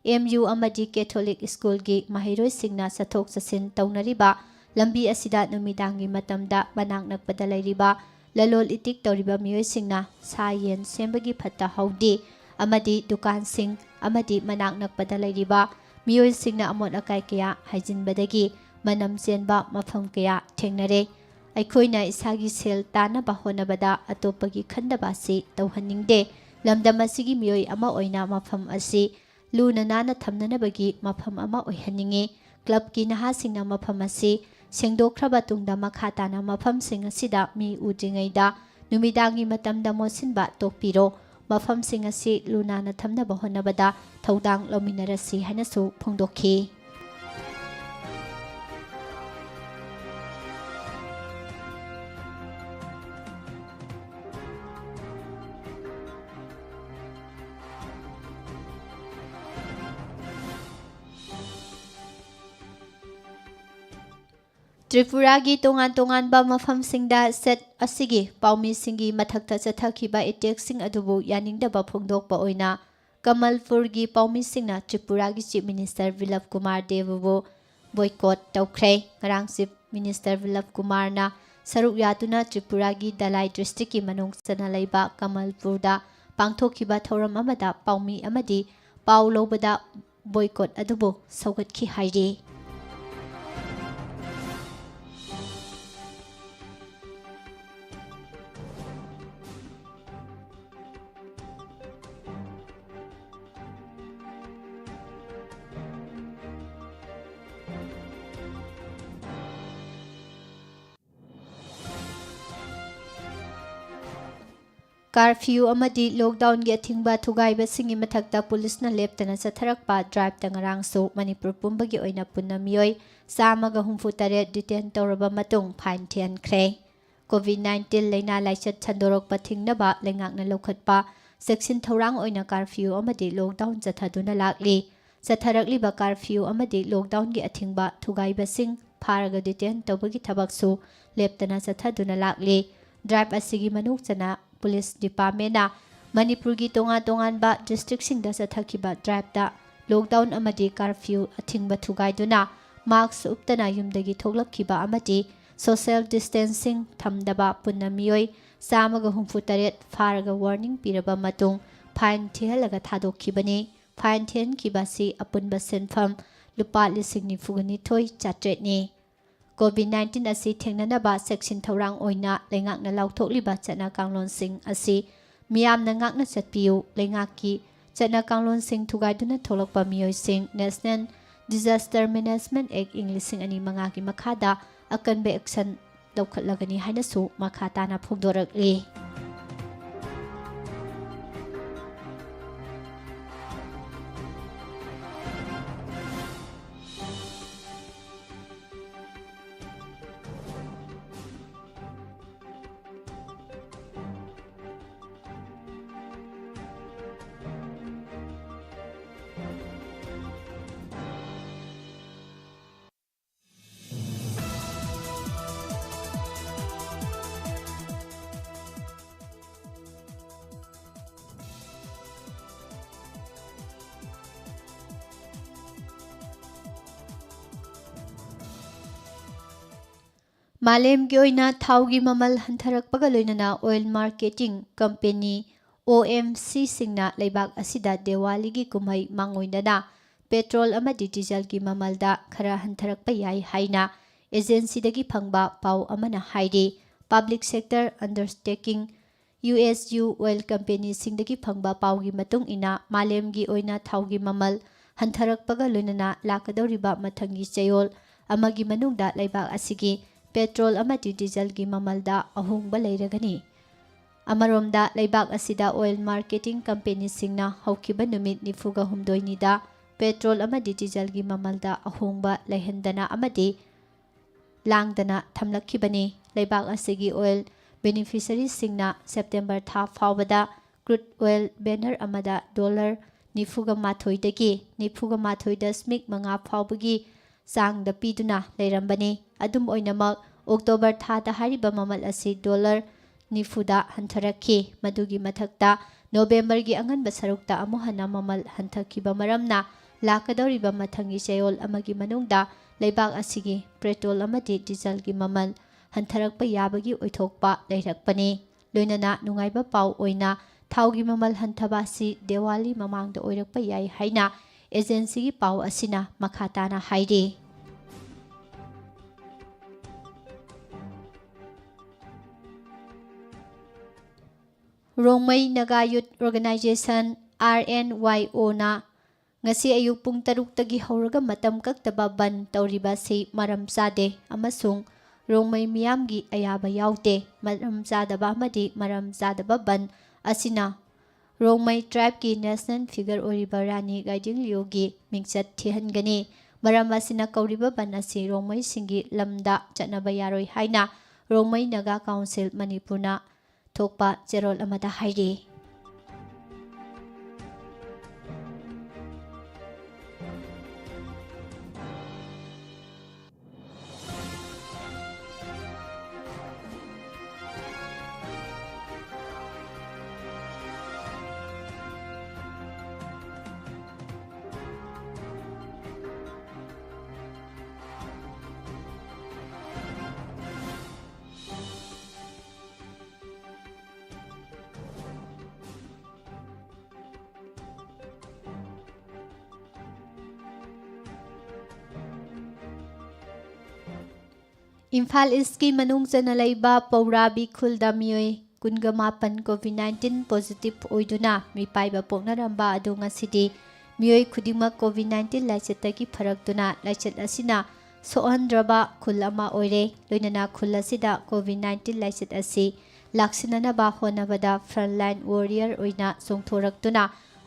ꯑꯦꯝ ꯌꯨ ꯑꯃꯗꯤ ꯀꯦꯊꯣꯂꯤꯛ ꯁ꯭ꯀꯨꯜꯒꯤ ꯃꯍꯩꯔꯣꯏꯁꯤꯡꯅ ꯆꯠꯊꯣꯛ ꯆꯠꯁꯤꯟ ꯇꯧꯅꯔꯤꯕ ꯂꯝꯕꯤ ꯑꯁꯤꯗ ꯅꯨꯃꯤꯗꯥꯡꯒꯤ ꯃꯇꯝꯗ ꯃꯅꯥꯛ ꯅꯛꯄꯗ ꯂꯩꯔꯤꯕ ꯂꯂꯣꯜ ꯏꯇꯤꯛ ꯇꯧꯔꯤꯕ ꯃꯤꯑꯣꯏꯁꯤꯡꯅ ꯁꯥ ꯌꯦꯟ ꯁꯦꯝꯕꯒꯤ ꯐꯠꯇ ꯍꯥꯎꯗꯤ ꯑꯃꯗꯤ ꯗꯨꯀꯥꯟꯁꯤꯡ ꯑꯃꯗꯤ ꯃꯅꯥꯛ ꯅꯛꯄꯗ ꯂꯩꯔꯤꯕ ꯃꯤꯑꯣꯏꯁꯤꯡꯅ ꯑꯃꯣꯠ ꯑꯀꯥꯏ ꯀꯌꯥ ꯍꯩꯖꯤꯟꯕꯗꯒꯤ ꯃꯅꯝ ꯆꯦꯟꯕ ꯃꯐꯝ ꯀꯌꯥ ꯊꯦꯡꯅꯔꯦ꯫ ꯑꯩꯈꯣꯏꯅ ꯏꯁꯥꯒꯤ ꯁꯦꯜ ꯇꯥꯟꯅꯕ ꯍꯣꯠꯅꯕꯗ ꯑꯇꯣꯞꯄꯒꯤ ꯈꯟꯗꯕ ꯑꯁꯤ ꯇꯧꯍꯟꯅꯤꯡꯗꯦ꯫ ꯂꯝꯗꯝ ꯑꯁꯤꯒꯤ ꯃꯤꯑꯣꯏ ꯑꯃ ꯑꯣꯏꯅ ꯃꯐꯝ ꯑꯁꯤ ꯂꯨꯅ ꯅꯥꯟꯅ ꯊꯝꯅꯅꯕꯒꯤ ꯃꯐꯝ ꯑꯃ ꯑꯣꯏꯍꯟꯅꯤꯡꯏ꯫ ꯀ꯭ꯂꯕꯀꯤ ꯅꯍꯥꯁꯤꯡꯅ ꯃꯐꯝ ꯑꯁꯤ ꯁꯦꯡꯗꯣꯛꯈ꯭ꯔꯕ ꯇꯨꯡꯗ ꯃꯈꯥ ꯇꯥꯅ ꯃꯐꯝꯁꯤꯡ ꯑꯁꯤꯗ ꯃꯤ ꯎꯗ꯭ꯔꯤꯉꯩꯗ ꯅꯨꯃꯤꯗꯥꯡꯒꯤ ꯃꯇꯝꯗ ꯃꯣꯠꯁꯤꯟꯕ ꯇꯣꯛꯄꯤꯔꯣ꯫ ꯃꯐꯝꯁꯤꯡ ꯑꯁꯤ ꯂꯨ ꯅꯥꯟꯅ ꯊꯝꯅꯕ ꯍꯣꯠꯅꯕꯗ ꯊꯧꯗꯥꯡ ꯂꯧꯃꯤꯟꯅꯔꯁꯤ ꯍꯥꯏꯅꯁꯨ ꯐꯣꯡꯗꯣꯛꯈꯤ꯫ ꯇ꯭ꯔꯤꯄꯨꯔꯥꯒꯤ ꯇꯣꯉꯥꯟ ꯇꯣꯉꯥꯟꯕ ꯃꯐꯝꯁꯤꯡꯗ ꯁꯦꯠ ꯑꯁꯤꯒꯤ ꯄꯥꯎꯃꯤꯁꯤꯡꯒꯤ ꯃꯊꯛꯇ ꯆꯠꯊꯈꯤꯕ ꯑꯦꯇꯦꯛꯁꯤꯡ ꯑꯗꯨꯕꯨ ꯌꯥꯅꯤꯡꯗꯕ ꯐꯣꯡꯗꯣꯛꯄ ꯑꯣꯏꯅ ꯀꯃꯜꯄꯨꯔꯒꯤ ꯄꯥꯎꯃꯤꯁꯤꯡꯅ ꯇ꯭ꯔꯤꯄꯨꯔꯥꯒꯤ ꯆꯤꯐ ꯃꯤꯅꯤꯁꯇꯔ ꯕꯤꯄ꯭ꯂꯕ ꯀꯨꯃꯥꯔ ꯗꯦꯕꯕꯨ ꯕꯣꯏꯀꯣꯠ ꯇꯧꯈ꯭ꯔꯦ꯫ ꯉꯔꯥꯡ ꯆꯤꯐ ꯃꯤꯅꯤꯁꯇꯔ ꯕꯤꯄ꯭ꯂꯕ ꯀꯨꯃꯥꯔꯅ ꯁꯔꯨꯛ ꯌꯥꯗꯨꯅ ꯇ꯭ꯔꯤꯄꯨꯔꯥꯒꯤ ꯗꯂꯥꯏ ꯗꯤꯁꯇ꯭ꯔꯤꯛꯀꯤ ꯃꯅꯨꯡ ꯆꯟꯅ ꯂꯩꯕ ꯀꯃꯜꯄꯨꯔꯗ ꯄꯥꯡꯊꯣꯛꯈꯤꯕ ꯊꯧꯔꯝ ꯑꯃꯗ ꯄꯥꯎꯃꯤ ꯑꯃꯗꯤ ꯄꯥꯎ ꯂꯧꯕꯗ ꯕꯣꯏꯀꯣꯠ ꯑꯗꯨꯕꯨ ꯁꯧꯒꯠꯈꯤ ꯍꯥꯏꯔꯤ꯫ ꯀꯥꯔꯐ꯭ꯌꯨ ꯑꯃꯗꯤ ꯂꯣꯛꯗꯥꯎꯟꯒꯤ ꯑꯊꯤꯡꯕ ꯊꯨꯒꯥꯏꯕꯁꯤꯡꯒꯤ ꯃꯊꯛꯇ ꯄꯨꯂꯤꯁꯅ ꯂꯦꯞꯇꯅ ꯆꯠꯊꯔꯛꯄ ꯗ꯭ꯔꯥꯏꯚꯇ ꯉꯔꯥꯡꯁꯨ ꯃꯅꯤꯄꯨꯔ ꯄꯨꯝꯕꯒꯤ ꯑꯣꯏꯅ ꯄꯨꯟꯅ ꯃꯤꯑꯣꯏ ꯆꯥꯝꯃꯒ ꯍꯨꯝꯐꯨ ꯇꯔꯦꯠ ꯗꯤꯇꯦꯟ ꯇꯧꯔꯕ ꯃꯇꯨꯡ ꯐꯥꯏꯟ ꯊꯤꯍꯟꯈ꯭ꯔꯦ꯫ ꯀꯣꯚꯤꯗ ꯅꯥꯏꯟꯇꯤꯟ ꯂꯩꯅꯥ ꯂꯥꯏꯆꯠ ꯁꯟꯗꯣꯔꯛꯄ ꯊꯤꯡꯅꯕ ꯂꯩꯉꯥꯛꯅ ꯂꯧꯈꯠꯄ ꯆꯦꯛꯁꯤꯟ ꯊꯧꯔꯥꯡ ꯑꯣꯏꯅ ꯀꯥꯔꯐ꯭ꯌꯨ ꯑꯃꯗꯤ ꯂꯣꯛꯗꯥꯎꯟ ꯆꯠꯊꯗꯨꯅ ꯂꯥꯛꯂꯤ꯫ ꯆꯠꯊꯔꯛꯂꯤꯕ ꯀꯥꯔꯐ꯭ꯌꯨ ꯑꯃꯗꯤ ꯂꯣꯛꯗꯥꯎꯟꯒꯤ ꯑꯊꯤꯡꯕ ꯊꯨꯒꯥꯏꯕꯁꯤꯡ ꯐꯥꯔꯒ ꯗꯤꯇꯦꯟ ꯇꯧꯕꯒꯤ ꯊꯕꯛꯁꯨ ꯂꯦꯞꯇꯅ ꯆꯠꯊꯗꯨꯅ ꯂꯥꯛꯂꯤ꯫ ꯗ꯭ꯔꯥꯏꯚ ꯑꯁꯤꯒꯤ ꯃꯅꯨꯡ ꯆꯟꯅ ꯄꯨꯂꯤꯁ ꯗꯤꯄꯥꯔꯠꯃꯦꯟꯅ ꯃꯅꯤꯄꯨꯔꯒꯤ ꯇꯣꯉꯥꯟ ꯇꯣꯉꯥꯟꯕ ꯗꯤꯁꯇ꯭ꯔꯤꯛꯁꯤꯡꯗ ꯆꯠꯊꯈꯤꯕ ꯗ꯭ꯔꯥꯏꯚꯇ ꯂꯣꯛꯗꯥꯎꯟ ꯑꯃꯗꯤ ꯀꯥꯔꯐ꯭ꯌꯨ ꯑꯊꯤꯡꯕ ꯊꯨꯒꯥꯏꯗꯨꯅ ꯃꯥꯛꯁ ꯎꯞꯇꯅ ꯌꯨꯝꯗꯒꯤ ꯊꯣꯛꯂꯛꯈꯤꯕ ꯑꯃꯗꯤ ꯁꯣꯁꯤꯌꯦꯜ ꯗꯤꯁꯇꯦꯟꯁꯤꯡ ꯊꯝꯗꯕ ꯄꯨꯟꯅ ꯃꯤꯑꯣꯏ ꯆꯥꯝꯃꯒ ꯍꯨꯝꯐꯨ ꯇꯔꯦꯠ ꯐꯥꯔꯒ ꯋꯥꯔꯅꯤꯡ ꯄꯤꯔꯕ ꯃꯇꯨꯡ ꯐꯥꯏꯟ ꯊꯤꯍꯜꯂꯒ ꯊꯥꯗꯣꯛꯈꯤꯕꯅꯤ꯫ ꯐꯥꯏꯟ ꯊꯤꯍꯟꯈꯤꯕ ꯑꯁꯤ ꯑꯄꯨꯟꯕ ꯁꯦꯟꯐꯝ ꯂꯨꯄꯥ ꯂꯤꯁꯤꯡ ꯅꯤꯐꯨꯒ ꯅꯤꯊꯣꯏ ꯆꯥꯇ꯭ꯔꯦꯠꯅꯤ꯫ ꯀꯣꯚꯤꯗ ꯅꯥꯏꯟꯇꯤꯟ ꯑꯁꯤ ꯊꯦꯡꯅꯅꯕ ꯆꯦꯛꯁꯤꯟ ꯊꯧꯔꯥꯡ ꯑꯣꯏꯅ ꯂꯩꯉꯥꯛꯅ ꯂꯥꯎꯊꯣꯛꯂꯤꯕ ꯆꯠꯅ ꯀꯥꯡꯂꯣꯟꯁꯤꯡ ꯑꯁꯤ ꯃꯤꯌꯥꯝꯅ ꯉꯥꯛꯅ ꯆꯠꯄꯤꯌꯨ꯫ ꯂꯩꯉꯥꯛꯀꯤ ꯆꯠꯅ ꯀꯥꯡꯂꯣꯟꯁꯤꯡ ꯊꯨꯒꯥꯏꯗꯨꯅ ꯊꯣꯛꯂꯛꯄ ꯃꯤꯑꯣꯏꯁꯤꯡ National Disaster Management Act ꯏꯪ ꯂꯤꯁꯤꯡ ꯑꯅꯤ ꯃꯉꯥꯒꯤ ꯃꯈꯥꯗ ꯑꯀꯟꯕ action ꯂꯧꯈꯠꯂꯒꯅꯤ ꯍꯥꯏꯅꯁꯨ ꯃꯈꯥ ꯇꯥꯅ ꯐꯣꯡꯗꯣꯔꯛꯂꯤ꯫ ꯃꯥꯂꯦꯝꯒꯤ ꯑꯣꯏꯅ ꯊꯥꯎꯒꯤ ꯃꯃꯜ ꯍꯟꯊꯔꯛꯄꯒ ꯂꯣꯏꯅꯅ oil marketing company, O M C ꯁꯤꯡꯅ ꯂꯩꯕꯥꯛ ꯑꯁꯤꯗ ꯗꯦꯋꯥꯂꯤꯒꯤ ꯀꯨꯝꯍꯩ ꯃꯥꯡꯑꯣꯏꯅꯅ ꯄꯦꯇ꯭ꯔꯣꯜ ꯑꯃꯗꯤ ꯗꯤꯖꯜꯒꯤ ꯃꯃꯜꯗ ꯈꯔ ꯍꯟꯊꯔꯛꯄ ꯌꯥꯏ ꯍꯥꯏꯅ ꯑꯦꯖꯦꯟꯁꯤꯗꯒꯤ ꯐꯪꯕ ꯄꯥꯎ ꯑꯃꯅ ꯍꯥꯏꯔꯤ꯫ Public sector undertaking, U S U oil companyꯁꯤꯡꯗꯒꯤ ꯐꯪꯕ ꯄꯥꯎꯒꯤ ꯃꯇꯨꯡ ꯏꯟꯅ, ꯃꯥꯂꯦꯝꯒꯤ ꯑꯣꯏꯅ ꯊꯥꯎꯒꯤ ꯃꯃꯜ ꯍꯟꯊꯔꯛꯄꯒ ꯂꯣꯏꯅꯅ ꯂꯥꯛꯀꯗꯧꯔꯤꯕ ꯃꯊꯪꯒꯤ ꯆꯌꯣꯜ ꯑꯃꯒꯤ ꯃꯅꯨꯡꯗ ꯂꯩꯕꯥꯛ ꯑꯁꯤꯒꯤ ꯄꯦꯇ꯭ꯔꯣꯜ ꯑꯃꯗꯤ ꯗꯤꯖꯜꯒꯤ ꯃꯃꯜꯗ ꯑꯍꯣꯡꯕ ꯂꯩꯔꯒꯅꯤ꯫ ꯑꯃꯔꯣꯝꯗ, ꯂꯩꯕꯥꯛ ꯑꯁꯤꯗ oil marketing companyꯁꯤꯡꯅ ꯍꯧꯈꯤꯕ ꯅꯨꯃꯤꯠ ꯅꯤꯐꯨꯒ ꯍꯨꯝꯗꯣꯏꯅꯤꯗ ꯄꯦꯇ꯭ꯔꯣꯜ ꯑꯃꯗꯤ ꯗꯤꯖꯜꯒꯤ ꯃꯃꯜꯗ ꯑꯍꯣꯡꯕ ꯂꯩꯍꯟꯗꯅ ꯑꯃꯗꯤ ꯂꯥꯡꯗꯅ ꯊꯝꯂꯛꯈꯤꯕꯅꯤ꯫ ꯂꯩꯕꯥꯛ ꯑꯁꯤꯒꯤ oil beneficiaryꯁꯤꯡꯅ September ꯊꯥ ꯐꯥꯎꯕꯗ crude oil barrel ꯑꯃꯗ dollar ꯅꯤꯐꯨꯒ ꯃꯥꯊꯣꯏꯗꯒꯤ ꯅꯤꯐꯨꯒ ꯃꯥꯊꯣꯏ ꯗꯁꯃꯤꯛ ꯃꯉꯥ ꯐꯥꯎꯕꯒꯤ ꯆꯥꯡꯗ ꯄꯤꯗꯨꯅ ꯂꯩꯔꯝꯕꯅꯤ꯫ ꯑꯗꯨꯝ ꯑꯣꯏꯅꯃꯛ, October ꯊꯥꯗ ꯍꯥꯏꯔꯤꯕ ꯃꯃꯜ ꯑꯁꯤ dollar ꯅꯤꯐꯨꯗ ꯍꯟꯊꯔꯛꯈꯤ꯫ ꯃꯗꯨꯒꯤ ꯃꯊꯛꯇ, Novemberꯒꯤ ꯑꯉꯟꯕ ꯁꯔꯨꯛꯇ ꯑꯃꯨꯛ ꯍꯟꯅ ꯃꯃꯜ ꯍꯟꯊꯈꯤꯕ ꯃꯔꯝꯅ, ꯂꯥꯛꯀꯗꯧꯔꯤꯕ ꯃꯊꯪꯒꯤ ꯆꯌꯣꯜ ꯑꯃꯒꯤ ꯃꯅꯨꯡꯗ ꯂꯩꯕꯥꯛ ꯑꯁꯤꯒꯤ ꯄꯦꯇ꯭ꯔꯣꯜ ꯑꯃꯗꯤ ꯗꯤꯖꯜꯒꯤ ꯃꯃꯜ ꯍꯟꯊꯔꯛꯄ ꯌꯥꯕꯒꯤ ꯑꯣꯏꯊꯣꯛꯄ ꯂꯩꯔꯛꯄꯅꯤ꯫ ꯂꯣꯏꯅꯅ ꯅꯨꯡꯉꯥꯏꯕ ꯄꯥꯎ ꯑꯣꯏꯅ, ꯊꯥꯎꯒꯤ ꯃꯃꯜ ꯍꯟꯊꯕ ꯑꯁꯤ ꯗꯦꯋꯥꯂꯤ ꯃꯃꯥꯡꯗ ꯑꯣꯏꯔꯛꯄ ꯌꯥꯏ ꯍꯥꯏꯅ ꯑꯦꯖꯦꯟꯁꯤꯒꯤ ꯄꯥꯎ ꯑꯁꯤꯅ ꯃꯈꯥ ꯇꯥꯅ ꯍꯥꯏꯔꯤ꯫ ꯔꯣꯡꯃꯩ ꯅꯥꯒꯥ ꯌꯨꯠ ꯑꯣꯔꯒꯅꯥꯏꯖꯦꯁꯟ, ꯑꯥꯔ ꯑꯦꯟ ꯋꯥꯏ ꯑꯣꯅ ꯉꯁꯤ ꯑꯌꯨꯛ ꯄꯨꯡ ꯇꯔꯨꯛꯇꯒꯤ ꯍꯧꯔꯒ ꯃꯇꯝ ꯀꯛꯇꯕ ꯕꯟ ꯇꯧꯔꯤꯕ ꯑꯁꯤ ꯃꯔꯝ ꯆꯥꯗꯦ ꯑꯃꯁꯨꯡ ꯔꯣꯡꯃꯩ ꯃꯤꯌꯥꯝꯒꯤ ꯑꯌꯥꯕ ꯌꯥꯎꯗꯦ꯫ ꯃꯔꯝ ꯆꯥꯗꯕ ꯑꯃꯗꯤ ꯃꯔꯝ ꯆꯥꯗꯕ ꯕꯟ ꯑꯁꯤꯅ ꯔꯣꯡꯃꯩ ꯇ꯭ꯔꯥꯏꯕꯀꯤ ꯅꯦꯁꯅꯦꯜ ꯐꯤꯒꯔ ꯑꯣꯏꯔꯤꯕ ꯔꯥꯅꯤ ꯒꯥꯏꯗꯤꯡꯂꯤꯌꯨꯒꯤ ꯃꯤꯡꯆꯠ ꯊꯤꯍꯟꯒꯅꯤ꯫ ꯃꯔꯝ ꯑꯁꯤꯅ ꯀꯧꯔꯤꯕ ꯕꯟ ꯑꯁꯤ ꯔꯣꯡꯃꯩꯁꯤꯡꯒꯤ ꯂꯝꯗ ꯆꯠꯅꯕ ꯌꯥꯔꯣꯏ ꯍꯥꯏꯅ ꯔꯣꯡꯃꯩ ꯅꯥꯒꯥ ꯀꯥꯎꯟꯁꯤꯜ ꯃꯅꯤꯄꯨꯔꯅ ꯊꯣꯛꯄ ꯆꯦꯔꯣꯜ ꯑꯃꯗ ꯍꯥꯏꯔꯤ꯫ ꯏꯝꯐꯥꯜ ꯏꯁꯀꯤ ꯃꯅꯨꯡ ꯆꯟꯅ ꯂꯩꯕ ꯄꯧꯔꯥꯕꯤ ꯈꯨꯜꯗ ꯃꯤꯑꯣꯏ ꯀꯨꯟꯒ ꯃꯥꯄꯟ ꯀꯣꯚꯤꯗ ꯅꯥꯏꯟꯇꯤꯟ ꯄꯣꯖꯤꯇꯤꯚ ꯑꯣꯏꯗꯨꯅ ꯃꯤꯄꯥꯏꯕ ꯄꯣꯛꯅꯔꯝꯕ ꯑꯗꯨ ꯉꯁꯤꯗꯤ ꯃꯤꯑꯣꯏ ꯈꯨꯗꯤꯡꯃꯛ ꯀꯣꯚꯤꯗ ꯅꯥꯏꯟꯇꯤꯟ ꯂꯥꯏꯆꯠꯇꯒꯤ ꯐꯔꯛꯇꯨꯅ ꯂꯥꯏꯆꯠ ꯑꯁꯤꯅ ꯁꯣꯛꯍꯟꯗ꯭ꯔꯕ ꯈꯨꯜ ꯑꯃ ꯑꯣꯏꯔꯦ꯫ ꯂꯣꯏꯅꯅ ꯈꯨꯜ ꯑꯁꯤꯗ ꯀꯣꯚꯤꯗ ꯅꯥꯏꯟꯇꯤꯟ ꯂꯥꯏꯆꯠ ꯑꯁꯤ ꯂꯥꯛꯁꯤꯟꯅꯅꯕ ꯍꯣꯠꯅꯕꯗ frontline warrior ꯑꯣꯏꯅ ꯆꯣꯡꯊꯣꯔꯛꯇꯨꯅ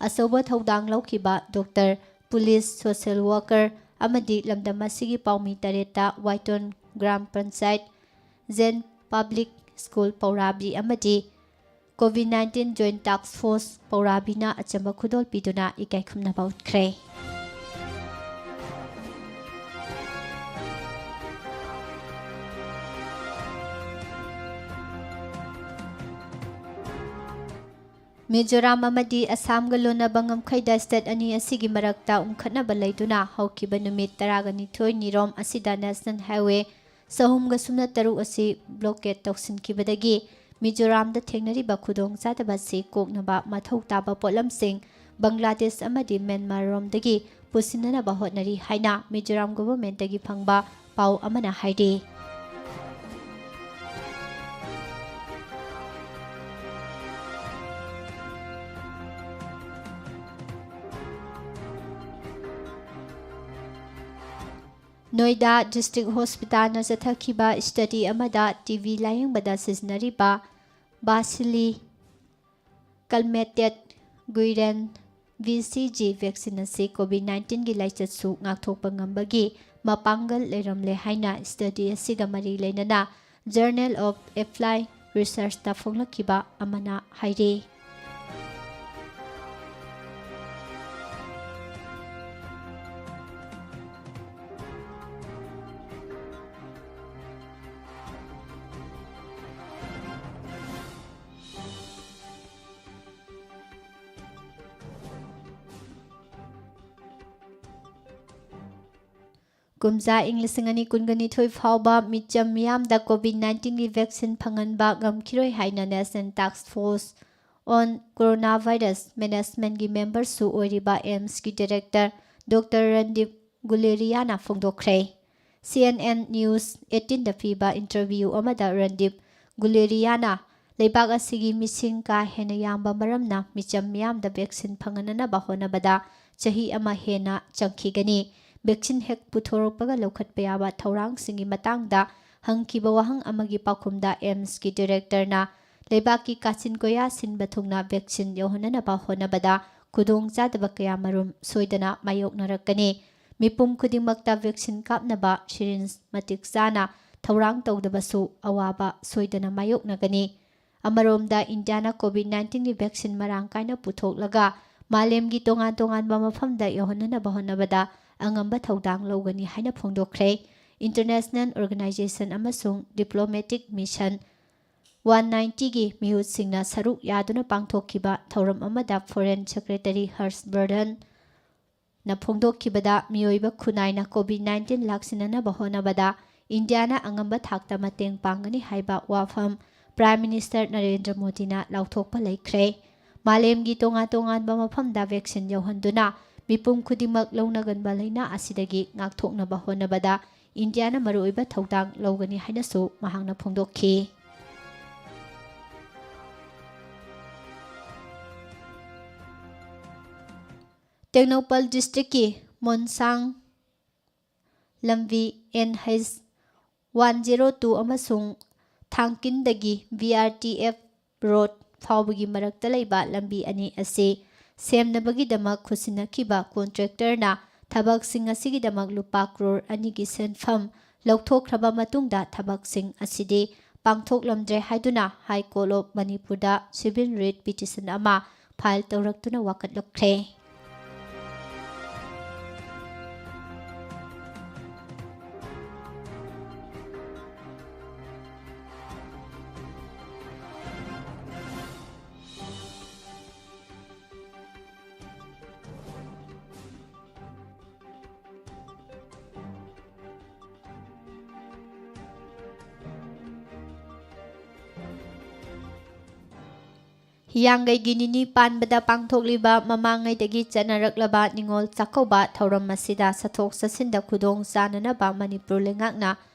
ꯑꯆꯧꯕ ꯊꯧꯗꯥꯡ ꯂꯧꯈꯤꯕ ꯗꯣꯛꯇꯔ, ꯄꯨꯂꯤꯁ, ꯁꯣꯁꯤꯌꯦꯜ ꯋꯥꯔꯀꯔ ꯑꯃꯗꯤ ꯂꯝꯗꯝ ꯑꯁꯤꯒꯤ ꯄꯥꯎꯃꯤ ꯇꯔꯦꯠꯇ ꯋꯥꯏꯇꯣꯟ ꯒ꯭ꯔꯥꯝ ꯄꯟꯆꯥꯌꯠ, ꯖꯦꯟ ꯄꯕ꯭ꯂꯤꯛ ꯁ꯭ꯀꯨꯜ ꯄꯧꯔꯥꯕꯤ ꯑꯃꯗꯤ ꯀꯣꯚꯤꯗ ꯅꯥꯏꯟꯇꯤꯟ ꯖꯣꯏꯟꯠ ꯇꯥꯛꯁ ꯐꯣꯔꯁ ꯄꯧꯔꯥꯕꯤꯅ ꯑꯆꯝꯕ ꯈꯨꯗꯣꯜ ꯄꯤꯗꯨꯅ ꯏꯀꯥꯏ ꯈꯨꯝꯅꯕ ꯎꯠꯈ꯭ꯔꯦ꯫ ꯃꯤꯖꯣꯔꯥꯝ ꯑꯃꯗꯤ ꯑꯁꯥꯝꯒ ꯂꯣꯟꯅꯕ ꯉꯝꯈꯩꯗ ꯁ꯭ꯇꯦꯠ ꯑꯅꯤ ꯑꯁꯤꯒꯤ ꯃꯔꯛꯇ ꯎꯪꯈꯠꯅꯕ ꯂꯩꯗꯨꯅ ꯍꯧꯈꯤꯕ ꯅꯨꯃꯤꯠ ꯇꯔꯥꯒ ꯅꯤꯊꯣꯏꯅꯤꯔꯣꯝ ꯑꯁꯤꯗ ꯅꯦꯁꯅꯦꯜ ꯍꯥꯏꯋꯦ ꯆꯍꯨꯝꯒ ꯁꯨꯞꯅ ꯇꯔꯨꯛ ꯑꯁꯤ ꯕ꯭ꯂꯣꯀꯦꯠ ꯇꯧꯁꯤꯟꯈꯤꯕꯗꯒꯤ ꯃꯤꯖꯣꯔꯥꯝꯗ ꯊꯦꯡꯅꯔꯤꯕ ꯈꯨꯗꯣꯡꯆꯥꯗꯕ ꯑꯁꯤ ꯀꯣꯛꯅꯕ ꯃꯊꯧ ꯇꯥꯕ ꯄꯣꯠꯂꯝꯁꯤꯡ ꯕꯪꯒ꯭ꯂꯥꯗꯦꯁ ꯑꯃꯗꯤ ꯃ꯭ꯌꯥꯟꯃꯥꯔ ꯔꯣꯝꯗꯒꯤ ꯄꯨꯁꯤꯟꯅꯅꯕ ꯍꯣꯠꯅꯔꯤ ꯍꯥꯏꯅ ꯃꯤꯖꯣꯔꯥꯝ ꯒꯣꯚꯔꯟꯃꯦꯟꯠꯇꯒꯤ ꯐꯪꯕ ꯄꯥꯎ ꯑꯃꯅ ꯍꯥꯏꯔꯤ꯫ ꯅꯣꯏꯗꯥ ꯗꯤꯁꯇ꯭ꯔꯤꯛ ꯍꯣꯁꯄꯤꯇꯥꯜꯅ ꯆꯠꯊꯈꯤꯕ ꯁ꯭ꯇꯗꯤ ꯑꯃꯗ ꯇꯤ ꯕꯤ ꯂꯥꯌꯦꯡꯕꯗ ꯁꯤꯖꯤꯟꯅꯔꯤꯕ ꯕꯥꯁꯤꯂꯤ ꯀꯜꯃꯦꯇꯦꯠ ꯒꯨꯏꯔꯦꯟ ꯚꯤ ꯁꯤ ꯖꯤ ꯚꯦꯛꯁꯤꯟ ꯑꯁꯤ ꯀꯣꯚꯤꯗ ꯅꯥꯏꯟꯇꯤꯟꯒꯤ ꯂꯥꯏꯆꯠꯁꯨ ꯉꯥꯛꯊꯣꯛꯄ ꯉꯝꯕꯒꯤ ꯃꯄꯥꯡꯒꯜ ꯂꯩꯔꯝꯂꯦ ꯍꯥꯏꯅ ꯁ꯭ꯇꯗꯤ ꯑꯁꯤꯒ ꯃꯔꯤ ꯂꯩꯅꯅ ꯖꯔꯅꯦꯜ ꯑꯣꯐ ꯑꯦꯄ꯭ꯂꯥꯏ ꯔꯤꯁꯔꯆꯇ ꯐꯣꯡꯂꯛꯈꯤꯕ ꯑꯃꯅ ꯍꯥꯏꯔꯤ꯫ ꯀꯨꯝꯖꯥ ꯏꯪ ꯂꯤꯁꯤꯡ ꯑꯅꯤ ꯀꯨꯟꯒ ꯅꯤꯊꯣꯏ ꯐꯥꯎꯕ ꯃꯤꯆꯝ ꯃꯤꯌꯥꯝꯗ ꯀꯣꯚꯤꯗ ꯅꯥꯏꯟꯇꯤꯟꯒꯤ ꯚꯦꯛꯁꯤꯟ ꯐꯪꯍꯟꯕ ꯉꯝꯈꯤꯔꯣꯏ ꯍꯥꯏꯅ ꯅꯦꯁꯅꯦꯜ ꯇꯥꯛꯁ ꯐꯣꯔꯁ ꯑꯣꯟ ꯀꯣꯔꯣꯅꯥ ꯚꯥꯏꯔꯁ ꯃꯦꯅꯦꯖꯃꯦꯟꯠꯀꯤ ꯃꯦꯝꯕꯔꯁꯨ ꯑꯣꯏꯔꯤꯕ ꯑꯦꯝꯁꯀꯤ ꯗꯤꯔꯦꯛꯇꯔ ꯗꯣꯛꯇꯔ ꯔꯟꯗꯤꯞ ꯒꯨꯂꯦꯔꯤꯌꯥꯅ ꯐꯣꯡꯗꯣꯛꯈ꯭ꯔꯦ꯫ ꯁꯤ ꯑꯦꯟ ꯑꯦꯟ ꯅ꯭ꯌꯨꯁ ꯑꯩꯠꯇꯤꯟꯗ ꯄꯤꯕ ꯏꯟꯇꯔꯚ꯭ꯌꯨ ꯑꯃꯗ ꯔꯟꯗꯤꯞ ꯒꯨꯂꯦꯔꯤꯌꯥꯅ ꯂꯩꯕꯥꯛ ꯑꯁꯤꯒꯤ ꯃꯤꯁꯤꯡ ꯀꯥ ꯍꯦꯟꯅ ꯌꯥꯝꯕ ꯃꯔꯝꯅ ꯃꯤꯆꯝ ꯃꯤꯌꯥꯝꯗ ꯚꯦꯛꯁꯤꯟ ꯐꯪꯍꯟꯅꯅꯕ ꯍꯣꯠꯅꯕꯗ ꯆꯍꯤ ꯑꯃ ꯍꯦꯟꯅ ꯆꯪꯈꯤꯒꯅꯤ꯫ ꯚꯦꯛꯁꯤꯟ ꯍꯦꯛ ꯄꯨꯊꯣꯔꯛꯄꯒ ꯂꯧꯈꯠꯄ ꯌꯥꯕ ꯊꯧꯔꯥꯡꯁꯤꯡꯒꯤ ꯃꯇꯥꯡꯗ ꯍꯪꯈꯤꯕ ꯋꯥꯍꯪ ꯑꯃꯒꯤ ꯄꯥꯎꯈꯨꯝꯗ ꯑꯦꯝꯁꯀꯤ ꯗꯤꯔꯦꯛꯇꯔꯅ ꯂꯩꯕꯥꯛꯀꯤ ꯀꯥꯆꯤꯟ ꯀꯣꯌꯥ ꯁꯤꯟꯕ ꯊꯨꯡꯅ ꯚꯦꯛꯁꯤꯟ ꯌꯧꯍꯟꯅꯅꯕ ꯍꯣꯠꯅꯕꯗ ꯈꯨꯗꯣꯡꯆꯥꯗꯕ ꯀꯌꯥꯃꯔꯨꯝ ꯁꯣꯏꯗꯅ ꯃꯥꯌꯣꯛꯅꯔꯛꯀꯅꯤ꯫ ꯃꯤꯄꯨꯝ ꯈꯨꯗꯤꯡꯃꯛꯇ ꯚꯦꯛꯁꯤꯟ ꯀꯥꯞꯅꯕ ꯁꯤꯔꯤꯟꯖ ꯃꯇꯤꯛ ꯆꯥꯅ ꯊꯧꯔꯥꯡ ꯇꯧꯗꯕꯁꯨ ꯑꯋꯥꯕ ꯁꯣꯏꯗꯅ ꯃꯥꯌꯣꯛꯅꯒꯅꯤ꯫ ꯑꯃꯔꯣꯝꯗ ꯏꯟꯗꯤꯌꯥꯅ ꯀꯣꯚꯤꯗ ꯅꯥꯏꯟꯇꯤꯟꯒꯤ ꯚꯦꯛꯁꯤꯟ ꯃꯔꯥꯡ ꯀꯥꯏꯅ ꯄꯨꯊꯣꯛꯂꯒ ꯃꯥꯂꯦꯝꯒꯤ ꯇꯣꯉꯥꯟ ꯇꯣꯉꯥꯟꯕ ꯃꯐꯝꯗ ꯌꯧꯍꯟꯅꯅꯕ ꯍꯣꯠꯅꯕꯗ ꯑꯉꯝꯕ ꯊꯧꯗꯥꯡ ꯂꯧꯒꯅꯤ ꯍꯥꯏꯅ ꯐꯣꯡꯗꯣꯛꯈ꯭ꯔꯦ꯫ ꯏꯟꯇꯔꯅꯦꯁꯅꯦꯜ ꯑꯣꯔꯒꯅꯥꯏꯖꯦꯁꯟ ꯑꯃꯁꯨꯡ ꯗꯤꯄ꯭ꯂꯣꯃꯦꯇꯤꯛ ꯃꯤꯁꯟ ꯋꯥꯟ ꯅꯥꯏꯟꯇꯤꯒꯤ ꯃꯤꯍꯨꯠꯁꯤꯡꯅ ꯁꯔꯨꯛ ꯌꯥꯗꯨꯅ ꯄꯥꯡꯊꯣꯛꯈꯤꯕ ꯊꯧꯔꯝ ꯑꯃꯗ ꯐꯣꯔꯦꯟ ꯁꯦꯀ꯭ꯔꯦꯇꯔꯤ ꯍꯔꯁ ꯕꯔꯙꯟꯅ ꯐꯣꯡꯗꯣꯛꯈꯤꯕꯗ ꯃꯤꯑꯣꯏꯕ ꯈꯨꯟꯅꯥꯏꯅ ꯀꯣꯚꯤꯗ ꯅꯥꯏꯟꯇꯤꯟ ꯂꯥꯛꯁꯤꯟꯅꯅꯕ ꯍꯣꯠꯅꯕꯗ ꯏꯟꯗꯤꯌꯥꯅ ꯑꯉꯝꯕ ꯊꯥꯛꯇ ꯃꯇꯦꯡ ꯄꯥꯡꯒꯅꯤ ꯍꯥꯏꯕ ꯋꯥꯐꯝ ꯄ꯭ꯔꯥꯏꯝ ꯃꯤꯅꯤꯁꯇꯔ ꯅꯔꯦꯟꯗ꯭ꯔ ꯃꯣꯗꯤꯅ ꯂꯥꯎꯊꯣꯛꯄ ꯂꯩꯈ꯭ꯔꯦ꯫ ꯃꯥꯂꯦꯝꯒꯤ ꯇꯣꯉꯥꯟ ꯇꯣꯉꯥꯟꯕ ꯃꯐꯝꯗ vaccine ꯌꯧꯍꯟꯗꯨꯅ ꯃꯤꯄꯨꯝ ꯈꯨꯗꯤꯡꯃꯛ ꯂꯧꯅꯒꯟꯕ ꯂꯥꯏꯅꯥ ꯑꯁꯤꯗꯒꯤ ꯉꯥꯛꯊꯣꯛꯅꯕ ꯍꯣꯠꯅꯕꯗ ꯏꯟꯗꯤꯌꯥꯅ ꯃꯔꯨꯑꯣꯏꯕ ꯊꯧꯗꯥꯡ ꯂꯧꯒꯅꯤ ꯍꯥꯏꯅꯁꯨ ꯃꯍꯥꯛꯅ ꯐꯣꯡꯗꯣꯛꯈꯤ꯫ ꯇꯦꯡꯅꯧꯄꯜ districtꯀꯤ ꯃꯣꯟꯁꯥꯡ ꯂꯝꯕꯤ N H one zero two ꯑꯃꯁꯨꯡ ꯊꯥꯡꯀꯤꯟꯗꯒꯤ B R T F road ꯐꯥꯎꯕꯒꯤ ꯃꯔꯛꯇ ꯂꯩꯕ ꯂꯝꯕꯤ ꯑꯅꯤ ꯑꯁꯤ ꯁꯦꯝꯅꯕꯒꯤꯗꯃꯛ ꯈꯨꯠꯁꯤꯟꯅꯈꯤꯕ contractorꯅ ꯊꯕꯛꯁꯤꯡ ꯑꯁꯤꯒꯤꯗꯃꯛ ꯂꯨꯄꯥ ꯀ꯭ꯔꯣꯔ ꯑꯅꯤꯒꯤ ꯁꯦꯟꯐꯝ ꯂꯧꯊꯣꯛꯈ꯭ꯔꯕ ꯃꯇꯨꯡꯗ ꯊꯕꯛꯁꯤꯡ ꯑꯁꯤꯗꯤ ꯄꯥꯡꯊꯣꯛꯂꯝꯗ꯭ꯔꯦ ꯍꯥꯏꯗꯨꯅ High Court of ꯃꯅꯤꯄꯨꯔꯗ civil writ petition ꯑꯃ file ꯇꯧꯔꯛꯇꯨꯅ ꯋꯥꯀꯠꯂꯛꯈ꯭ꯔꯦ꯫ ꯍꯤꯌꯥꯡꯒꯩꯒꯤ ꯅꯤꯅꯤ ꯄꯥꯟꯕꯗ ꯄꯥꯡꯊꯣꯛꯂꯤꯕ ꯃꯃꯥꯡꯉꯩꯗꯒꯤ ꯆꯠꯅꯔꯛꯂꯕ ꯅꯤꯉꯣꯜ ꯆꯥꯛꯀꯧꯕ ꯊꯧꯔꯝ ꯑꯁꯤꯗ ꯆꯠꯊꯣꯛ ꯆꯠꯁꯤꯟꯗ ꯈꯨꯗꯣꯡ ꯆꯥꯅꯅꯕ ꯃꯅꯤꯄꯨꯔ ꯂꯩꯉꯥꯛꯅ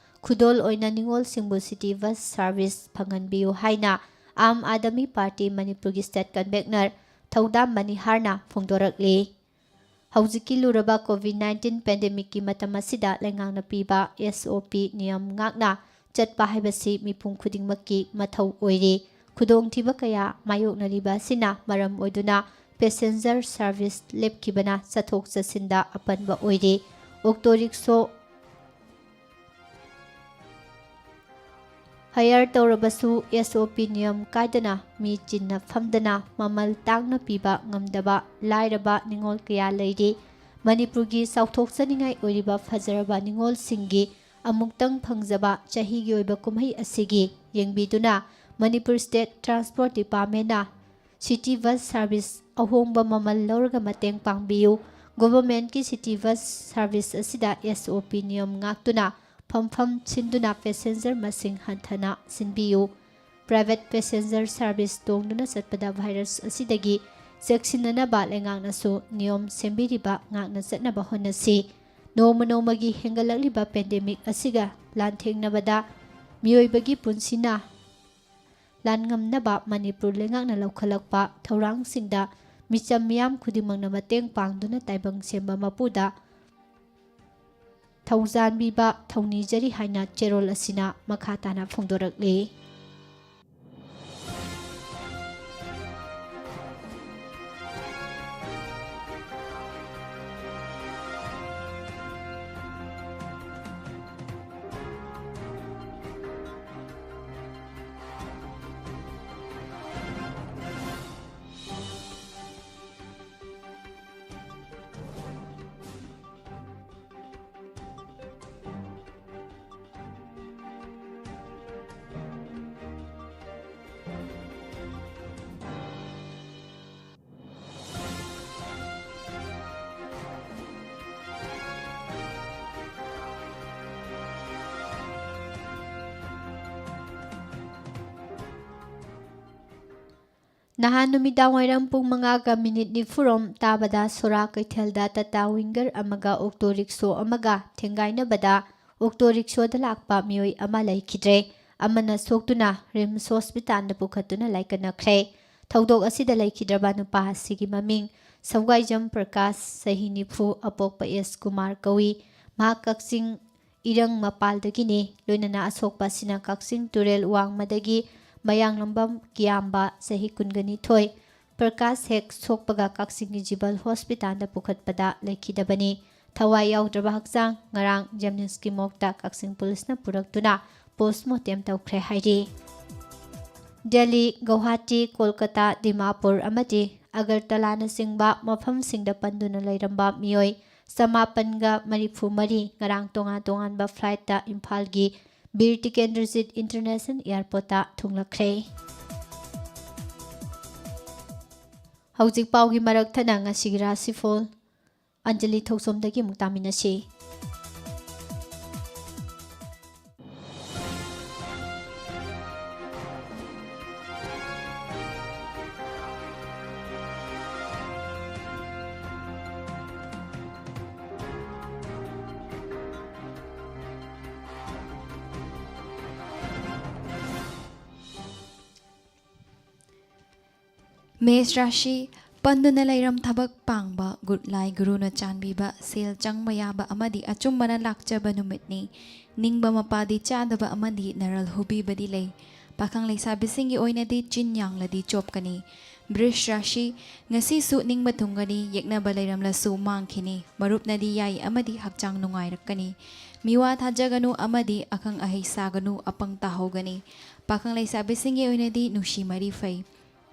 ꯈꯨꯗꯣꯜ ꯑꯣꯏꯅ ꯅꯤꯉꯣꯜꯁꯤꯡꯕꯨ city bus service ꯐꯪꯍꯟꯕꯤꯌꯨ ꯍꯥꯏꯅ ꯑꯥꯝ ꯑꯥꯗꯃꯤ ꯄꯥꯔꯇꯤ ꯃꯅꯤꯄꯨꯔꯒꯤ state convener ꯊꯧꯗꯥꯝ ꯃꯅꯤꯍꯥꯔꯅ ꯐꯣꯡꯗꯣꯔꯛꯂꯤ꯫ ꯍꯧꯖꯤꯛꯀꯤ ꯂꯨꯔꯕ COVID nineteen pandemicꯀꯤ ꯃꯇꯝ ꯑꯁꯤꯗ ꯂꯩꯉꯥꯛꯅ ꯄꯤꯕ S O P ꯅꯤꯌꯝ ꯉꯥꯛꯅ ꯆꯠꯄ ꯍꯥꯏꯕꯁꯤ ꯃꯤꯄꯨꯝ ꯈꯨꯗꯤꯡꯃꯛꯀꯤ ꯃꯊꯧ ꯑꯣꯏꯔꯤ꯫ ꯈꯨꯗꯣꯡꯊꯤꯕ ꯀꯌꯥ ꯃꯥꯌꯣꯛꯅꯔꯤꯕ ꯑꯁꯤꯅ ꯃꯔꯝ ꯑꯣꯏꯗꯨꯅ passenger service ꯂꯦꯞꯈꯤꯕꯅ ꯆꯠꯊꯣꯛ ꯆꯠꯁꯤꯟꯗ ꯑꯄꯟꯕ ꯑꯣꯏꯔꯤ꯫ Auto rickshaw hire ꯇꯧꯔꯕꯁꯨ S O P ꯅꯤꯌꯝ ꯀꯥꯏꯗꯅ ꯃꯤ ꯆꯤꯟꯅ ꯐꯝꯗꯅ ꯃꯃꯜ ꯇꯥꯡꯅ ꯄꯤꯕ ꯉꯝꯗꯕ ꯂꯥꯏꯔꯕ ꯅꯤꯉꯣꯜ ꯀꯌꯥ ꯂꯩꯔꯤ꯫ ꯃꯅꯤꯄꯨꯔꯒꯤ ꯆꯥꯎꯊꯣꯛꯆꯅꯤꯡꯉꯥꯏ ꯑꯣꯏꯔꯤꯕ ꯐꯖꯔꯕ ꯅꯤꯉꯣꯜꯁꯤꯡꯒꯤ ꯑꯃꯨꯛꯇꯪ ꯐꯪꯖꯕ ꯆꯍꯤꯒꯤ ꯑꯣꯏꯕ ꯀꯨꯝꯍꯩ ꯑꯁꯤꯒꯤ ꯌꯦꯡꯕꯤꯗꯨꯅ Manipur state transport departmentꯅ city bus service ꯑꯍꯣꯡꯕ ꯃꯃꯜ ꯂꯧꯔꯒ ꯃꯇꯦꯡ ꯄꯥꯡꯕꯤꯌꯨ꯫ Governmentꯀꯤ city bus service ꯑꯁꯤꯗ S O P ꯅꯤꯌꯝ ꯉꯥꯛꯇꯨꯅ ꯐꯝꯐꯝ ꯁꯤꯟꯗꯨꯅ passenger ꯃꯁꯤꯡ ꯍꯟꯊꯅ ꯁꯤꯟꯕꯤꯌꯨ꯫ private passenger service ꯇꯣꯡꯗꯨꯅ ꯆꯠꯄꯗ virus ꯑꯁꯤꯗꯒꯤ ꯆꯦꯛꯁꯤꯟꯅꯅꯕ ꯂꯩꯉꯥꯛꯅꯁꯨ ꯅꯤꯌꯣꯝ ꯁꯦꯝꯕꯤꯔꯤꯕ ꯉꯥꯛꯅ ꯆꯠꯅꯕ ꯍꯣꯠꯅꯁꯤ꯫ ꯅꯣꯡꯃ ꯅꯣꯡꯃꯒꯤ ꯍꯦꯟꯒꯠꯂꯛꯂꯤꯕ pandemic ꯑꯁꯤꯒ ꯂꯥꯟꯊꯦꯡꯅꯕꯗ ꯃꯤꯑꯣꯏꯕꯒꯤ ꯄꯨꯟꯁꯤꯅ ꯂꯥꯟꯉꯝꯅꯕ ꯃꯅꯤꯄꯨꯔ ꯂꯩꯉꯥꯛꯅ ꯂꯧꯈꯠꯂꯛꯄ ꯊꯧꯔꯥꯡꯁꯤꯡꯗ ꯃꯤꯆꯝ ꯃꯤꯌꯥꯝ ꯈꯨꯗꯤꯡꯃꯛꯅ ꯃꯇꯦꯡ ꯄꯥꯡꯗꯨꯅ ꯇꯥꯏꯕꯪ ꯁꯦꯝꯕ ꯃꯄꯨꯗ ꯊꯧꯖꯥꯟꯕꯤꯕ ꯊꯧꯅꯤꯖꯔꯤ ꯍꯥꯏꯅ ꯆꯦꯔꯣꯜ ꯑꯁꯤꯅ ꯃꯈꯥ ꯇꯥꯅ ꯐꯣꯡꯗꯣꯔꯛꯂꯤ꯫ ꯅꯍꯥꯟ ꯅꯨꯃꯤꯗꯥꯡ ꯋꯥꯏꯔꯝ ꯄꯨꯡ ꯃꯉꯥꯒ ꯃꯤꯅꯤꯠ ꯅꯤꯐꯨꯔꯣꯝ ꯇꯥꯕꯗ ꯁꯣꯔꯥ ꯀꯩꯊꯦꯜꯗ ꯇꯥꯇꯥ ꯋꯤꯡꯒꯔ ꯑꯃꯒ ꯑꯣꯛꯇꯣ ꯔꯤꯛꯁꯣ ꯑꯃꯒ ꯊꯦꯡꯒꯥꯏꯅꯕꯗ ꯑꯣꯛꯇꯣ ꯔꯤꯛꯁꯣꯗ ꯂꯥꯛꯄ ꯃꯤꯑꯣꯏ ꯑꯃ ꯂꯩꯈꯤꯗ꯭ꯔꯦ꯫ ꯑꯃꯅ ꯁꯣꯛꯇꯨꯅ ꯔꯤꯝꯁ ꯍꯣꯁꯄꯤꯇꯥꯜꯗ ꯄꯨꯈꯠꯇꯨꯅ ꯂꯥꯏꯀꯠꯅꯈ꯭ꯔꯦ꯫ ꯊꯧꯗꯣꯛ ꯑꯁꯤꯗ ꯂꯩꯈꯤꯗ꯭ꯔꯕ ꯅꯨꯄꯥ ꯑꯁꯤꯒꯤ ꯃꯃꯤꯡ ꯁꯧꯒꯥꯏꯖꯝ ꯄ꯭ꯔꯀꯥꯁ, ꯆꯍꯤ ꯅꯤꯐꯨ, ꯑꯄꯣꯛꯄ ꯑꯦꯁ ꯀꯨꯃꯥꯔ ꯀꯧꯏ꯫ ꯃꯍꯥꯛ ꯀꯛꯆꯤꯡ ꯏꯔꯪ ꯃꯄꯥꯜꯗꯒꯤꯅꯤ꯫ ꯂꯣꯏꯅꯅ ꯑꯁꯣꯛꯄ ꯑꯁꯤꯅ ꯀꯛꯆꯤꯡ ꯇꯨꯔꯦꯜ ꯋꯥꯡꯃꯗꯒꯤ ꯃꯌꯥꯡꯂꯝꯕꯝ ꯀꯤꯌꯥꯝꯕ, ꯆꯍꯤ ꯀꯨꯟꯒ ꯅꯤꯊꯣꯏ꯫ ꯄ꯭ꯔꯀꯥꯁ ꯍꯦꯛ ꯁꯣꯛꯄꯒ ꯀꯛꯆꯤꯡꯒꯤ ꯖꯤꯕꯜ ꯍꯣꯁꯄꯤꯇꯥꯜꯗ ꯄꯨꯈꯠꯄꯗ ꯂꯩꯈꯤꯗꯕꯅꯤ꯫ ꯊꯋꯥꯏ ꯌꯥꯎꯗ꯭ꯔꯕ ꯍꯛꯆꯥꯡ ꯉꯔꯥꯡ ꯖꯦꯅꯤꯝꯁꯀꯤ ꯃꯣꯔꯒꯇ ꯀꯛꯆꯤꯡ ꯄꯨꯂꯤꯁꯅ ꯄꯨꯔꯛꯇꯨꯅ ꯄꯣꯁꯃꯣꯔꯇꯦꯝ ꯇꯧꯈ꯭ꯔꯦ ꯍꯥꯏꯔꯤ꯫ ꯗꯦꯜꯂꯤ, ꯒꯧꯍꯥꯇꯤ, ꯀꯣꯜꯀꯇꯥ, ꯗꯤꯃꯥꯄꯨꯔ ꯑꯃꯗꯤ ꯑꯒꯔꯇꯂꯥꯅꯆꯤꯡꯕ ꯃꯐꯝꯁꯤꯡꯗ ꯄꯟꯗꯨꯅ ꯂꯩꯔꯝꯕ ꯃꯤꯑꯣꯏ ꯆꯃꯥꯄꯟꯒ ꯃꯔꯤꯐꯨ ꯃꯔꯤ ꯉꯔꯥꯡ ꯇꯣꯉꯥꯟ ꯇꯣꯉꯥꯟꯕ ꯐ꯭ꯂꯥꯏꯠꯇ ꯏꯝꯐꯥꯜꯒꯤ ꯕꯤꯔ ꯇꯤꯀꯦꯟꯗ꯭ꯔꯖꯤꯠ ꯏꯟꯇꯔꯅꯦꯁꯅꯦꯜ ꯑꯦꯌꯔꯄꯣꯔꯠꯇ ꯊꯨꯡꯂꯈ꯭ꯔꯦ꯫ ꯍꯧꯖꯤꯛ ꯄꯥꯎꯒꯤ ꯃꯔꯛ ꯊꯠꯅ ꯉꯁꯤꯒꯤ ꯔꯥꯁꯤꯐꯣꯜ ꯑꯟꯖꯂꯤ ꯊꯧꯁꯣꯝꯗꯒꯤ ꯑꯃꯨꯛ ꯇꯥꯃꯤꯟꯅꯁꯤ꯫ ꯃꯦꯁ ꯔꯥꯁꯤ, ꯄꯟꯗꯨꯅ ꯂꯩꯔꯝ ꯊꯕꯛ ꯄꯥꯡꯕ, ꯒꯨꯠ ꯂꯥꯏ ꯒꯨꯔꯨꯅ ꯆꯥꯟꯕꯤꯕ, ꯁꯦꯜ ꯆꯪꯕ ꯌꯥꯕ ꯑꯃꯗꯤ ꯑꯆꯨꯝꯕꯅ ꯂꯥꯛꯆꯕ ꯅꯨꯃꯤꯠꯅꯤ꯫ ꯅꯤꯡꯕ ꯃꯄꯥꯗꯤ ꯆꯥꯗꯕ ꯑꯃꯗꯤ ꯅꯔꯜ ꯍꯨꯕꯤꯕꯗꯤ ꯂꯩ꯫ ꯄꯥꯈꯪ ꯂꯩꯁꯥꯕꯤꯁꯤꯡꯒꯤ ꯑꯣꯏꯅꯗꯤ ꯆꯤꯟ ꯌꯥꯡꯂꯗꯤ ꯆꯣꯞꯀꯅꯤ꯫ ꯕ꯭ꯔꯤꯁ ꯔꯥꯁꯤ, ꯉꯁꯤꯁꯨ ꯅꯤꯡꯕ ꯊꯨꯡꯒꯅꯤ, ꯌꯦꯛꯅꯕ ꯂꯩꯔꯝꯂꯁꯨ ꯃꯥꯡꯈꯤꯅꯤ꯫ ꯃꯔꯨꯞꯅꯗꯤ ꯌꯥꯏ ꯑꯃꯗꯤ ꯍꯛꯆꯥꯡ ꯅꯨꯡꯉꯥꯏꯔꯛꯀꯅꯤ꯫ ꯃꯤꯋꯥ ꯊꯥꯖꯒꯅꯨ ꯑꯃꯗꯤ ꯑꯈꯪ ꯑꯍꯩ ꯁꯥꯒꯅꯨ, ꯑꯄꯪ ꯇꯥꯍꯧꯒꯅꯤ꯫ ꯄꯥꯈꯪ ꯂꯩꯁꯥꯕꯤꯁꯤꯡꯒꯤ ꯑꯣꯏꯅꯗꯤ ꯅꯨꯡꯁꯤ ꯃꯔꯤ ꯐꯩ꯫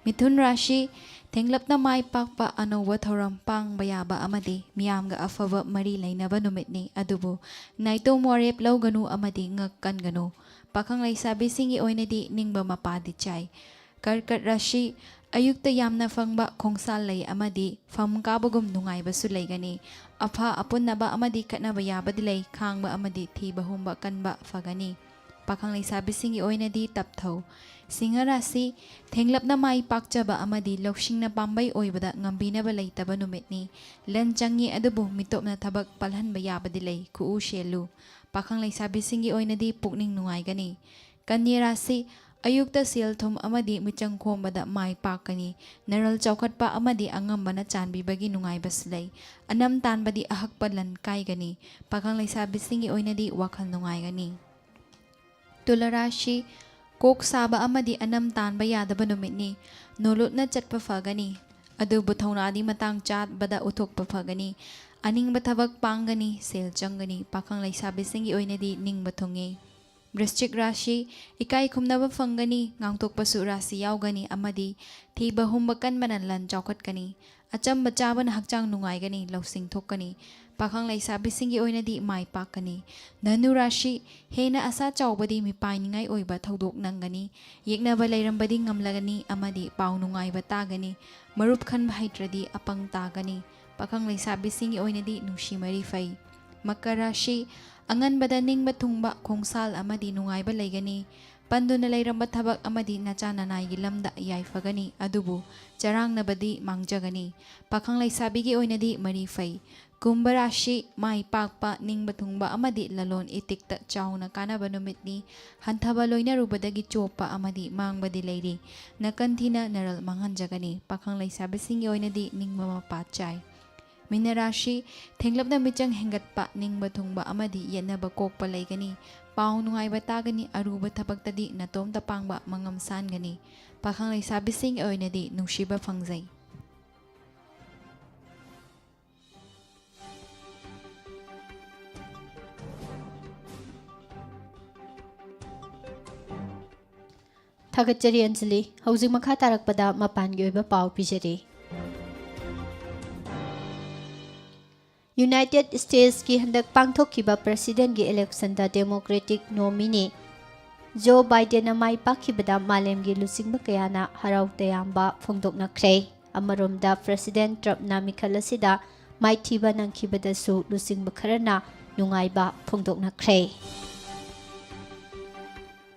ꯃꯤꯊꯨꯟ ꯔꯥꯁꯤ, ꯊꯦꯡꯂꯞꯅ ꯃꯥꯏ ꯄꯥꯛꯄ ꯑꯅꯧꯕ ꯊꯧꯔꯝ ꯄꯥꯡꯕ ꯌꯥꯕ ꯑꯃꯗꯤ ꯃꯤꯌꯥꯝꯒ ꯑꯐꯕ ꯃꯔꯤ ꯂꯩꯅꯕ ꯅꯨꯃꯤꯠꯅꯤ, ꯑꯗꯨꯕꯨ ꯅꯥꯏꯇꯣꯝ ꯋꯥꯔꯦꯞ ꯂꯧꯒꯅꯨ ꯑꯃꯗꯤ ꯉꯛ ꯀꯟꯒꯅꯨ꯫ ꯄꯥꯈꯪ ꯂꯩꯁꯥꯕꯤꯁꯤꯡꯒꯤ ꯑꯣꯏꯅꯗꯤ ꯅꯤꯡꯕ ꯃꯄꯥꯗꯤ ꯆꯥꯏ꯫ ꯀꯔꯀꯠ ꯔꯥꯁꯤ, ꯑꯌꯨꯛꯇ ꯌꯥꯝꯅ ꯐꯪꯕ ꯈꯣꯡꯁꯥꯜ ꯂꯩ ꯑꯃꯗꯤ ꯐꯝ ꯀꯥꯕꯒꯨꯝ ꯅꯨꯡꯉꯥꯏꯕꯁꯨ ꯂꯩꯒꯅꯤ꯫ ꯑꯐ ꯑꯄꯨꯟꯅꯕ ꯑꯃꯗꯤ ꯈꯠꯅꯕ ꯌꯥꯕꯗꯤ ꯂꯩ, ꯈꯥꯡꯕ ꯑꯃꯗꯤ ꯊꯤꯕ ꯍꯨꯝꯕ ꯀꯟꯕ ꯐꯒꯅꯤ꯫ ꯄꯥꯈꯪ ꯂꯩꯁꯥꯕꯤꯁꯤꯡꯒꯤ ꯑꯣꯏꯅꯗꯤ ꯇꯞꯊꯧ꯫ ꯁꯤꯡꯍ ꯔꯥꯁꯤ, ꯊꯦꯡꯂꯞꯅ ꯃꯥꯏ ꯄꯥꯛꯆꯕ ꯑꯃꯗꯤ ꯂꯧꯁꯤꯡꯅ ꯄꯥꯝꯕꯩ ꯑꯣꯏꯕꯗ ꯉꯝꯕꯤꯅꯕ ꯂꯩꯇꯕ ꯅꯨꯃꯤꯠꯅꯤ꯫ ꯂꯟ ꯆꯪꯉꯤ ꯑꯗꯨꯕꯨ ꯃꯤꯇꯣꯞꯅ ꯊꯕꯛ ꯄꯜꯍꯟꯕ ꯌꯥꯕꯗꯤ ꯂꯩ, ꯈꯨꯎ ꯁꯦꯜꯂꯨ꯫ ꯄꯥꯈꯪ ꯂꯩꯁꯥꯕꯤꯁꯤꯡꯒꯤ ꯑꯣꯏꯅꯗꯤ ꯄꯨꯛꯅꯤꯡ ꯅꯨꯡꯉꯥꯏꯒꯅꯤ꯫ ꯀꯟꯌꯥ ꯔꯥꯁꯤ, ꯑꯌꯨꯛꯇ ꯁꯦꯜ ꯊꯨꯝ ꯑꯃꯗꯤ ꯃꯤꯆꯪ ꯈꯣꯝꯕꯗ ꯃꯥꯏ ꯄꯥꯛꯀꯅꯤ꯫ ꯅꯔꯜ ꯆꯥꯎꯈꯠꯄ ꯑꯃꯗꯤ ꯑꯉꯝꯕꯅ ꯆꯥꯟꯕꯤꯕꯒꯤ ꯅꯨꯡꯉꯥꯏꯕꯁꯨ ꯂꯩ꯫ ꯑꯅꯝ ꯇꯥꯟꯕꯗꯤ ꯑꯍꯛꯄ ꯂꯟ ꯀꯥꯏꯒꯅꯤ꯫ ꯄꯥꯈꯪ ꯂꯩꯁꯥꯕꯤꯁꯤꯡꯒꯤ ꯑꯣꯏꯅꯗꯤ ꯋꯥꯈꯜ ꯅꯨꯡꯉꯥꯏꯒꯅꯤ꯫ ꯇꯨꯂꯥ ꯔꯥꯁꯤ, ꯀꯣꯛ ꯁꯥꯕ ꯑꯃꯗꯤ ꯑꯅꯝ ꯇꯥꯟꯕ ꯌꯥꯗꯕ ꯅꯨꯃꯤꯠꯅꯤ꯫ ꯅꯣꯂꯨꯛꯅ ꯆꯠꯄ ꯐꯒꯅꯤ, ꯑꯗꯨꯕꯨ ꯊꯧꯅꯥꯗꯤ ꯃꯇꯥꯡ ꯆꯥꯕꯗ ꯎꯠꯊꯣꯛꯄ ꯐꯒꯅꯤ꯫ ꯑꯅꯤꯡꯕ ꯊꯕꯛ ꯄꯥꯡꯒꯅꯤ, ꯁꯦꯜ ꯆꯪꯒꯅꯤ꯫ ꯄꯥꯈꯪ ꯂꯩꯁꯥꯕꯤꯁꯤꯡꯒꯤ ꯑꯣꯏꯅꯗꯤ ꯅꯤꯡꯕ ꯊꯨꯡꯉꯤ꯫ ꯕ꯭ꯔꯤꯁꯆꯤꯛ ꯔꯥꯁꯤ, ꯏꯀꯥꯏ ꯈꯨꯝꯅꯕ ꯐꯪꯒꯅꯤ, ꯉꯥꯡꯊꯣꯛꯄꯁꯨ ꯔꯥꯁꯤ ꯌꯥꯎꯒꯅꯤ ꯑꯃꯗꯤ ꯊꯤꯕ ꯍꯨꯝꯕ ꯀꯟꯕꯅ ꯂꯟ ꯆꯥꯎꯈꯠꯀꯅꯤ꯫ ꯑꯆꯝꯕ ꯆꯥꯕꯅ ꯍꯛꯆꯥꯡ ꯅꯨꯡꯉꯥꯏꯒꯅꯤ, ꯂꯧꯁꯤꯡ ꯊꯣꯛꯀꯅꯤ꯫ ꯄꯥꯈꯪ ꯂꯩꯁꯥꯕꯤꯁꯤꯡꯒꯤ ꯑꯣꯏꯅꯗꯤ ꯃꯥꯏ ꯄꯥꯛꯀꯅꯤ꯫ ꯙꯅꯨ ꯔꯥꯁꯤ, ꯍꯦꯟꯅ ꯑꯁꯥ ꯆꯥꯎꯕꯗꯤ ꯃꯤꯄꯥꯏꯅꯤꯡꯉꯥꯏ ꯑꯣꯏꯕ ꯊꯧꯗꯣꯛ ꯅꯪꯒꯅꯤ꯫ ꯌꯦꯛꯅꯕ ꯂꯩꯔꯝꯕꯗꯤ ꯉꯝꯂꯒꯅꯤ ꯑꯃꯗꯤ ꯄꯥꯎ ꯅꯨꯡꯉꯥꯏꯕ ꯇꯥꯒꯅꯤ꯫ ꯃꯔꯨꯞ ꯈꯟꯕ ꯍꯩꯇ꯭ꯔꯗꯤ ꯑꯄꯪ ꯇꯥꯒꯅꯤ꯫ ꯄꯥꯈꯪ ꯂꯩꯁꯥꯕꯤꯁꯤꯡꯒꯤ ꯑꯣꯏꯅꯗꯤ ꯅꯨꯡꯁꯤ ꯃꯔꯤ ꯐꯩ꯫ ꯃꯀꯔ ꯔꯥꯁꯤ, ꯑꯉꯟꯕꯗ ꯅꯤꯡꯕ ꯊꯨꯡꯕ ꯈꯣꯡꯁꯥꯜ ꯑꯃꯗꯤ ꯅꯨꯡꯉꯥꯏꯕ ꯂꯩꯒꯅꯤ꯫ ꯄꯟꯗꯨꯅ ꯂꯩꯔꯝꯕ ꯊꯕꯛ ꯑꯃꯗꯤ ꯅꯆꯥ ꯅꯅꯥꯏꯒꯤ ꯂꯝꯗ ꯌꯥꯏꯐꯒꯅꯤ, ꯑꯗꯨꯕꯨ ꯆꯔꯥꯡꯅꯕꯗꯤ ꯃꯥꯡꯖꯒꯅꯤ꯫ ꯄꯥꯈꯪ ꯂꯩꯁꯥꯕꯤꯒꯤ ꯑꯣꯏꯅꯗꯤ ꯃꯔꯤ ꯐꯩ꯫ ꯀꯨꯝꯚ ꯔꯥꯁꯤ, ꯃꯥꯏ ꯄꯥꯛꯄ, ꯅꯤꯡꯕ ꯊꯨꯡꯕ ꯑꯃꯗꯤ ꯂꯂꯣꯟ ꯏꯇꯤꯛꯇ ꯆꯥꯎꯅ ꯀꯥꯟꯅꯕ ꯅꯨꯃꯤꯠꯅꯤ꯫ ꯍꯟꯊꯕ ꯂꯣꯏꯅꯔꯨꯕꯗꯒꯤ ꯆꯣꯞꯄ ꯑꯃꯗꯤ ꯃꯥꯡꯕꯗꯤ ꯂꯩꯔꯤ꯫ ꯅꯥꯀꯟ ꯊꯤꯅ ꯅꯔꯜ ꯃꯥꯡꯍꯟꯖꯒꯅꯤ꯫ ꯄꯥꯈꯪ ꯂꯩꯁꯥꯕꯤꯁꯤꯡꯒꯤ ꯑꯣꯏꯅꯗꯤ ꯅꯤꯡꯕ ꯃꯄꯥ ꯆꯥꯏ꯫ ꯃꯤꯅ ꯔꯥꯁꯤ, ꯊꯦꯡꯂꯞꯅ ꯃꯤꯆꯪ ꯍꯦꯟꯒꯠꯄ, ꯅꯤꯡꯕ ꯊꯨꯡꯕ ꯑꯃꯗꯤ ꯌꯦꯠꯅꯕ ꯀꯣꯛꯄ ꯂꯩꯒꯅꯤ꯫ ꯄꯥꯎ ꯅꯨꯡꯉꯥꯏꯕ ꯇꯥꯒꯅꯤ꯫ ꯑꯔꯨꯕ ꯊꯕꯛꯇꯗꯤ ꯅꯇꯣꯝꯇ ꯄꯥꯡꯕ ꯃꯉꯝ ꯁꯥꯟꯒꯅꯤ꯫ ꯄꯥꯈꯪ ꯂꯩꯁꯥꯕꯤꯁꯤꯡꯒꯤ ꯑꯣꯏꯅꯗꯤ ꯅꯨꯡꯁꯤꯕ ꯐꯪꯖꯩ꯫ ꯊꯥꯒꯠꯆꯔꯤ ꯑꯟꯖꯂꯤ꯫ ꯍꯧꯖꯤꯛ ꯃꯈꯥ ꯇꯥꯔꯛꯄꯗ ꯃꯄꯥꯟꯒꯤ ꯑꯣꯏꯕ ꯄꯥꯎ ꯄꯤꯖꯔꯤ꯫ ꯌꯨꯅꯥꯏꯇꯦꯗ ꯁ꯭ꯇꯦꯠꯁꯀꯤ ꯍꯟꯗꯛ ꯄꯥꯡꯊꯣꯛꯈꯤꯕ ꯄ꯭ꯔꯁꯤꯗꯦꯟꯒꯤ ꯏꯂꯦꯛꯁꯟꯗ ꯗꯦꯃꯣꯀ꯭ꯔꯦꯇꯤꯛ ꯅꯣꯃꯤꯅꯤ ꯖꯣ ꯕꯥꯏꯗꯦꯟꯅ ꯃꯥꯏ ꯄꯥꯛꯈꯤꯕꯗ ꯃꯥꯂꯦꯝꯒꯤ ꯂꯨꯆꯤꯡꯕ ꯀꯌꯥꯅ ꯍꯔꯥꯎ ꯇꯌꯥꯝꯕ ꯐꯣꯡꯗꯣꯛꯅꯈ꯭ꯔꯦ꯫ ꯑꯃꯔꯣꯝꯗ, ꯄ꯭ꯔꯁꯤꯗꯦꯟ ꯇ꯭ꯔꯝꯞꯅ ꯃꯤꯈꯜ ꯑꯁꯤꯗ ꯃꯥꯏꯊꯤꯕ ꯅꯪꯈꯤꯕꯗꯁꯨ ꯂꯨꯆꯤꯡꯕ ꯈꯔꯅ ꯅꯨꯡꯉꯥꯏꯕ ꯐꯣꯡꯗꯣꯛꯅꯈ꯭ꯔꯦ꯫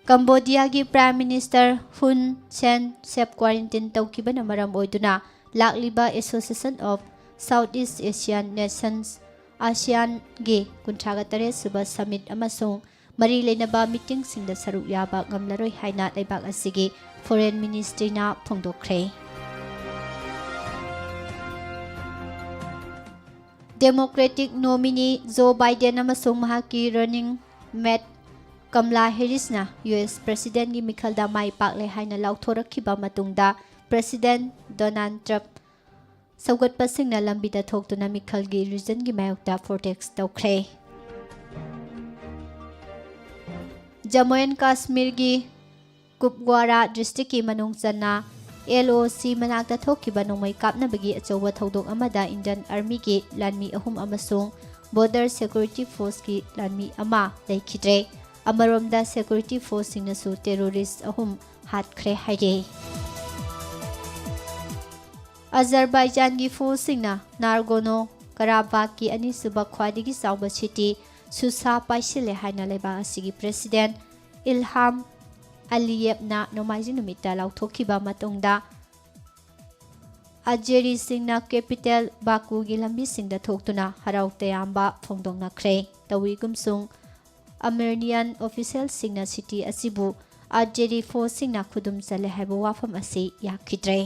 ꯀꯝꯕꯣꯗꯤꯌꯥꯒꯤ ꯄ꯭ꯔꯥꯏꯝ ꯃꯤꯅꯤꯁꯇꯔ ꯍꯨꯟ ꯁꯦꯟ ꯁꯦꯜꯐ ꯀ꯭ꯋꯥꯔꯦꯟꯇꯤꯟ ꯇꯧꯈꯤꯕꯅ ꯃꯔꯝ ꯑꯣꯏꯗꯨꯅ ꯂꯥꯛꯂꯤꯕ Association of Southeast Asian Nations, ꯑꯥꯁꯤꯌꯥꯟꯒꯤ ꯀꯨꯟꯊ꯭ꯔꯥꯒ ꯇꯔꯦꯠ ꯁꯨꯕ ꯁꯃꯤꯠ ꯑꯃꯁꯨꯡ ꯃꯔꯤ ꯂꯩꯅꯕ ꯃꯤꯇꯤꯡꯁꯤꯡꯗ ꯁꯔꯨꯛ ꯌꯥꯕ ꯉꯝꯂꯔꯣꯏ ꯍꯥꯏꯅ ꯂꯩꯕꯥꯛ ꯑꯁꯤꯒꯤ ꯐꯣꯔꯦꯟ ꯃꯤꯅꯤꯁꯇ꯭ꯔꯤꯅ ꯐꯣꯡꯗꯣꯛꯈ꯭ꯔꯦ꯫ ꯗꯦꯃꯣꯀ꯭ꯔꯦꯇꯤꯛ ꯅꯣꯃꯤꯅꯤ ꯖꯣ ꯕꯥꯏꯗꯦꯟ ꯑꯃꯁꯨꯡ ꯃꯍꯥꯛꯀꯤ ꯔꯟꯅꯤꯡ ꯃꯦꯠ ꯀꯝꯂꯥ ꯍꯦꯔꯤꯁꯅ ꯌꯨ ꯑꯦꯁ ꯄ꯭ꯔꯁꯤꯗꯦꯟꯒꯤ ꯃꯤꯈꯜꯗ ꯃꯥꯏ ꯄꯥꯛꯂꯦ ꯍꯥꯏꯅ ꯂꯥꯎꯊꯣꯔꯛꯈꯤꯕ ꯃꯇꯨꯡꯗ, ꯄ꯭ꯔꯁꯤꯗꯦꯟ ꯗꯣꯅꯥꯜꯗ ꯇ꯭ꯔꯝꯞ ꯁꯧꯒꯠꯄꯁꯤꯡꯅ ꯂꯝꯕꯤꯗ ꯊꯣꯛꯇꯨꯅ ꯃꯤꯈꯜꯒꯤ ꯔꯤꯖꯟꯒꯤ ꯃꯥꯌꯣꯛꯇ ꯄ꯭ꯔꯣꯇꯦꯁ꯭ꯠ ꯇꯧꯈ꯭ꯔꯦ꯫ ꯖꯝꯃꯨ ꯑꯦꯟ ꯀꯥꯁꯃꯤꯔꯒꯤ ꯀꯨꯞꯋꯥꯔꯥ ꯗꯤꯁꯇ꯭ꯔꯤꯛꯀꯤ ꯃꯅꯨꯡ ꯆꯟꯅ ꯑꯦꯜ ꯑꯣ ꯁꯤ ꯃꯅꯥꯛꯇ ꯊꯣꯛꯈꯤꯕ ꯅꯣꯡꯃꯩ ꯀꯥꯞꯅꯕꯒꯤ ꯑꯆꯧꯕ ꯊꯧꯗꯣꯛ ꯑꯃꯗ ꯏꯟꯗꯤꯌꯟ ꯑꯥꯔꯃꯤꯒꯤ ꯂꯥꯟꯃꯤ ꯑꯍꯨꯝ ꯑꯃꯁꯨꯡ ꯕꯣꯔꯗꯔ ꯁꯦꯀ꯭ꯌꯨꯔꯤꯇꯤ ꯐꯣꯔꯁꯀꯤ ꯂꯥꯟꯃꯤ ꯑꯃ ꯂꯩꯈꯤꯗ꯭ꯔꯦ꯫ ꯑꯃꯔꯣꯝꯗ, ꯁꯦꯀ꯭ꯌꯨꯔꯤꯇꯤ ꯐꯣꯔꯁꯁꯤꯡꯅꯁꯨ ꯇꯦꯔꯣꯔꯤꯁ꯭ꯠ ꯑꯍꯨꯝ ꯍꯥꯠꯈ꯭ꯔꯦ ꯍꯥꯏꯔꯤ꯫ ꯑꯖꯔꯕꯥꯏꯖꯥꯟꯒꯤ ꯐꯣꯔꯁꯁꯤꯡꯅ ꯅꯥꯔꯒꯣꯅꯣ ꯀꯔꯥꯕꯥꯛꯀꯤ ꯑꯅꯤꯁꯨꯕ ꯈ꯭ꯋꯥꯏꯗꯒꯤ ꯆꯥꯎꯕ ꯁꯤꯇꯤ ꯁꯨꯁꯥ ꯄꯥꯏꯁꯤꯜꯂꯦ ꯍꯥꯏꯅ ꯂꯩꯕꯥꯛ ꯑꯁꯤꯒꯤ ꯄ꯭ꯔꯦꯁꯤꯗꯦꯟꯠ ꯏꯜꯍꯥꯝ ꯑꯂꯤꯌꯦꯚꯅ ꯅꯣꯡꯃꯥꯏꯖꯤꯡ ꯅꯨꯃꯤꯠꯇ ꯂꯥꯎꯊꯣꯛꯈꯤꯕ ꯃꯇꯨꯡꯗ, ꯑꯖꯦꯔꯤꯁꯤꯡꯅ ꯀꯦꯄꯤꯇꯦꯜ ꯕꯥꯀꯨꯒꯤ ꯂꯝꯕꯤꯁꯤꯡꯗ ꯊꯣꯛꯇꯨꯅ ꯍꯔꯥꯎ ꯇꯌꯥꯝꯕ ꯐꯣꯡꯗꯣꯛꯅꯈ꯭ꯔꯦ꯫ ꯇꯧꯏꯒꯨꯝꯁꯨꯡ, ꯑꯥꯔꯃꯦꯅꯤꯌꯥꯟ ꯑꯣꯐꯤꯁꯤꯌꯦꯜꯁꯤꯡꯅ ꯁꯤꯇꯤ ꯑꯁꯤꯕꯨ ꯑꯖꯦꯔꯤ ꯐꯣꯔꯁꯁꯤꯡꯅ ꯈꯨꯗꯨꯝ ꯆꯜꯂꯦ ꯍꯥꯏꯕ ꯋꯥꯐꯝ ꯑꯁꯤ ꯌꯥꯈꯤꯗ꯭ꯔꯦ꯫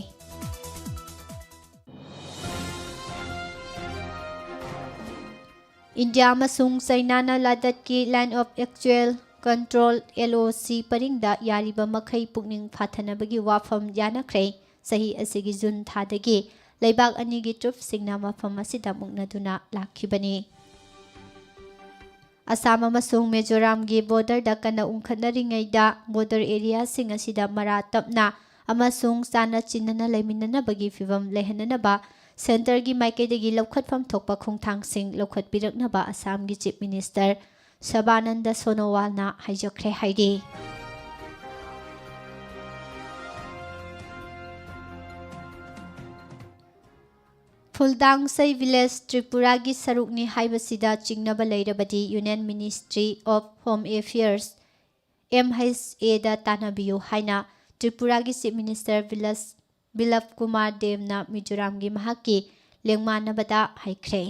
ꯏꯟꯗꯤꯌꯥ ꯑꯃꯁꯨꯡ ꯆꯩꯅꯥꯅ ꯂꯗꯥꯈꯀꯤ Line of Actual Control, L O C, ꯄꯔꯤꯡꯗ ꯌꯥꯔꯤꯕ ꯃꯈꯩ ꯄꯨꯛꯅꯤꯡ ꯐꯥꯊꯅꯕꯒꯤ ꯋꯥꯐꯝ ꯌꯥꯅꯈ꯭ꯔꯦ꯫ ꯆꯍꯤ ꯑꯁꯤꯒꯤ ꯖꯨꯟ ꯊꯥꯗꯒꯤ ꯂꯩꯕꯥꯛ ꯑꯅꯤꯒꯤ ꯇ꯭ꯔꯨꯞꯁꯤꯡꯅ ꯃꯐꯝ ꯑꯁꯤꯗ ꯃꯨꯛꯅꯗꯨꯅ ꯂꯥꯛꯈꯤꯕꯅꯤ꯫ ꯑꯁꯥꯝ ꯑꯃꯁꯨꯡ ꯃꯤꯖꯣꯔꯥꯝꯒꯤ ꯕꯣꯔꯗꯔꯗ ꯀꯟꯅ ꯎꯪꯈꯠꯅꯔꯤꯉꯩꯗ ꯕꯣꯔꯗꯔ ꯑꯦꯔꯤꯌꯥꯁꯤꯡ ꯑꯁꯤꯗ ꯃꯔꯥ ꯇꯞꯅ ꯑꯃꯁꯨꯡ ꯆꯥꯟꯅ ꯆꯤꯟꯅꯅ ꯂꯩꯃꯤꯟꯅꯅꯕꯒꯤ ꯐꯤꯚꯝ ꯂꯩꯍꯟꯅꯅꯕ ꯁꯦꯟꯇꯔꯒꯤ ꯃꯥꯏꯀꯩꯗꯒꯤ ꯂꯧꯈꯠꯐꯝ ꯊꯣꯛꯄ ꯈꯣꯡꯊꯥꯡꯁꯤꯡ ꯂꯧꯈꯠꯄꯤꯔꯛꯅꯕ ꯑꯁꯥꯝꯒꯤ ꯆꯤꯐ ꯃꯤꯅꯤꯁꯇꯔ ꯁꯔꯕꯥꯅꯟꯗ ꯁꯣꯅꯣꯋꯥꯜꯅ ꯍꯥꯏꯖꯈ꯭ꯔꯦ ꯍꯥꯏꯔꯤ꯫ ꯐꯨꯜꯗꯥꯡꯁꯩ ꯚꯤꯂꯦꯖ ꯇ꯭ꯔꯤꯄꯨꯔꯥꯒꯤ ꯁꯔꯨꯛꯅꯤ ꯍꯥꯏꯕꯁꯤꯗ ꯆꯤꯡꯅꯕ ꯂꯩꯔꯕꯗꯤ Union Ministry of Home Affairs, M H A, ꯗ ꯇꯥꯟꯅꯕꯤꯌꯨ ꯍꯥꯏꯅ ꯇ꯭ꯔꯤꯄꯨꯔꯥꯒꯤ ꯆꯤꯐ ꯃꯤꯅꯤꯁꯇꯔ ꯚꯤꯂꯁ-, ꯕꯤꯂꯞ ꯀꯨꯃꯥꯔ ꯗꯦꯕꯅ ꯃꯤꯖꯣꯔꯥꯝꯒꯤ ꯃꯍꯥꯛꯀꯤ ꯂꯦꯡꯃꯥꯟꯅꯕꯗ ꯍꯥꯏꯈ꯭ꯔꯦ꯫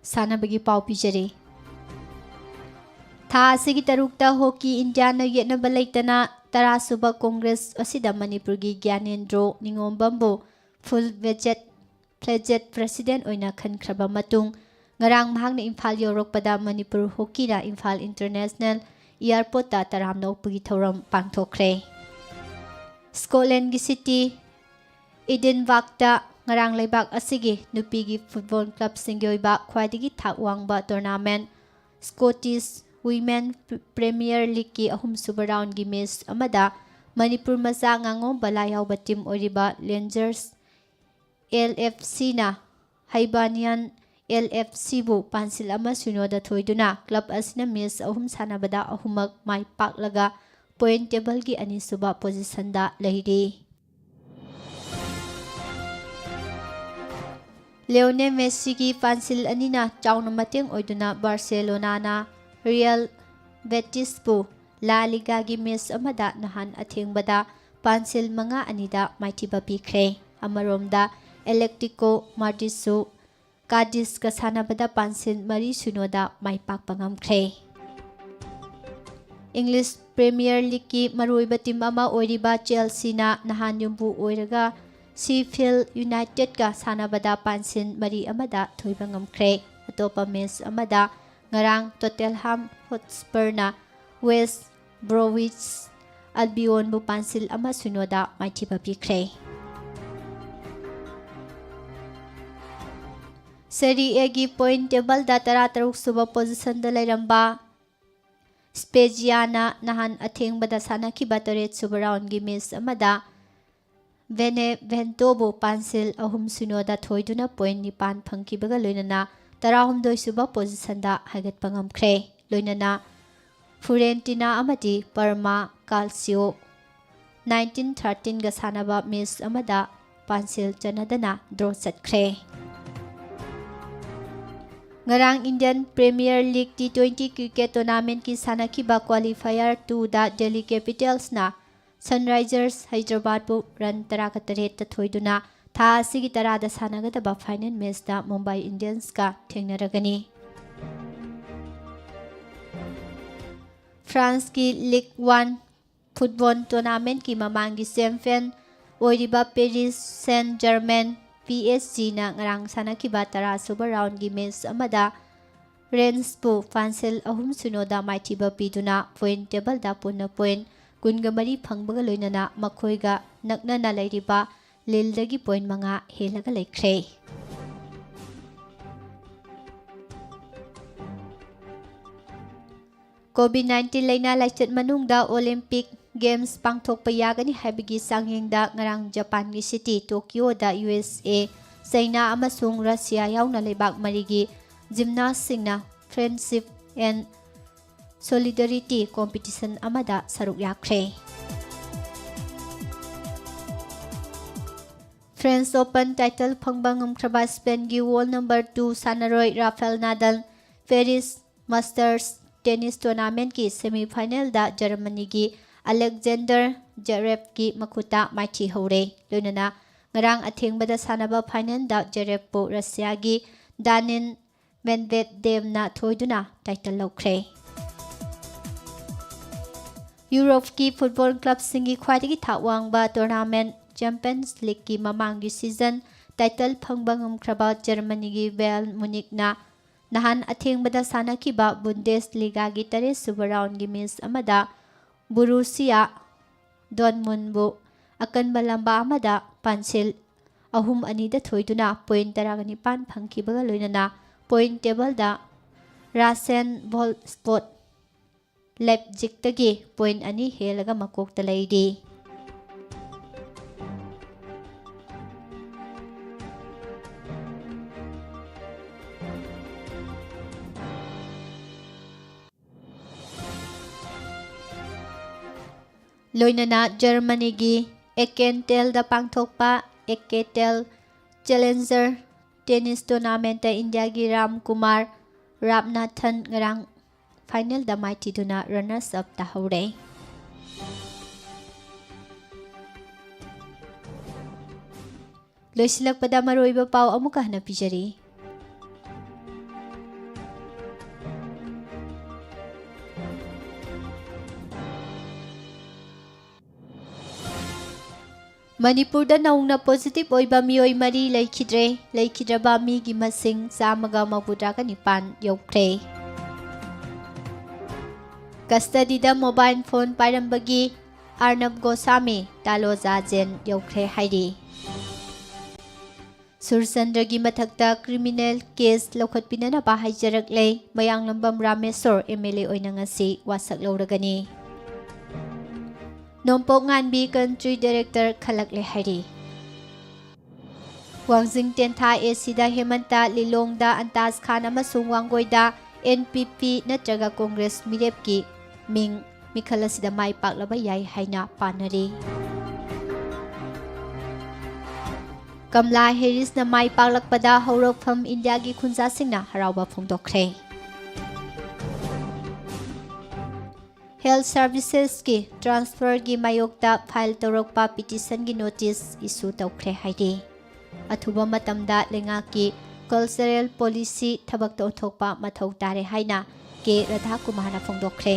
ꯁꯥꯟꯅꯕꯒꯤ ꯄꯥꯎ ꯄꯤꯖꯔꯤ꯫ ꯊꯥ ꯑꯁꯤꯒꯤ ꯇꯔꯨꯛꯇ ꯍꯣꯀꯤ ꯏꯟꯗꯤꯌꯥꯅ ꯌꯦꯠꯅꯕ ꯂꯩꯇꯅ ꯇꯔꯥꯁꯨꯕ ꯀꯣꯡꯒ꯭ꯔꯦꯁ ꯑꯁꯤꯗ ꯃꯅꯤꯄꯨꯔꯒꯤ ꯒ꯭ꯌꯥꯅꯦꯟꯗ꯭ꯔꯣ ꯅꯤꯉꯣꯝꯕꯝꯕꯨ ꯐꯨꯜ ꯕꯦꯖꯦꯠ ꯐ꯭ꯂꯦꯖꯦꯠ ꯄ꯭ꯔꯁꯤꯗꯦꯟ ꯑꯣꯏꯅ ꯈꯟꯈ꯭ꯔꯕ ꯃꯇꯨꯡ, ꯉꯔꯥꯡ ꯃꯍꯥꯛꯅ ꯏꯝꯐꯥꯜ ꯌꯧꯔꯛꯄꯗ ꯃꯅꯤꯄꯨꯔ ꯍꯣꯀꯤꯅ ꯏꯝꯐꯥꯜ ꯏꯟꯇꯔꯅꯦꯁꯅꯦꯜ ꯏꯌꯥꯔꯄꯣꯔꯠꯇ ꯇꯔꯥꯝꯅ ꯑꯣꯛꯄꯒꯤ ꯊꯧꯔꯝ ꯄꯥꯡꯊꯣꯛꯈ꯭ꯔꯦ꯫ ꯁ꯭ꯀꯣꯠꯂꯦꯟꯒꯤ ꯁꯤꯇꯤ ꯏꯗꯤꯟꯕꯥꯔꯛꯇ ꯉꯔꯥꯡ ꯂꯩꯕꯥꯛ ꯑꯁꯤꯒꯤ ꯅꯨꯄꯤꯒꯤ ꯐꯨꯠꯕꯣꯜ ꯀ꯭ꯂꯕꯁꯤꯡꯒꯤ ꯑꯣꯏꯕ ꯈ꯭ꯋꯥꯏꯗꯒꯤ ꯊꯥꯛ ꯋꯥꯡꯕ ꯇꯣꯔꯅꯥꯃꯦꯟ, ꯁ꯭ꯀꯣꯇꯤꯁ ꯋꯤꯃꯦꯟ ꯄ꯭ꯔꯤꯃꯤꯌꯔ ꯂꯤꯒꯀꯤ ꯑꯍꯨꯝꯁꯨꯕ ꯔꯥꯎꯟꯒꯤ ꯃꯦꯆ ꯑꯃꯗ ꯃꯅꯤꯄꯨꯔ ꯃꯆꯥ ꯉꯥꯉꯣꯝꯕ ꯂꯥꯏ ꯌꯥꯎꯕ ꯇꯤꯝ ꯑꯣꯏꯔꯤꯕ ꯂꯦꯟꯖꯔꯁ L F Cꯅ ꯍꯩꯕꯥꯅꯤꯌꯥꯟ L F Cꯕꯨ ꯄꯥꯟꯁꯤꯜ ꯑꯃ ꯁꯤꯅꯣꯗ ꯊꯣꯏꯗꯨꯅ ꯀ꯭ꯂꯕ ꯑꯁꯤꯅ ꯃꯦꯆ ꯑꯍꯨꯝ ꯁꯥꯟꯅꯕꯗ ꯑꯍꯨꯝꯃꯛ ꯃꯥꯏ ꯄꯥꯛꯂꯒ ꯄꯣꯏꯟ ꯇꯦꯕꯜꯒꯤ ꯑꯅꯤꯁꯨꯕ ꯄꯣꯖꯤꯁꯟꯗ ꯂꯩꯔꯤ꯫ ꯂꯤꯑꯣꯅꯦꯜ ꯃꯦꯁꯤꯒꯤ ꯄꯥꯟꯁꯤꯜ ꯑꯅꯤꯅ ꯆꯥꯎꯅ ꯃꯇꯦꯡ ꯑꯣꯏꯗꯨꯅ ꯕꯥꯔꯁꯦꯂꯣꯅꯥꯅ ꯔꯤꯌꯦꯜ ꯕꯦꯇꯤꯁꯄꯨ ꯂꯥ ꯂꯤꯒꯥꯒꯤ ꯃꯦꯆ ꯑꯃꯗ ꯅꯍꯥꯟ ꯑꯊꯦꯡꯕꯗ ꯄꯥꯟꯁꯤꯜ ꯃꯉꯥ ꯑꯅꯤꯗ ꯃꯥꯏꯊꯤꯕ ꯄꯤꯈ꯭ꯔꯦ꯫ ꯑꯃꯔꯣꯝꯗ ꯑꯦꯂꯦꯛꯇꯤꯀꯣ ꯃꯥꯗ꯭ꯔꯤꯠꯁꯨ ꯀꯥꯗꯤꯁꯀ ꯁꯥꯟꯅꯕꯗ ꯄꯥꯟꯁꯤꯜ ꯃꯔꯤ ꯁꯤꯅꯣꯗ ꯃꯥꯏ ꯄꯥꯛꯄ ꯉꯝꯈ꯭ꯔꯦ꯫ ꯏꯪꯂꯤꯁ ꯄ꯭ꯔꯤꯃꯤꯌꯔ ꯂꯤꯒꯀꯤ ꯃꯔꯨꯑꯣꯏꯕ ꯇꯤꯝ ꯑꯃ ꯑꯣꯏꯔꯤꯕ ꯆꯦꯜꯁꯤꯅ ꯅꯍꯥꯟ ꯌꯨꯝꯕꯨ ꯑꯣꯏꯔꯒ ꯁꯤꯐꯤꯜ ꯌꯨꯅꯥꯏꯇꯦꯗꯀ ꯁꯥꯟꯅꯕꯗ ꯄꯥꯟꯁꯤꯜ ꯃꯔꯤ ꯑꯃꯗ ꯊꯣꯏꯕ ꯉꯝꯈ꯭ꯔꯦ꯫ ꯑꯇꯣꯞꯄ ꯃꯦꯆ ꯑꯃꯗ ꯉꯔꯥꯡ ꯇꯣꯇꯦꯜꯍꯥꯝ ꯍꯣꯠꯁꯄꯔꯅ ꯋꯦꯁ ꯕ꯭ꯔꯣꯋꯤꯆ ꯑꯜꯕꯤꯌꯣꯟꯕꯨ ꯄꯥꯟꯁꯤꯜ ꯑꯃ ꯁꯤꯅꯣꯗ ꯃꯥꯏꯊꯤꯕ ꯄꯤꯈ꯭ꯔꯦ꯫ ꯁꯦꯔꯤ ꯑꯦꯒꯤ ꯄꯣꯏꯟ ꯇꯦꯕꯜꯗ ꯇꯔꯥꯇꯔꯨꯛ ꯁꯨꯕ ꯄꯣꯖꯤꯁꯟꯗ ꯂꯩꯔꯝꯕ ꯁ꯭ꯄꯦꯖꯤꯌꯥꯅ ꯅꯍꯥꯟ ꯑꯊꯦꯡꯕꯗ ꯁꯥꯟꯅꯈꯤꯕ ꯇꯔꯦꯠ ꯁꯨꯕ ꯔꯥꯎꯟꯒꯤ ꯃꯦꯆ ꯑꯃꯗ ꯕꯦꯅꯦꯚꯦꯟꯇꯣꯕꯨ ꯄꯥꯟꯁꯤꯜ ꯑꯍꯨꯝ ꯁꯤꯅꯣꯗ ꯊꯣꯏꯗꯨꯅ ꯄꯣꯏꯟ ꯅꯤꯄꯥꯟ ꯐꯪꯈꯤꯕꯒ ꯂꯣꯏꯅꯅ ꯇꯔꯥꯍꯨꯝꯗꯣꯏ ꯁꯨꯕ ꯄꯣꯖꯤꯁꯟꯗ ꯍꯥꯏꯒꯠꯄ ꯉꯝꯈ꯭ꯔꯦ꯫ ꯂꯣꯏꯅꯅ ꯐꯨꯔꯦꯟꯇꯤꯅꯥ ꯑꯃꯗꯤ ꯄꯔꯃꯥ ꯀꯥꯜꯁꯤꯌꯣ ꯅꯥꯏꯟꯇꯤꯟ ꯊꯥꯔꯇꯤꯟꯒ ꯁꯥꯟꯅꯕ ꯃꯦꯆ ꯑꯃꯗ ꯄꯥꯟꯁꯤꯜ ꯆꯟꯅꯗꯅ ꯗ꯭ꯔꯣ ꯆꯠꯈ꯭ꯔꯦ꯫ ꯉꯔꯥꯡ Indian premier league T twenty cricket ꯇꯣꯔꯅꯥꯃꯦꯟꯠꯀꯤ ꯁꯥꯟꯅꯈꯤꯕ ꯀ꯭ꯋꯥꯂꯤꯐꯥꯏꯌꯔ ꯇꯨꯗ ꯗꯦꯜꯂꯤ ꯀꯦꯄꯤꯇꯦꯜꯁꯅ ꯁꯟꯔꯥꯏꯖꯔꯁ ꯍꯩꯗ꯭ꯔꯕꯥꯗꯄꯨ ꯔꯟ ꯇꯔꯥꯒ ꯇꯔꯦꯠꯇ ꯊꯣꯏꯗꯨꯅ ꯊꯥ ꯑꯁꯤꯒꯤ ꯇꯔꯥꯗ ꯁꯥꯟꯅꯒꯗꯕ ꯐꯥꯏꯅꯦꯜ ꯃꯦꯆꯇ ꯃꯨꯝꯕꯥꯏ ꯏꯟꯗꯤꯌꯟꯁꯀ ꯊꯦꯡꯅꯔꯒꯅꯤ꯫ ꯐ꯭ꯔꯥꯟꯁꯀꯤ ꯂꯤꯒ ꯋꯥꯟ ꯐꯨꯠꯕꯣꯜ ꯇꯣꯔꯅꯥꯃꯦꯟꯠꯀꯤ ꯃꯃꯥꯡꯒꯤ ꯆꯦꯝꯄꯤꯌꯟ ꯑꯣꯏꯔꯤꯕ ꯄꯦꯔꯤꯁ ꯁꯦꯟ ꯖꯔꯃꯦꯟ, ꯄꯤ ꯑꯦꯁ ꯖꯤꯅ ꯉꯔꯥꯡ ꯁꯥꯟꯅꯈꯤꯕ ꯇꯔꯥ ꯁꯨꯕ ꯔꯥꯎꯟꯒꯤ ꯃꯦꯆ ꯑꯃꯗ ꯔꯦꯟꯁꯄꯨ ꯄꯥꯟꯁꯤꯜ ꯑꯍꯨꯝ ꯁꯤꯅꯣꯗ ꯃꯥꯏꯊꯤꯕ ꯄꯤꯗꯨꯅ ꯄꯣꯏꯟ ꯇꯦꯕꯜꯗ ꯄꯨꯟꯅ ꯄꯣꯏꯟ ꯀꯨꯟꯒ ꯃꯔꯤ ꯐꯪꯕꯒ ꯂꯣꯏꯅꯅ ꯃꯈꯣꯏꯒ ꯅꯛꯅꯅ ꯂꯩꯔꯤꯕ ꯂꯤꯜꯗꯒꯤ ꯄꯣꯏꯟ ꯃꯉꯥ ꯍꯦꯜꯂꯒ ꯂꯩꯈ꯭ꯔꯦ꯫ ꯀꯣꯚꯤꯗ ꯅꯥꯏꯟꯇꯤꯟ ꯂꯥꯏꯅꯥ ꯂꯥꯏꯆꯠ ꯃꯅꯨꯡꯗ ꯑꯣꯂꯤꯝꯄꯤꯛ ꯒꯦꯝꯁ ꯄꯥꯡꯊꯣꯛꯄ ꯌꯥꯒꯅꯤ ꯍꯥꯏꯕꯒꯤ ꯆꯥꯡꯌꯦꯡꯗ ꯉꯔꯥꯡ ꯖꯄꯥꯟꯒꯤ ꯁꯤꯇꯤ ꯇꯣꯀꯤꯌꯣꯗ ꯌꯨ ꯑꯦꯁ ꯑꯦ, ꯆꯩꯅꯥ ꯑꯃꯁꯨꯡ ꯔꯁꯤꯌꯥ ꯌꯥꯎꯅ ꯂꯩꯕꯥꯛ ꯃꯔꯤꯒꯤ ꯖꯤꯝꯅꯥꯁꯁꯤꯡꯅ ꯐ꯭ꯔꯦꯟꯁꯤꯞ ꯑꯦꯟ Solidarity Competition ꯑꯃꯗ ꯁꯔꯨꯛ ꯌꯥꯈ꯭ꯔꯦ꯫ French Open title ꯐꯪꯕ ꯉꯝꯈ꯭ꯔꯕ Spainꯒꯤ world number two ꯁꯥꯟꯅꯔꯣꯏ Rafael Nadal Paris Masters Tennis Tournamentꯀꯤ semifinalꯗ Germanyꯒꯤ Alexander Zverevꯀꯤ ꯃꯈꯨꯠꯇ ꯃꯥꯏꯊꯤꯍꯧꯔꯦ꯫ ꯂꯣꯏꯅꯅ ꯉꯔꯥꯡ ꯑꯊꯦꯡꯕꯗ ꯁꯥꯟꯅꯕ finalꯗ Zverevꯄꯨ Russiaꯒꯤ Daniil Medvedevꯅ ꯊꯣꯏꯗꯨꯅ title ꯂꯧꯈ꯭ꯔꯦ꯫ Europeꯀꯤ football clubꯁꯤꯡꯒꯤ ꯈ꯭ꯋꯥꯏꯗꯒꯤ ꯊꯥꯛ ꯋꯥꯡꯕ tournament Champions Leagueꯀꯤ ꯃꯃꯥꯡꯒꯤ season title ꯐꯪꯕ ꯉꯝꯈ꯭ꯔꯕ Germanyꯒꯤ Bayern Munichꯅ ꯅꯍꯥꯟ ꯑꯊꯦꯡꯕꯗ ꯁꯥꯟꯅꯈꯤꯕ Bundesligaꯒꯤ ꯇꯔꯦꯠ ꯁꯨꯕ roundꯒꯤ match ꯑꯃꯗ Borussia Dortmundꯕꯨ ꯑꯀꯟꯕ ꯂꯝꯕꯥ ꯑꯃꯗ ꯄꯥꯟꯁꯤꯜ ꯑꯍꯨꯝ ꯑꯅꯤꯗ ꯊꯣꯏꯗꯨꯅ point ꯇꯔꯥꯒ ꯅꯤꯄꯥꯟ ꯐꯪꯈꯤꯕꯒ ꯂꯣꯏꯅꯅ point tableꯗ Rasenballsport Leipzigꯇꯒꯤ point ꯑꯅꯤ ꯍꯦꯜꯂꯒ ꯃꯀꯣꯛꯇ ꯂꯩꯔꯤ꯫ ꯂꯣꯏꯅꯅ Germanyꯒꯤ Eckentalꯗ ꯄꯥꯡꯊꯣꯛꯄ Eckental Challenger Tennis Tournamentꯇ ꯏꯟꯗꯤꯌꯥꯒꯤ ꯔꯥꯝ ꯀꯨꯃꯥꯔ ꯔꯥꯝꯅꯥꯊꯟ ꯉꯔꯥꯡ finalꯗ ꯃꯥꯏꯊꯤꯗꯨꯅ runners up ꯇꯥꯍꯧꯔꯦ꯫ ꯂꯣꯏꯁꯤꯜꯂꯛꯄꯗ ꯃꯔꯨꯑꯣꯏꯕ ꯄꯥꯎ ꯑꯃꯨꯛꯀ ꯍꯟꯅ ꯄꯤꯖꯔꯤ꯫ ꯃꯅꯤꯄꯨꯔꯗ ꯅꯧꯅ positive ꯑꯣꯏꯕ ꯃꯤꯑꯣꯏ ꯃꯔꯤ ꯂꯩꯈꯤꯗ꯭ꯔꯦ꯫ ꯂꯩꯈꯤꯗ꯭ꯔꯕ ꯃꯤꯒꯤ ꯃꯁꯤꯡ ꯆꯥꯝꯃꯒ ꯃꯧꯗ꯭ꯔꯥꯒ ꯅꯤꯄꯥꯟ ꯌꯧꯈ꯭ꯔꯦ꯫ Custodyꯗ mobile phone ꯄꯥꯏꯔꯝꯕꯒꯤ ꯑꯔꯅꯕ ꯒꯣꯁꯥꯃꯤ ꯇꯥꯂꯣꯖꯥ ꯖꯦꯟ ꯌꯧꯈ꯭ꯔꯦ ꯍꯥꯏꯔꯤ꯫ ꯁꯨꯔꯆꯟꯗ꯭ꯔꯒꯤ ꯃꯊꯛꯇ criminal case ꯂꯧꯈꯠꯄꯤꯅꯅꯕ ꯍꯥꯏꯖꯔꯛꯂꯦ꯫ ꯃꯌꯥꯡꯂꯝꯕꯝ ꯔꯥꯃꯦꯁꯣꯔ MLA ꯑꯣꯏꯅ ꯉꯁꯤ ꯋꯥꯁꯛ ꯂꯧꯔꯒꯅꯤ꯫ ꯅꯣꯡꯄꯣꯛ ꯉꯥꯟꯕꯤ country director ꯈꯜꯂꯛꯂꯦ ꯍꯥꯏꯔꯤ꯫ ꯋꯥꯡꯖꯤꯡ ꯇꯦꯟꯊꯥ ACꯗ ꯍꯦꯃꯟꯇ, ꯂꯤꯂꯣꯡꯗ ꯑꯟꯇꯥꯖ ꯈꯥꯟ ꯑꯃꯁꯨꯡ ꯋꯥꯡꯒꯣꯏꯗ ꯑꯦꯟ ꯄꯤ ꯄꯤ ꯅꯠꯇ꯭ꯔꯒ ꯀꯣꯡꯒ꯭ꯔꯦꯁ ꯃꯤꯔꯦꯞꯀꯤ ꯃꯤꯡ ꯃꯤꯈꯜ ꯑꯁꯤꯗ ꯃꯥꯏ ꯄꯥꯛꯂꯕ ꯌꯥꯏ ꯍꯥꯏꯅ ꯄꯥꯅꯔꯤ꯫ ꯀꯝꯂꯥ ꯍꯦꯔꯤꯁꯅ ꯃꯥꯏ ꯄꯥꯛꯂꯛꯄꯗ ꯍꯧꯔꯛꯐꯝ ꯏꯟꯗꯤꯌꯥꯒꯤ ꯈꯨꯟꯖꯥꯁꯤꯡꯅ ꯍꯔꯥꯎꯕ ꯐꯣꯡꯗꯣꯛꯈ꯭ꯔꯦ꯫ ꯍꯦꯜꯊ ꯁꯔꯚꯤꯁꯦꯁꯀꯤ ꯇ꯭ꯔꯥꯟꯁꯐꯔꯒꯤ ꯃꯥꯌꯣꯛꯇ ꯐꯥꯏꯜ ꯇꯧꯔꯛꯄ ꯄꯤꯇꯤꯁꯟꯒꯤ ꯅꯣꯇꯤꯁ ꯏꯁꯨ ꯇꯧꯈ꯭ꯔꯦ ꯍꯥꯏꯔꯤ꯫ ꯑꯊꯨꯕ ꯃꯇꯝꯗ ꯂꯩꯉꯥꯛꯀꯤ ꯀꯜꯆꯔꯦꯜ ꯄꯣꯂꯤꯁꯤ ꯊꯕꯛꯇ ꯑꯣꯟꯊꯣꯛꯄ ꯃꯊꯧ ꯇꯥꯔꯦ ꯍꯥꯏꯅ ꯀꯦ ꯔꯥꯙꯥꯀꯨꯃꯥꯔꯅ ꯐꯣꯡꯗꯣꯛꯈ꯭ꯔꯦ꯫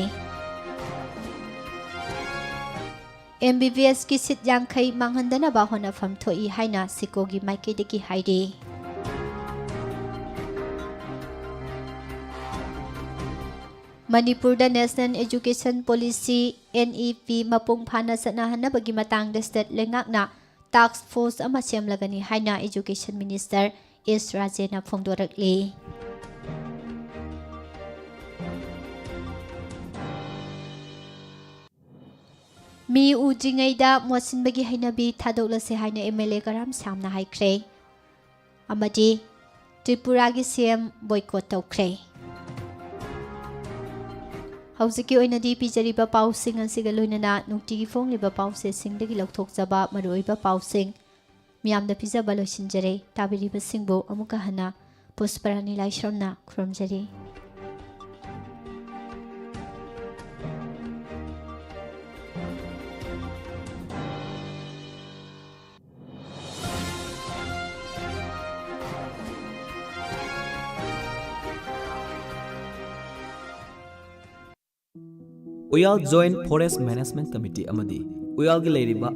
ꯑꯦꯝ ꯕꯤ ꯕꯤ ꯑꯦꯁꯀꯤ ꯁꯤꯠ ꯌꯥꯡꯈꯩ ꯃꯥꯡꯍꯟꯗꯅꯕ ꯍꯣꯠꯅꯐꯝ ꯊꯣꯛꯏ ꯍꯥꯏꯅ ꯁꯤꯀꯣꯒꯤ ꯃꯥꯏꯀꯩꯗꯒꯤ ꯍꯥꯏꯔꯤ꯫ ꯃꯅꯤꯄꯨꯔꯗ national education policy, N E P, ꯃꯄꯨꯡ ꯐꯥꯅ ꯆꯠꯅꯍꯟꯅꯕꯒꯤ ꯃꯇꯥꯡꯗ ꯁ꯭ꯇꯦꯠ ꯂꯩꯉꯥꯛꯅ ꯇꯥꯛꯁ ꯐꯣꯔꯁ ꯑꯃ ꯁꯦꯝꯂꯒꯅꯤ ꯍꯥꯏꯅ ꯑꯦꯖꯨꯀꯦꯁꯟ ꯃꯤꯅꯤꯁꯇꯔ ꯑꯦꯁ ꯔꯥꯖꯦꯅ ꯐꯣꯡꯗꯣꯔꯛꯂꯤ꯫ ꯃꯤ ꯎꯗ꯭ꯔꯤꯉꯩꯗ ꯃꯣꯠꯁꯤꯟꯕꯒꯤ ꯍꯩꯅꯕꯤ ꯊꯥꯗꯣꯛꯂꯁꯦ ꯍꯥꯏꯅ ꯑꯦꯝ ꯑꯦꯜ ꯑꯦ ꯀꯔꯥꯝ ꯁꯥꯝꯅ ꯍꯥꯏꯈ꯭ꯔꯦ꯫ ꯑꯃꯗꯤ ꯇ꯭ꯔꯤꯄꯨꯔꯥꯒꯤ ꯁꯤ ꯑꯦꯝ ꯕꯣꯏꯀꯣꯠ ꯇꯧꯈ꯭ꯔꯦ꯫ ꯍꯧꯖꯤꯛꯀꯤ ꯑꯣꯏꯅꯗꯤ ꯄꯤꯖꯔꯤꯕ ꯄꯥꯎꯁꯤꯡ ꯑꯁꯤꯒ ꯂꯣꯏꯅꯅ ꯅꯨꯡꯇꯤꯒꯤ ꯐꯣꯡꯂꯤꯕ ꯄꯥꯎꯆꯦꯁꯤꯡꯗꯒꯤ ꯂꯧꯊꯣꯛꯆꯕ ꯃꯔꯨꯑꯣꯏꯕ ꯄꯥꯎꯁꯤꯡ ꯃꯤꯌꯥꯝꯗ ꯄꯤꯖꯕ ꯂꯣꯏꯁꯤꯟꯖꯔꯦ꯫ ꯇꯥꯕꯤꯔꯤꯕꯁꯤꯡꯕꯨ ꯑꯃꯨꯛꯀ ꯍꯟꯅ ꯄꯨꯁꯄꯔꯥꯅꯤ ꯂꯥꯏꯁ꯭ꯔꯝꯅ ꯈꯨꯔꯨꯝꯖꯔꯤ꯫ ꯎꯌꯥꯜ ꯖꯣꯏꯟꯠ ꯐꯣꯔꯦꯁ꯭ꯠ ꯃꯦꯅꯦꯖꯃꯦꯟꯠ ꯀꯃꯤꯇꯤ ꯑꯃꯗꯤ ꯎꯌꯥꯜꯒꯤ ꯂꯩꯔꯤꯕ